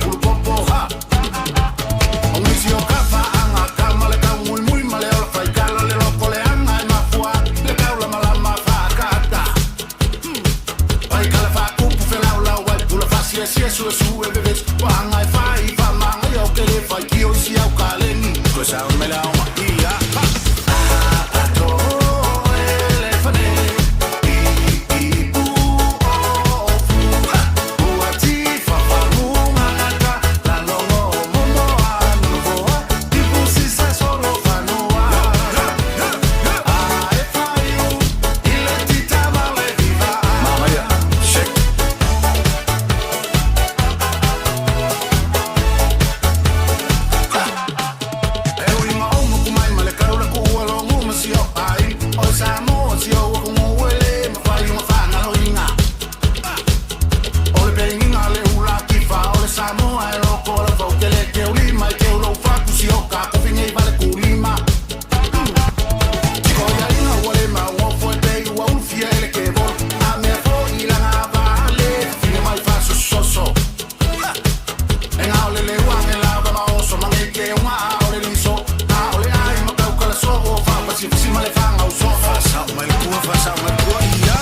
pulupopo ha O nisi o ka whaanga ka ma le kau mui mui ma le ola whai kala le loko le anga e mafua le kaula malama whaakata Pai kala whakupu whelau lau wai pula whasia sia sua su e veves Wahanga e whai whamanga i au kele whai ki o isi au kaleni Koe sa o mele au ma ia ha Ato elefane I pu o fu ha Ua tifa whalunga ngata La longo momo a nunovoa Ipu sisa solo fanua A e whaiu I le tita ma le viva Mamaia, shake E ui ma o moku mai ma le kaula ku ua longu ma si o ai O Samoa si o ua kungu ele ma whai unga whangalo inga O le penginga le ula kifa o le Samoa e loko la fau kele ke ulima i ke ulo faku si o ka kufinge i vale kulima Tiko ia inga ua le maungofo e pei ua ulufia e le kevolo A mea fo'i laga vale fine mai fa'asososo E gao le leuage lava ma oso mageke uga a o le liso A o le ai mataukala soo fa'apasifasi ma le fagauso'o Fa'asa'o mai le pua fa'asa'o mai le pua ia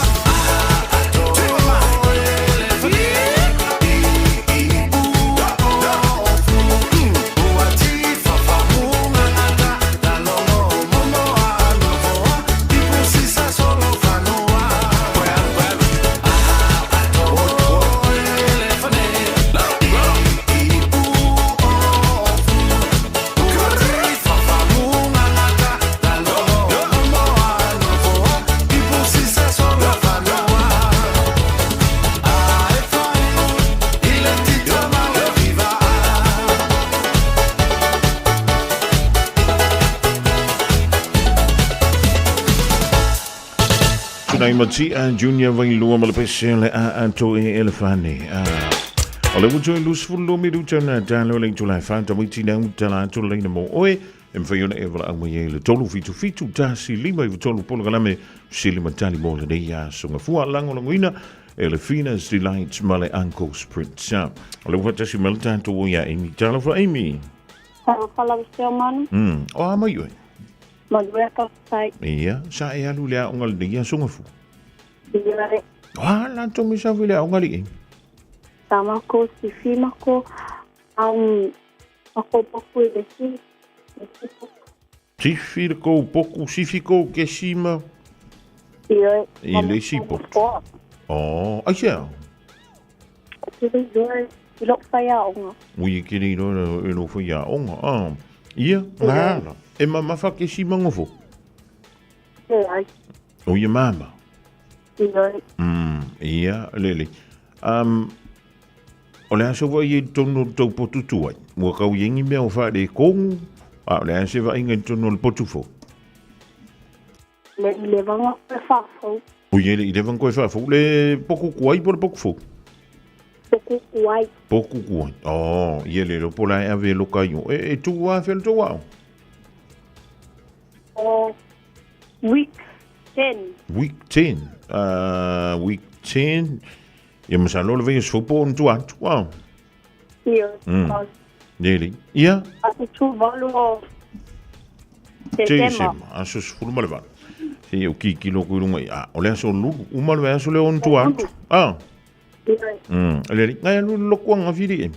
Tunai Matia Junior Vailua ma le pese o le a ato e elefane. O le uto e lusfulu lo miruta na talo le itula e whata witi na utala atu leina mo oe. E mwhai ona e wala au mai e le tolu fitu fitu tasi lima i tolu polo kalame sili matali mo le nei a songa fua lango langoina e le Fina's Delight ma le Uncle Spritz. O le uhatasi me le tātou o ia Amy. Talofa Amy. Talofa lava se o manu. O a mai oe. Manuia tafetai. Ia, sa e alu le aoga lenei aso gafu. Ia e. O a latou me safu i le aoga alii? Sa mako sifi mako mako poku i le si. Le si poku. Sifi le kou poku, sifi kou kesima. Ia e. I le isi potu. Oh, aisea? Te le iloa i lou faiaoga. Ui, e ke le iloa i lou faiaoga. Ah, ia, ngā ala. E mamafa kesima ngofo? Leai. O ia mama? Ioe. Ia, lele. Um, o le aso vai i tonu o le tau potu tuai. Ua kau i engi mea o whaare e kongu, a o le ase vai inga i tonu o le potu fou. Le i levanga koe whaafou. Ui e le i levanga koe whaafou. Le poku kuai po le poku fou? Poku kuai. Poku kuai. Oh, ia le lopo la e ave e loka i o. E, e tu wā whia le tau ao? O week 10. Week 10. Week 10. Ia masalo le vei sopo on tua atu. Wow. Ia. Neli. Ia. Aso tu valu o Tesema. Tesema. Aso sefulu ma le valu. Se o kiki loko i lunga i. Ah, o le aso lulu. Uma le aso le on tua atu. Ah. Leli. Ngai alu le lokuanga whiri e.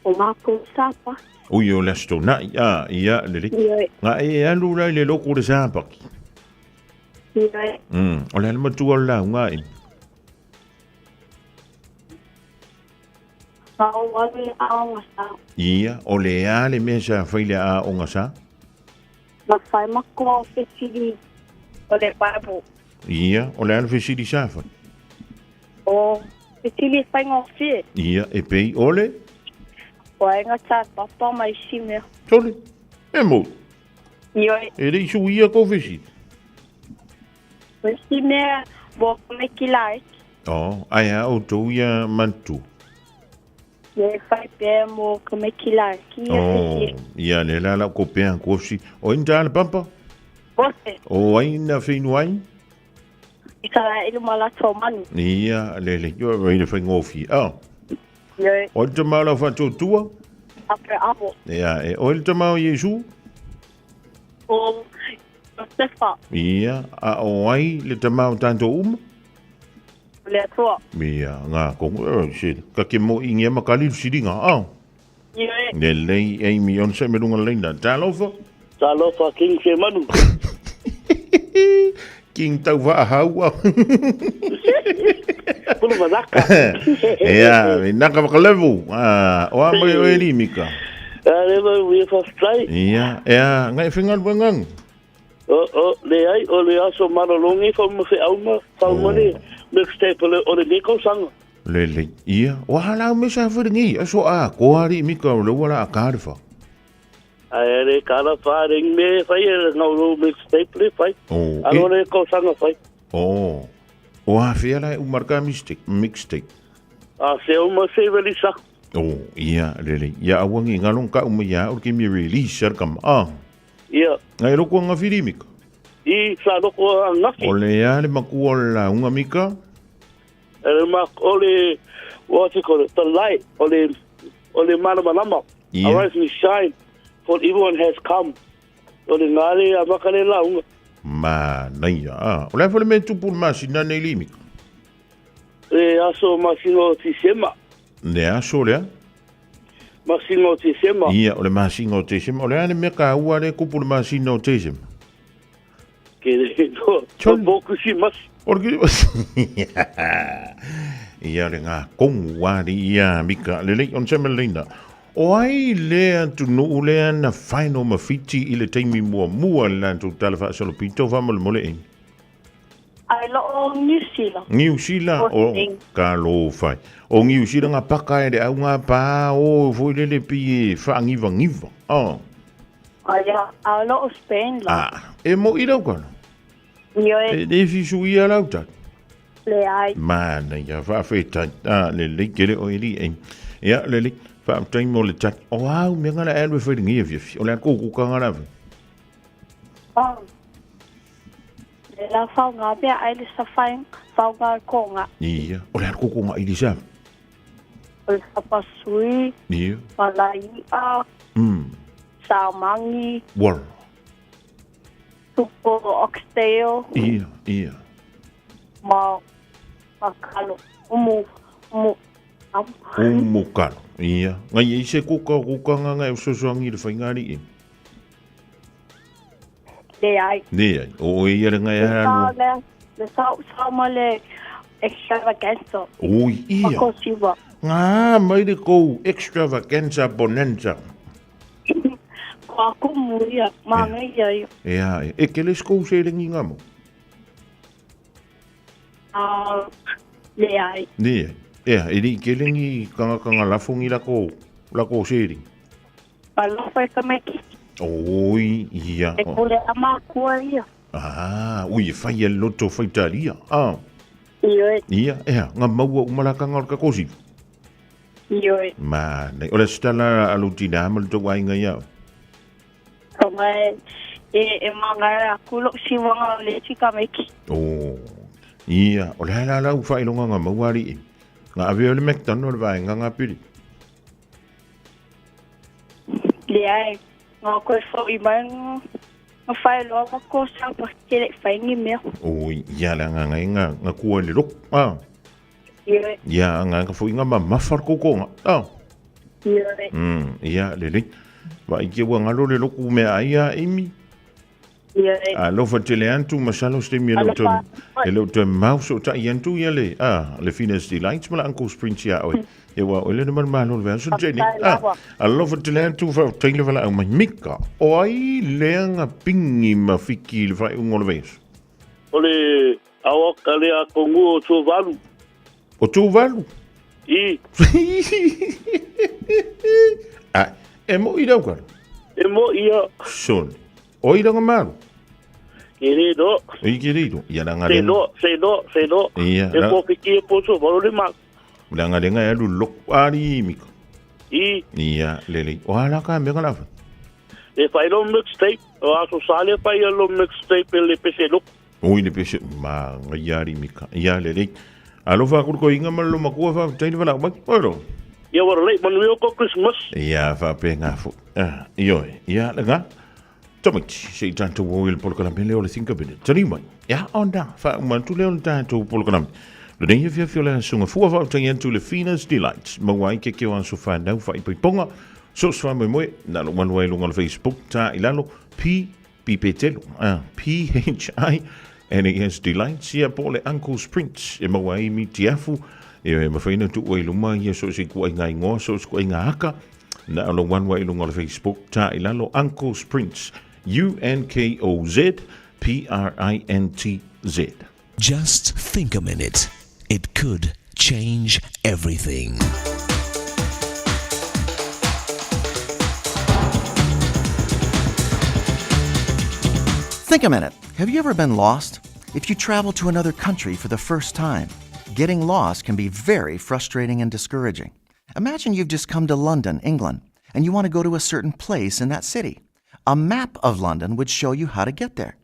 O mākou sapa. Ui, o le aso tauna'i, a, ia, lelei. Ioe. Nga e alu la i le loko o le sapaki. Ioe. O le a le matua o le lauga e. Nga o alu le aoga sa. Ia, o le a le mea sa fai le aoga sa? Na whai makoa o fesili o le Bible. Ia, o le a le fesili sa fai? O fesili e whaingofie. Ia, e pei o le? O aiga tā papa ma isi mea. Sole, e mou. Ioe. E le isu ia kou fesili? O isi mea mo me ki laiti. Oh, ai a outou ia matu. Ia e whai pea mo ka me ki laiti. Oh, ia le la la ko pea ko si. O inta le papa? Ose. O ai na whinu ai? I sa i luma lato manu. Ia, le le, yo e le whaingofi. Oh. Ioe. O le tamau lau whaatautua. Ape aho. Ia, e o le tamau Iesu. O Josefa. Ia, a o ai le tamau tātou uma. Le Atua. Ia, ngā kongo, e, se, ka ke mo i ngia makali siringa, oh. Ioe. Le lei, Amy, on se melunga leina. Talofa. Talofa King se manu. King tau whaahau. Pulu manaka. Ia, me naka whakalevu. Ah, o a mai o e limika. A le mai ui whawhtai. Ia, ea, ngai whengal wangang. O, le ai, o le aso marolongi fa mo fe auma, fa mo le mixtape o le o le neko sanga. Le le, ia, o halau me sa whiringi, aso a, koari mika o le wala a kārefa. Ai le kala fa ring me fai e ngau ro mixtape le fai. O, Alo le ko sanga fai. O, o a whia lai umarka mixtape. A se uma se veli sa. O, ia, le le, ia awangi ngalong ka uma ia, o ke mi release ar kam, ah. Ia. Ngai roko nga whiri mika. I sa roko a ngaki. O le ia le makua la unga mika. E le mak, o le, what you call it, the light, o le, o le mana manama. Ia. Arise and shine, for everyone has come. O le ngare a makale la unga. Ma, naia, ah. O le afole me tupu le masina nei li mika. E aso masina o tisema. Le aso lea? Masina o tisema. Ia, o le masina o tisema. O le ane meka ua le kupu le masina o tisema. Ke le, no, no boku si mas. O le kiri Ia le ngā kongu wari ia mika. Le lei on sema leina. O ai lea tunuu lea na whaino mawhiti i le teimi mua mua le lantou tala whaasalo pito wha mole mole e. Ai lo o New Zealand. New Zealand o ka lo whai. O New Zealand ngā paka e le au ngā pā o foi lele pi e whaangiwa ngiwa. Oh. Ai a, a lo o Spain la. Ah, e mo i rau kana. Ioe. E le fisu ia lau tau. Le ai. Mana ia whaawhetai. Ah, le le kere o eri e. Ia, le le, whaamtai mo le tai. O au, me ngana alwe whai ngia fiafi. O le kōku ka ngana whai. Oh. Le la whau ngā mea ai le sa whai whau ngā kōnga. Ia, o le kōku ngā iri sa. O le sapasui. Ia. Malaia. Sa mangi. Wala. Tupo oxtail. Ia, ia. Ma, ma kalo. Umu, umu. Umu kalo. Ia. Ngai e se kōka kōka ngā ngai o sosoangi le whai ngā rii. Le ai. Le ai. O ia le ngai a Le sa sa ma le extravaganza. Oi, ia. Makosiwa. Ngā mai le kou extravaganza bonanza. Ko aku muia, ma ngai ia. Ea, e ke les kou se lengi ngā mo? Le ai. Le ai. Ea, e li ke lengi kanga kanga lafongi la kou se lengi. Pa lafo e ka meki. Oi, ia. E kore a mākua ia. Ah, ui, e whai e loto whaitaria. Ah. Ioe. Ia, ea, ngā maua umalakanga o le kakosi. Ioe. Ma, nei, o le stala a lutina ama le tau ainga iau. Tonga e, e manga a kulo siwanga o le tika meki. Oh, ia, o le hala lau whailonga ngā mauari e. Ngā aweo le McDonald vai ngā ngā piri. Le ai. Ngā koe whai mai ngā whai loa ma ko sa pa te le whai ngi mea. Oi, ia la ngā ngai ngā ngā kua le rok. Ah. Ia. Ia ngā ngā whai ngā ma mawhar koko ngā. Ah. Ia. Ia le le. Wa i ke ua ngalo le roku mea ai a Amy. Ia. Alofa tele antu masalo ste mi e lo te mouse o tai antu ia le. Ah, le Finesse Delights ma la Uncle Sprint ia oi. Ia wa ole mal malo le version Jenny. Ah, alofa tele antu fa tele vala au mai mika. O ai le nga pingi ma fiki le fai ungo le ves. O le awa kale a kongu o Tuvalu. O Tuvalu? I. Ah, e mo i rau karo? E mo ia. Son. O i ranga maru? Ke re do. I ke re do. Ia ranga renga. Se do, se do, se do. Ia. E po piki e po Tuvalu le maru. Ranga renga e alu lok ari mika. I. Ia, lele. O halaka mea ngala wha. E whai lo mixtape. O aso sale whai lo mixtape e le pese lok. Oi le pese ma ngai ali mika. Ia lelei. Alofa atu le toeaina ma le lomatua faafetai le valaau mai. Oi lo. Ia ua lelei manuia o tou Christmas. Ia faapena foi. Ah, ioe, ia lena. Tamaiti, se i tatou o i le polokalame lea o le Think a Minute. Taliu mai. Ia ona faauma atu lea o le tatou polokalame. Lenei afiafi o le Aso Gafua faafetai atu i le Fina's Delights. Maua ai ke keo aso whanau whaipoiponga. So se faamoemoe, na lou alu ai i luga o le Facebook, tā i lalo, P, P Petelo, ah, P H I N A S Delights, ia po o le Uncle's Prints, e maua ai miti afu, e mafai ona tuu ai i luma ia so o se ituaiga igoa, so o se ituaiga aka, na o lou alu ai i luga o le Facebook, tā i lalo, Uncle's Prints, U N K O Z P R I N T Z. Just think a minute. It could change everything. Think a minute. Have you ever been lost? If you travel to another country for the first time, getting lost can be very frustrating and discouraging. Imagine you've just come to London, England, and you want to go to a certain place in that city. A map of London would show you how to get there.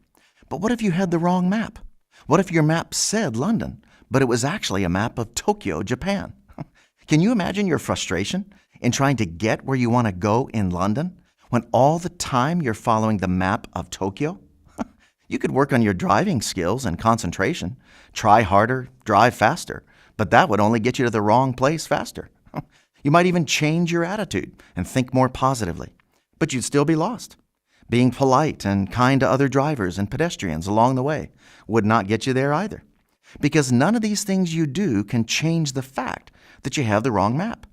But what if you had the wrong map? What if your map said London, but it was actually a map of Tokyo, Japan? Can you imagine your frustration in trying to get where you want to go in London when all the time you're following the map of Tokyo? You could work on your driving skills and concentration, try harder, drive faster, but that would only get you to the wrong place faster. You might even change your attitude and think more positively, but you'd still be lost. Being polite and kind to other drivers and pedestrians along the way would not get you there either, because none of these things you do can change the fact that you have the wrong map.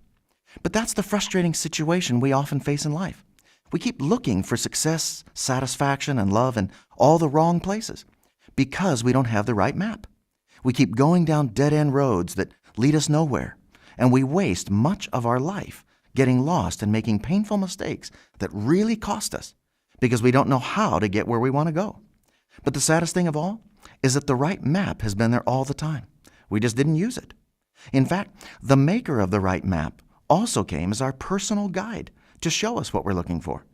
But that's the frustrating situation we often face in life. We keep looking for success, satisfaction, and love in all the wrong places because we don't have the right map. We keep going down dead end roads that lead us nowhere, and we waste much of our life getting lost and making painful mistakes that really cost us because we don't know how to get where we want to go. But the saddest thing of all is that the right map has been there all the time. We just didn't use it. In fact, the maker of the right map also came as our personal guide to show us what we're looking for.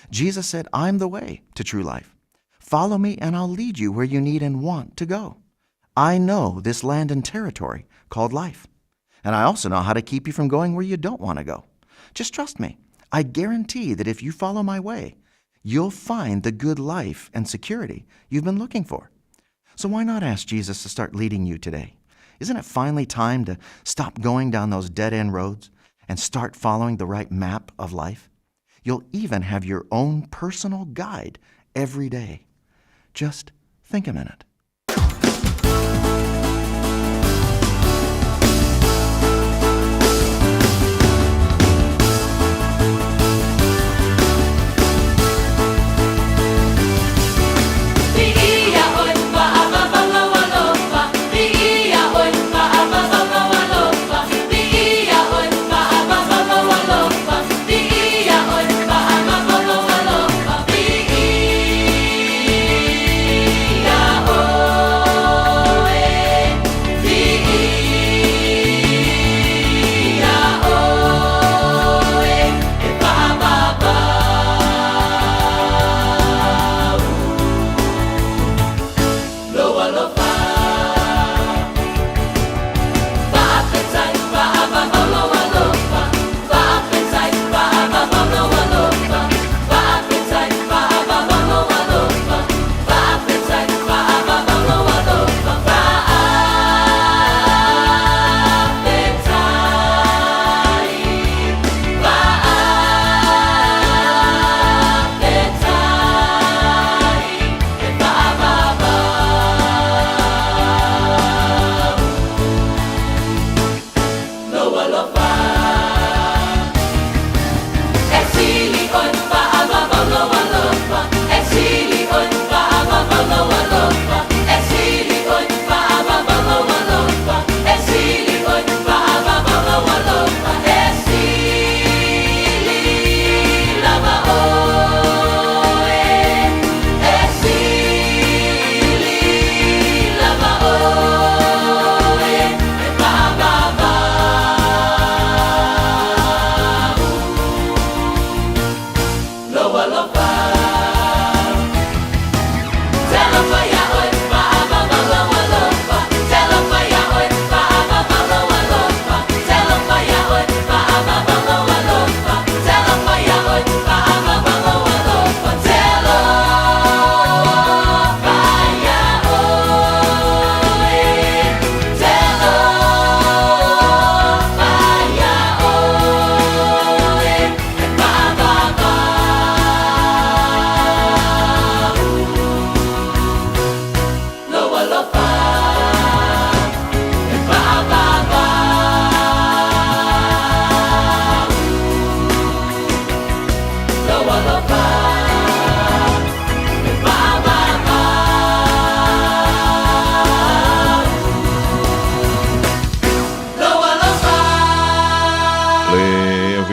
Jesus said, I'm the way to true life. Follow me and I'll lead you where you need and want to go. I know this land and territory called life. And I also know how to keep you from going where you don't want to go. Just trust me. I guarantee that if you follow my way, you'll find the good life and security you've been looking for. So why not ask Jesus to start leading you today? Isn't it finally time to stop going down those dead end roads and start following the right map of life? You'll even have your own personal guide every day. Just think a minute.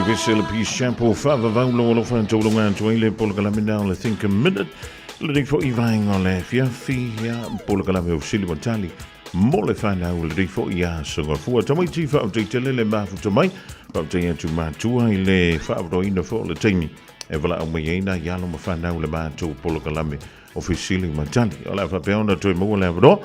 Vese le Peace Chapel whaavavau lo alofa taulunga atu ai le polokalame na o le Think a Minute. Lenei foi vaenga o le afiafi, ia, polokalame o fesili ma tali mo le whanau lenei foi aso gafua. Tamaiti whaafetai tele le mafuta mai, whaafetai atu matua i le whaavanoaina foi o le taimi e valaau mai ai nai alo ma fanau le matou polokalame o fesili ma tali. O le a faapea ona toe maua le avanoa,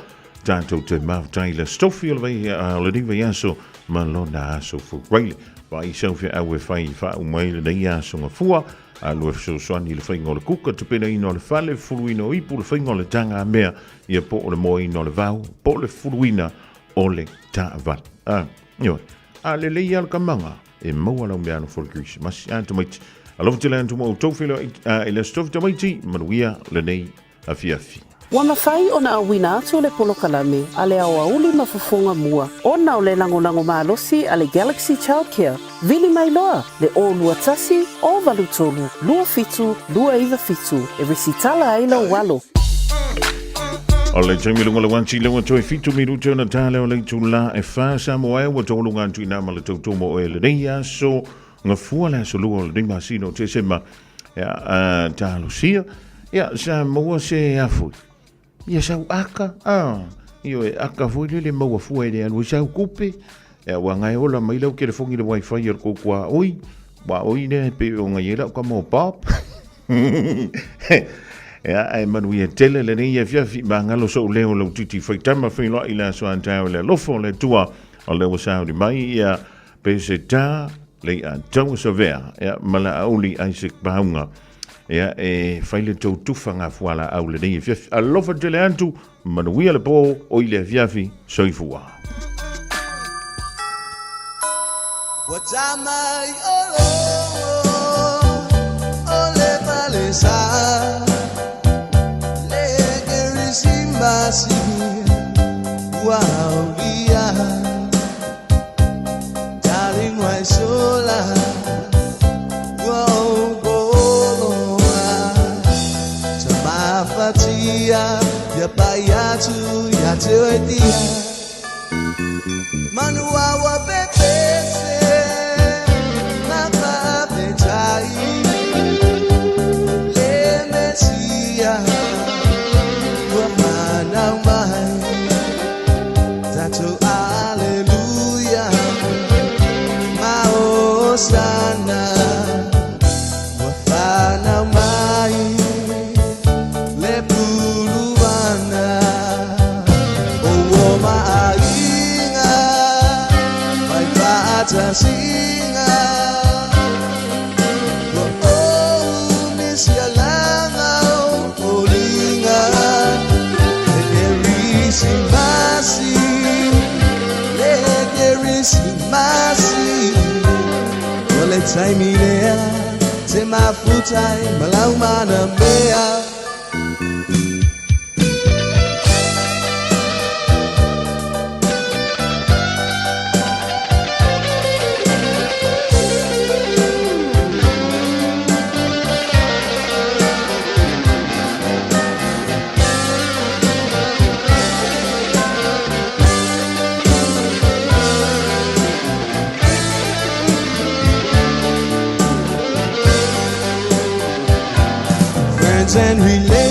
tatou te mafutai i le stofi o le vai, o lenei vaiaso ma lona aso fuaile. Vaai sau feau e fai faauma ai lenei aso gafua, alu e fesoasoani i le faiga o le kuka, tapenaina o le fale, fuluina o ipu, le faiga o le tagamea, ia po o le moaina o le vao, po o le fuluina o le taavale. Ah, ioe. A lelei lava le kamaga, e maua lau meaalofa o le Kerisimasi. A tamaiti, alofa tele atu ma outou feiloai i le Aso Tofi tamaiti, manuia lenei afiafi. Ua mafai ona auina atu le polokalame a le aoauli ma fofoga mua ona o le lagolago malosi a le Galaxy Childcare. Vili mai loa le 021 083 27 297 e resitala ai lou alo. O le taimi luga le uati leua toe fitu minute ona tā leo le itula e whā sa mo e ua tōlunga atu i nā ma le tautomo o e lenei aso ngafua le aso lua o lenei masina o Tesema ia, talosia ia sa maua se afu ia sau aka a io e aka foi lele maua fua e le alu i sau kupe ia ua ngai ola mai lau telefongi le wifi o le koukoa oi wa oi lea e pe o ngai e lau ka mo pop Ia, ae manuia tele lenei afiafi, magalo sou leo lau titi faitama feiloai le aso a taeao i le alofa o le Atua, o lea ua sauni mai ia Peseta Leiataua Savea, ia, ma la auli Isaac Baunga, ia, e fai le tou tufa ngā fualaau lenei afiafi. Alofa tele atu, manuia le pō o i le afiafi, soifua. Ua tamai o o le palesa le Kerisimasi ua aulia Darling wai sola ua ou koloa Tamafatia ia pai atu ia te oe tia Manua ua pepese mafafetai Le Mesia ua fanau mai Tatou aleluia ma hosana Ua fanau mai le puluvana O ua maaiga mai faatasiga Ua ou misialaga o foliga Le Kerisimasi, le Kerisimasi O le taimi lea te mafuta ai ma lau manamea. Friends and relations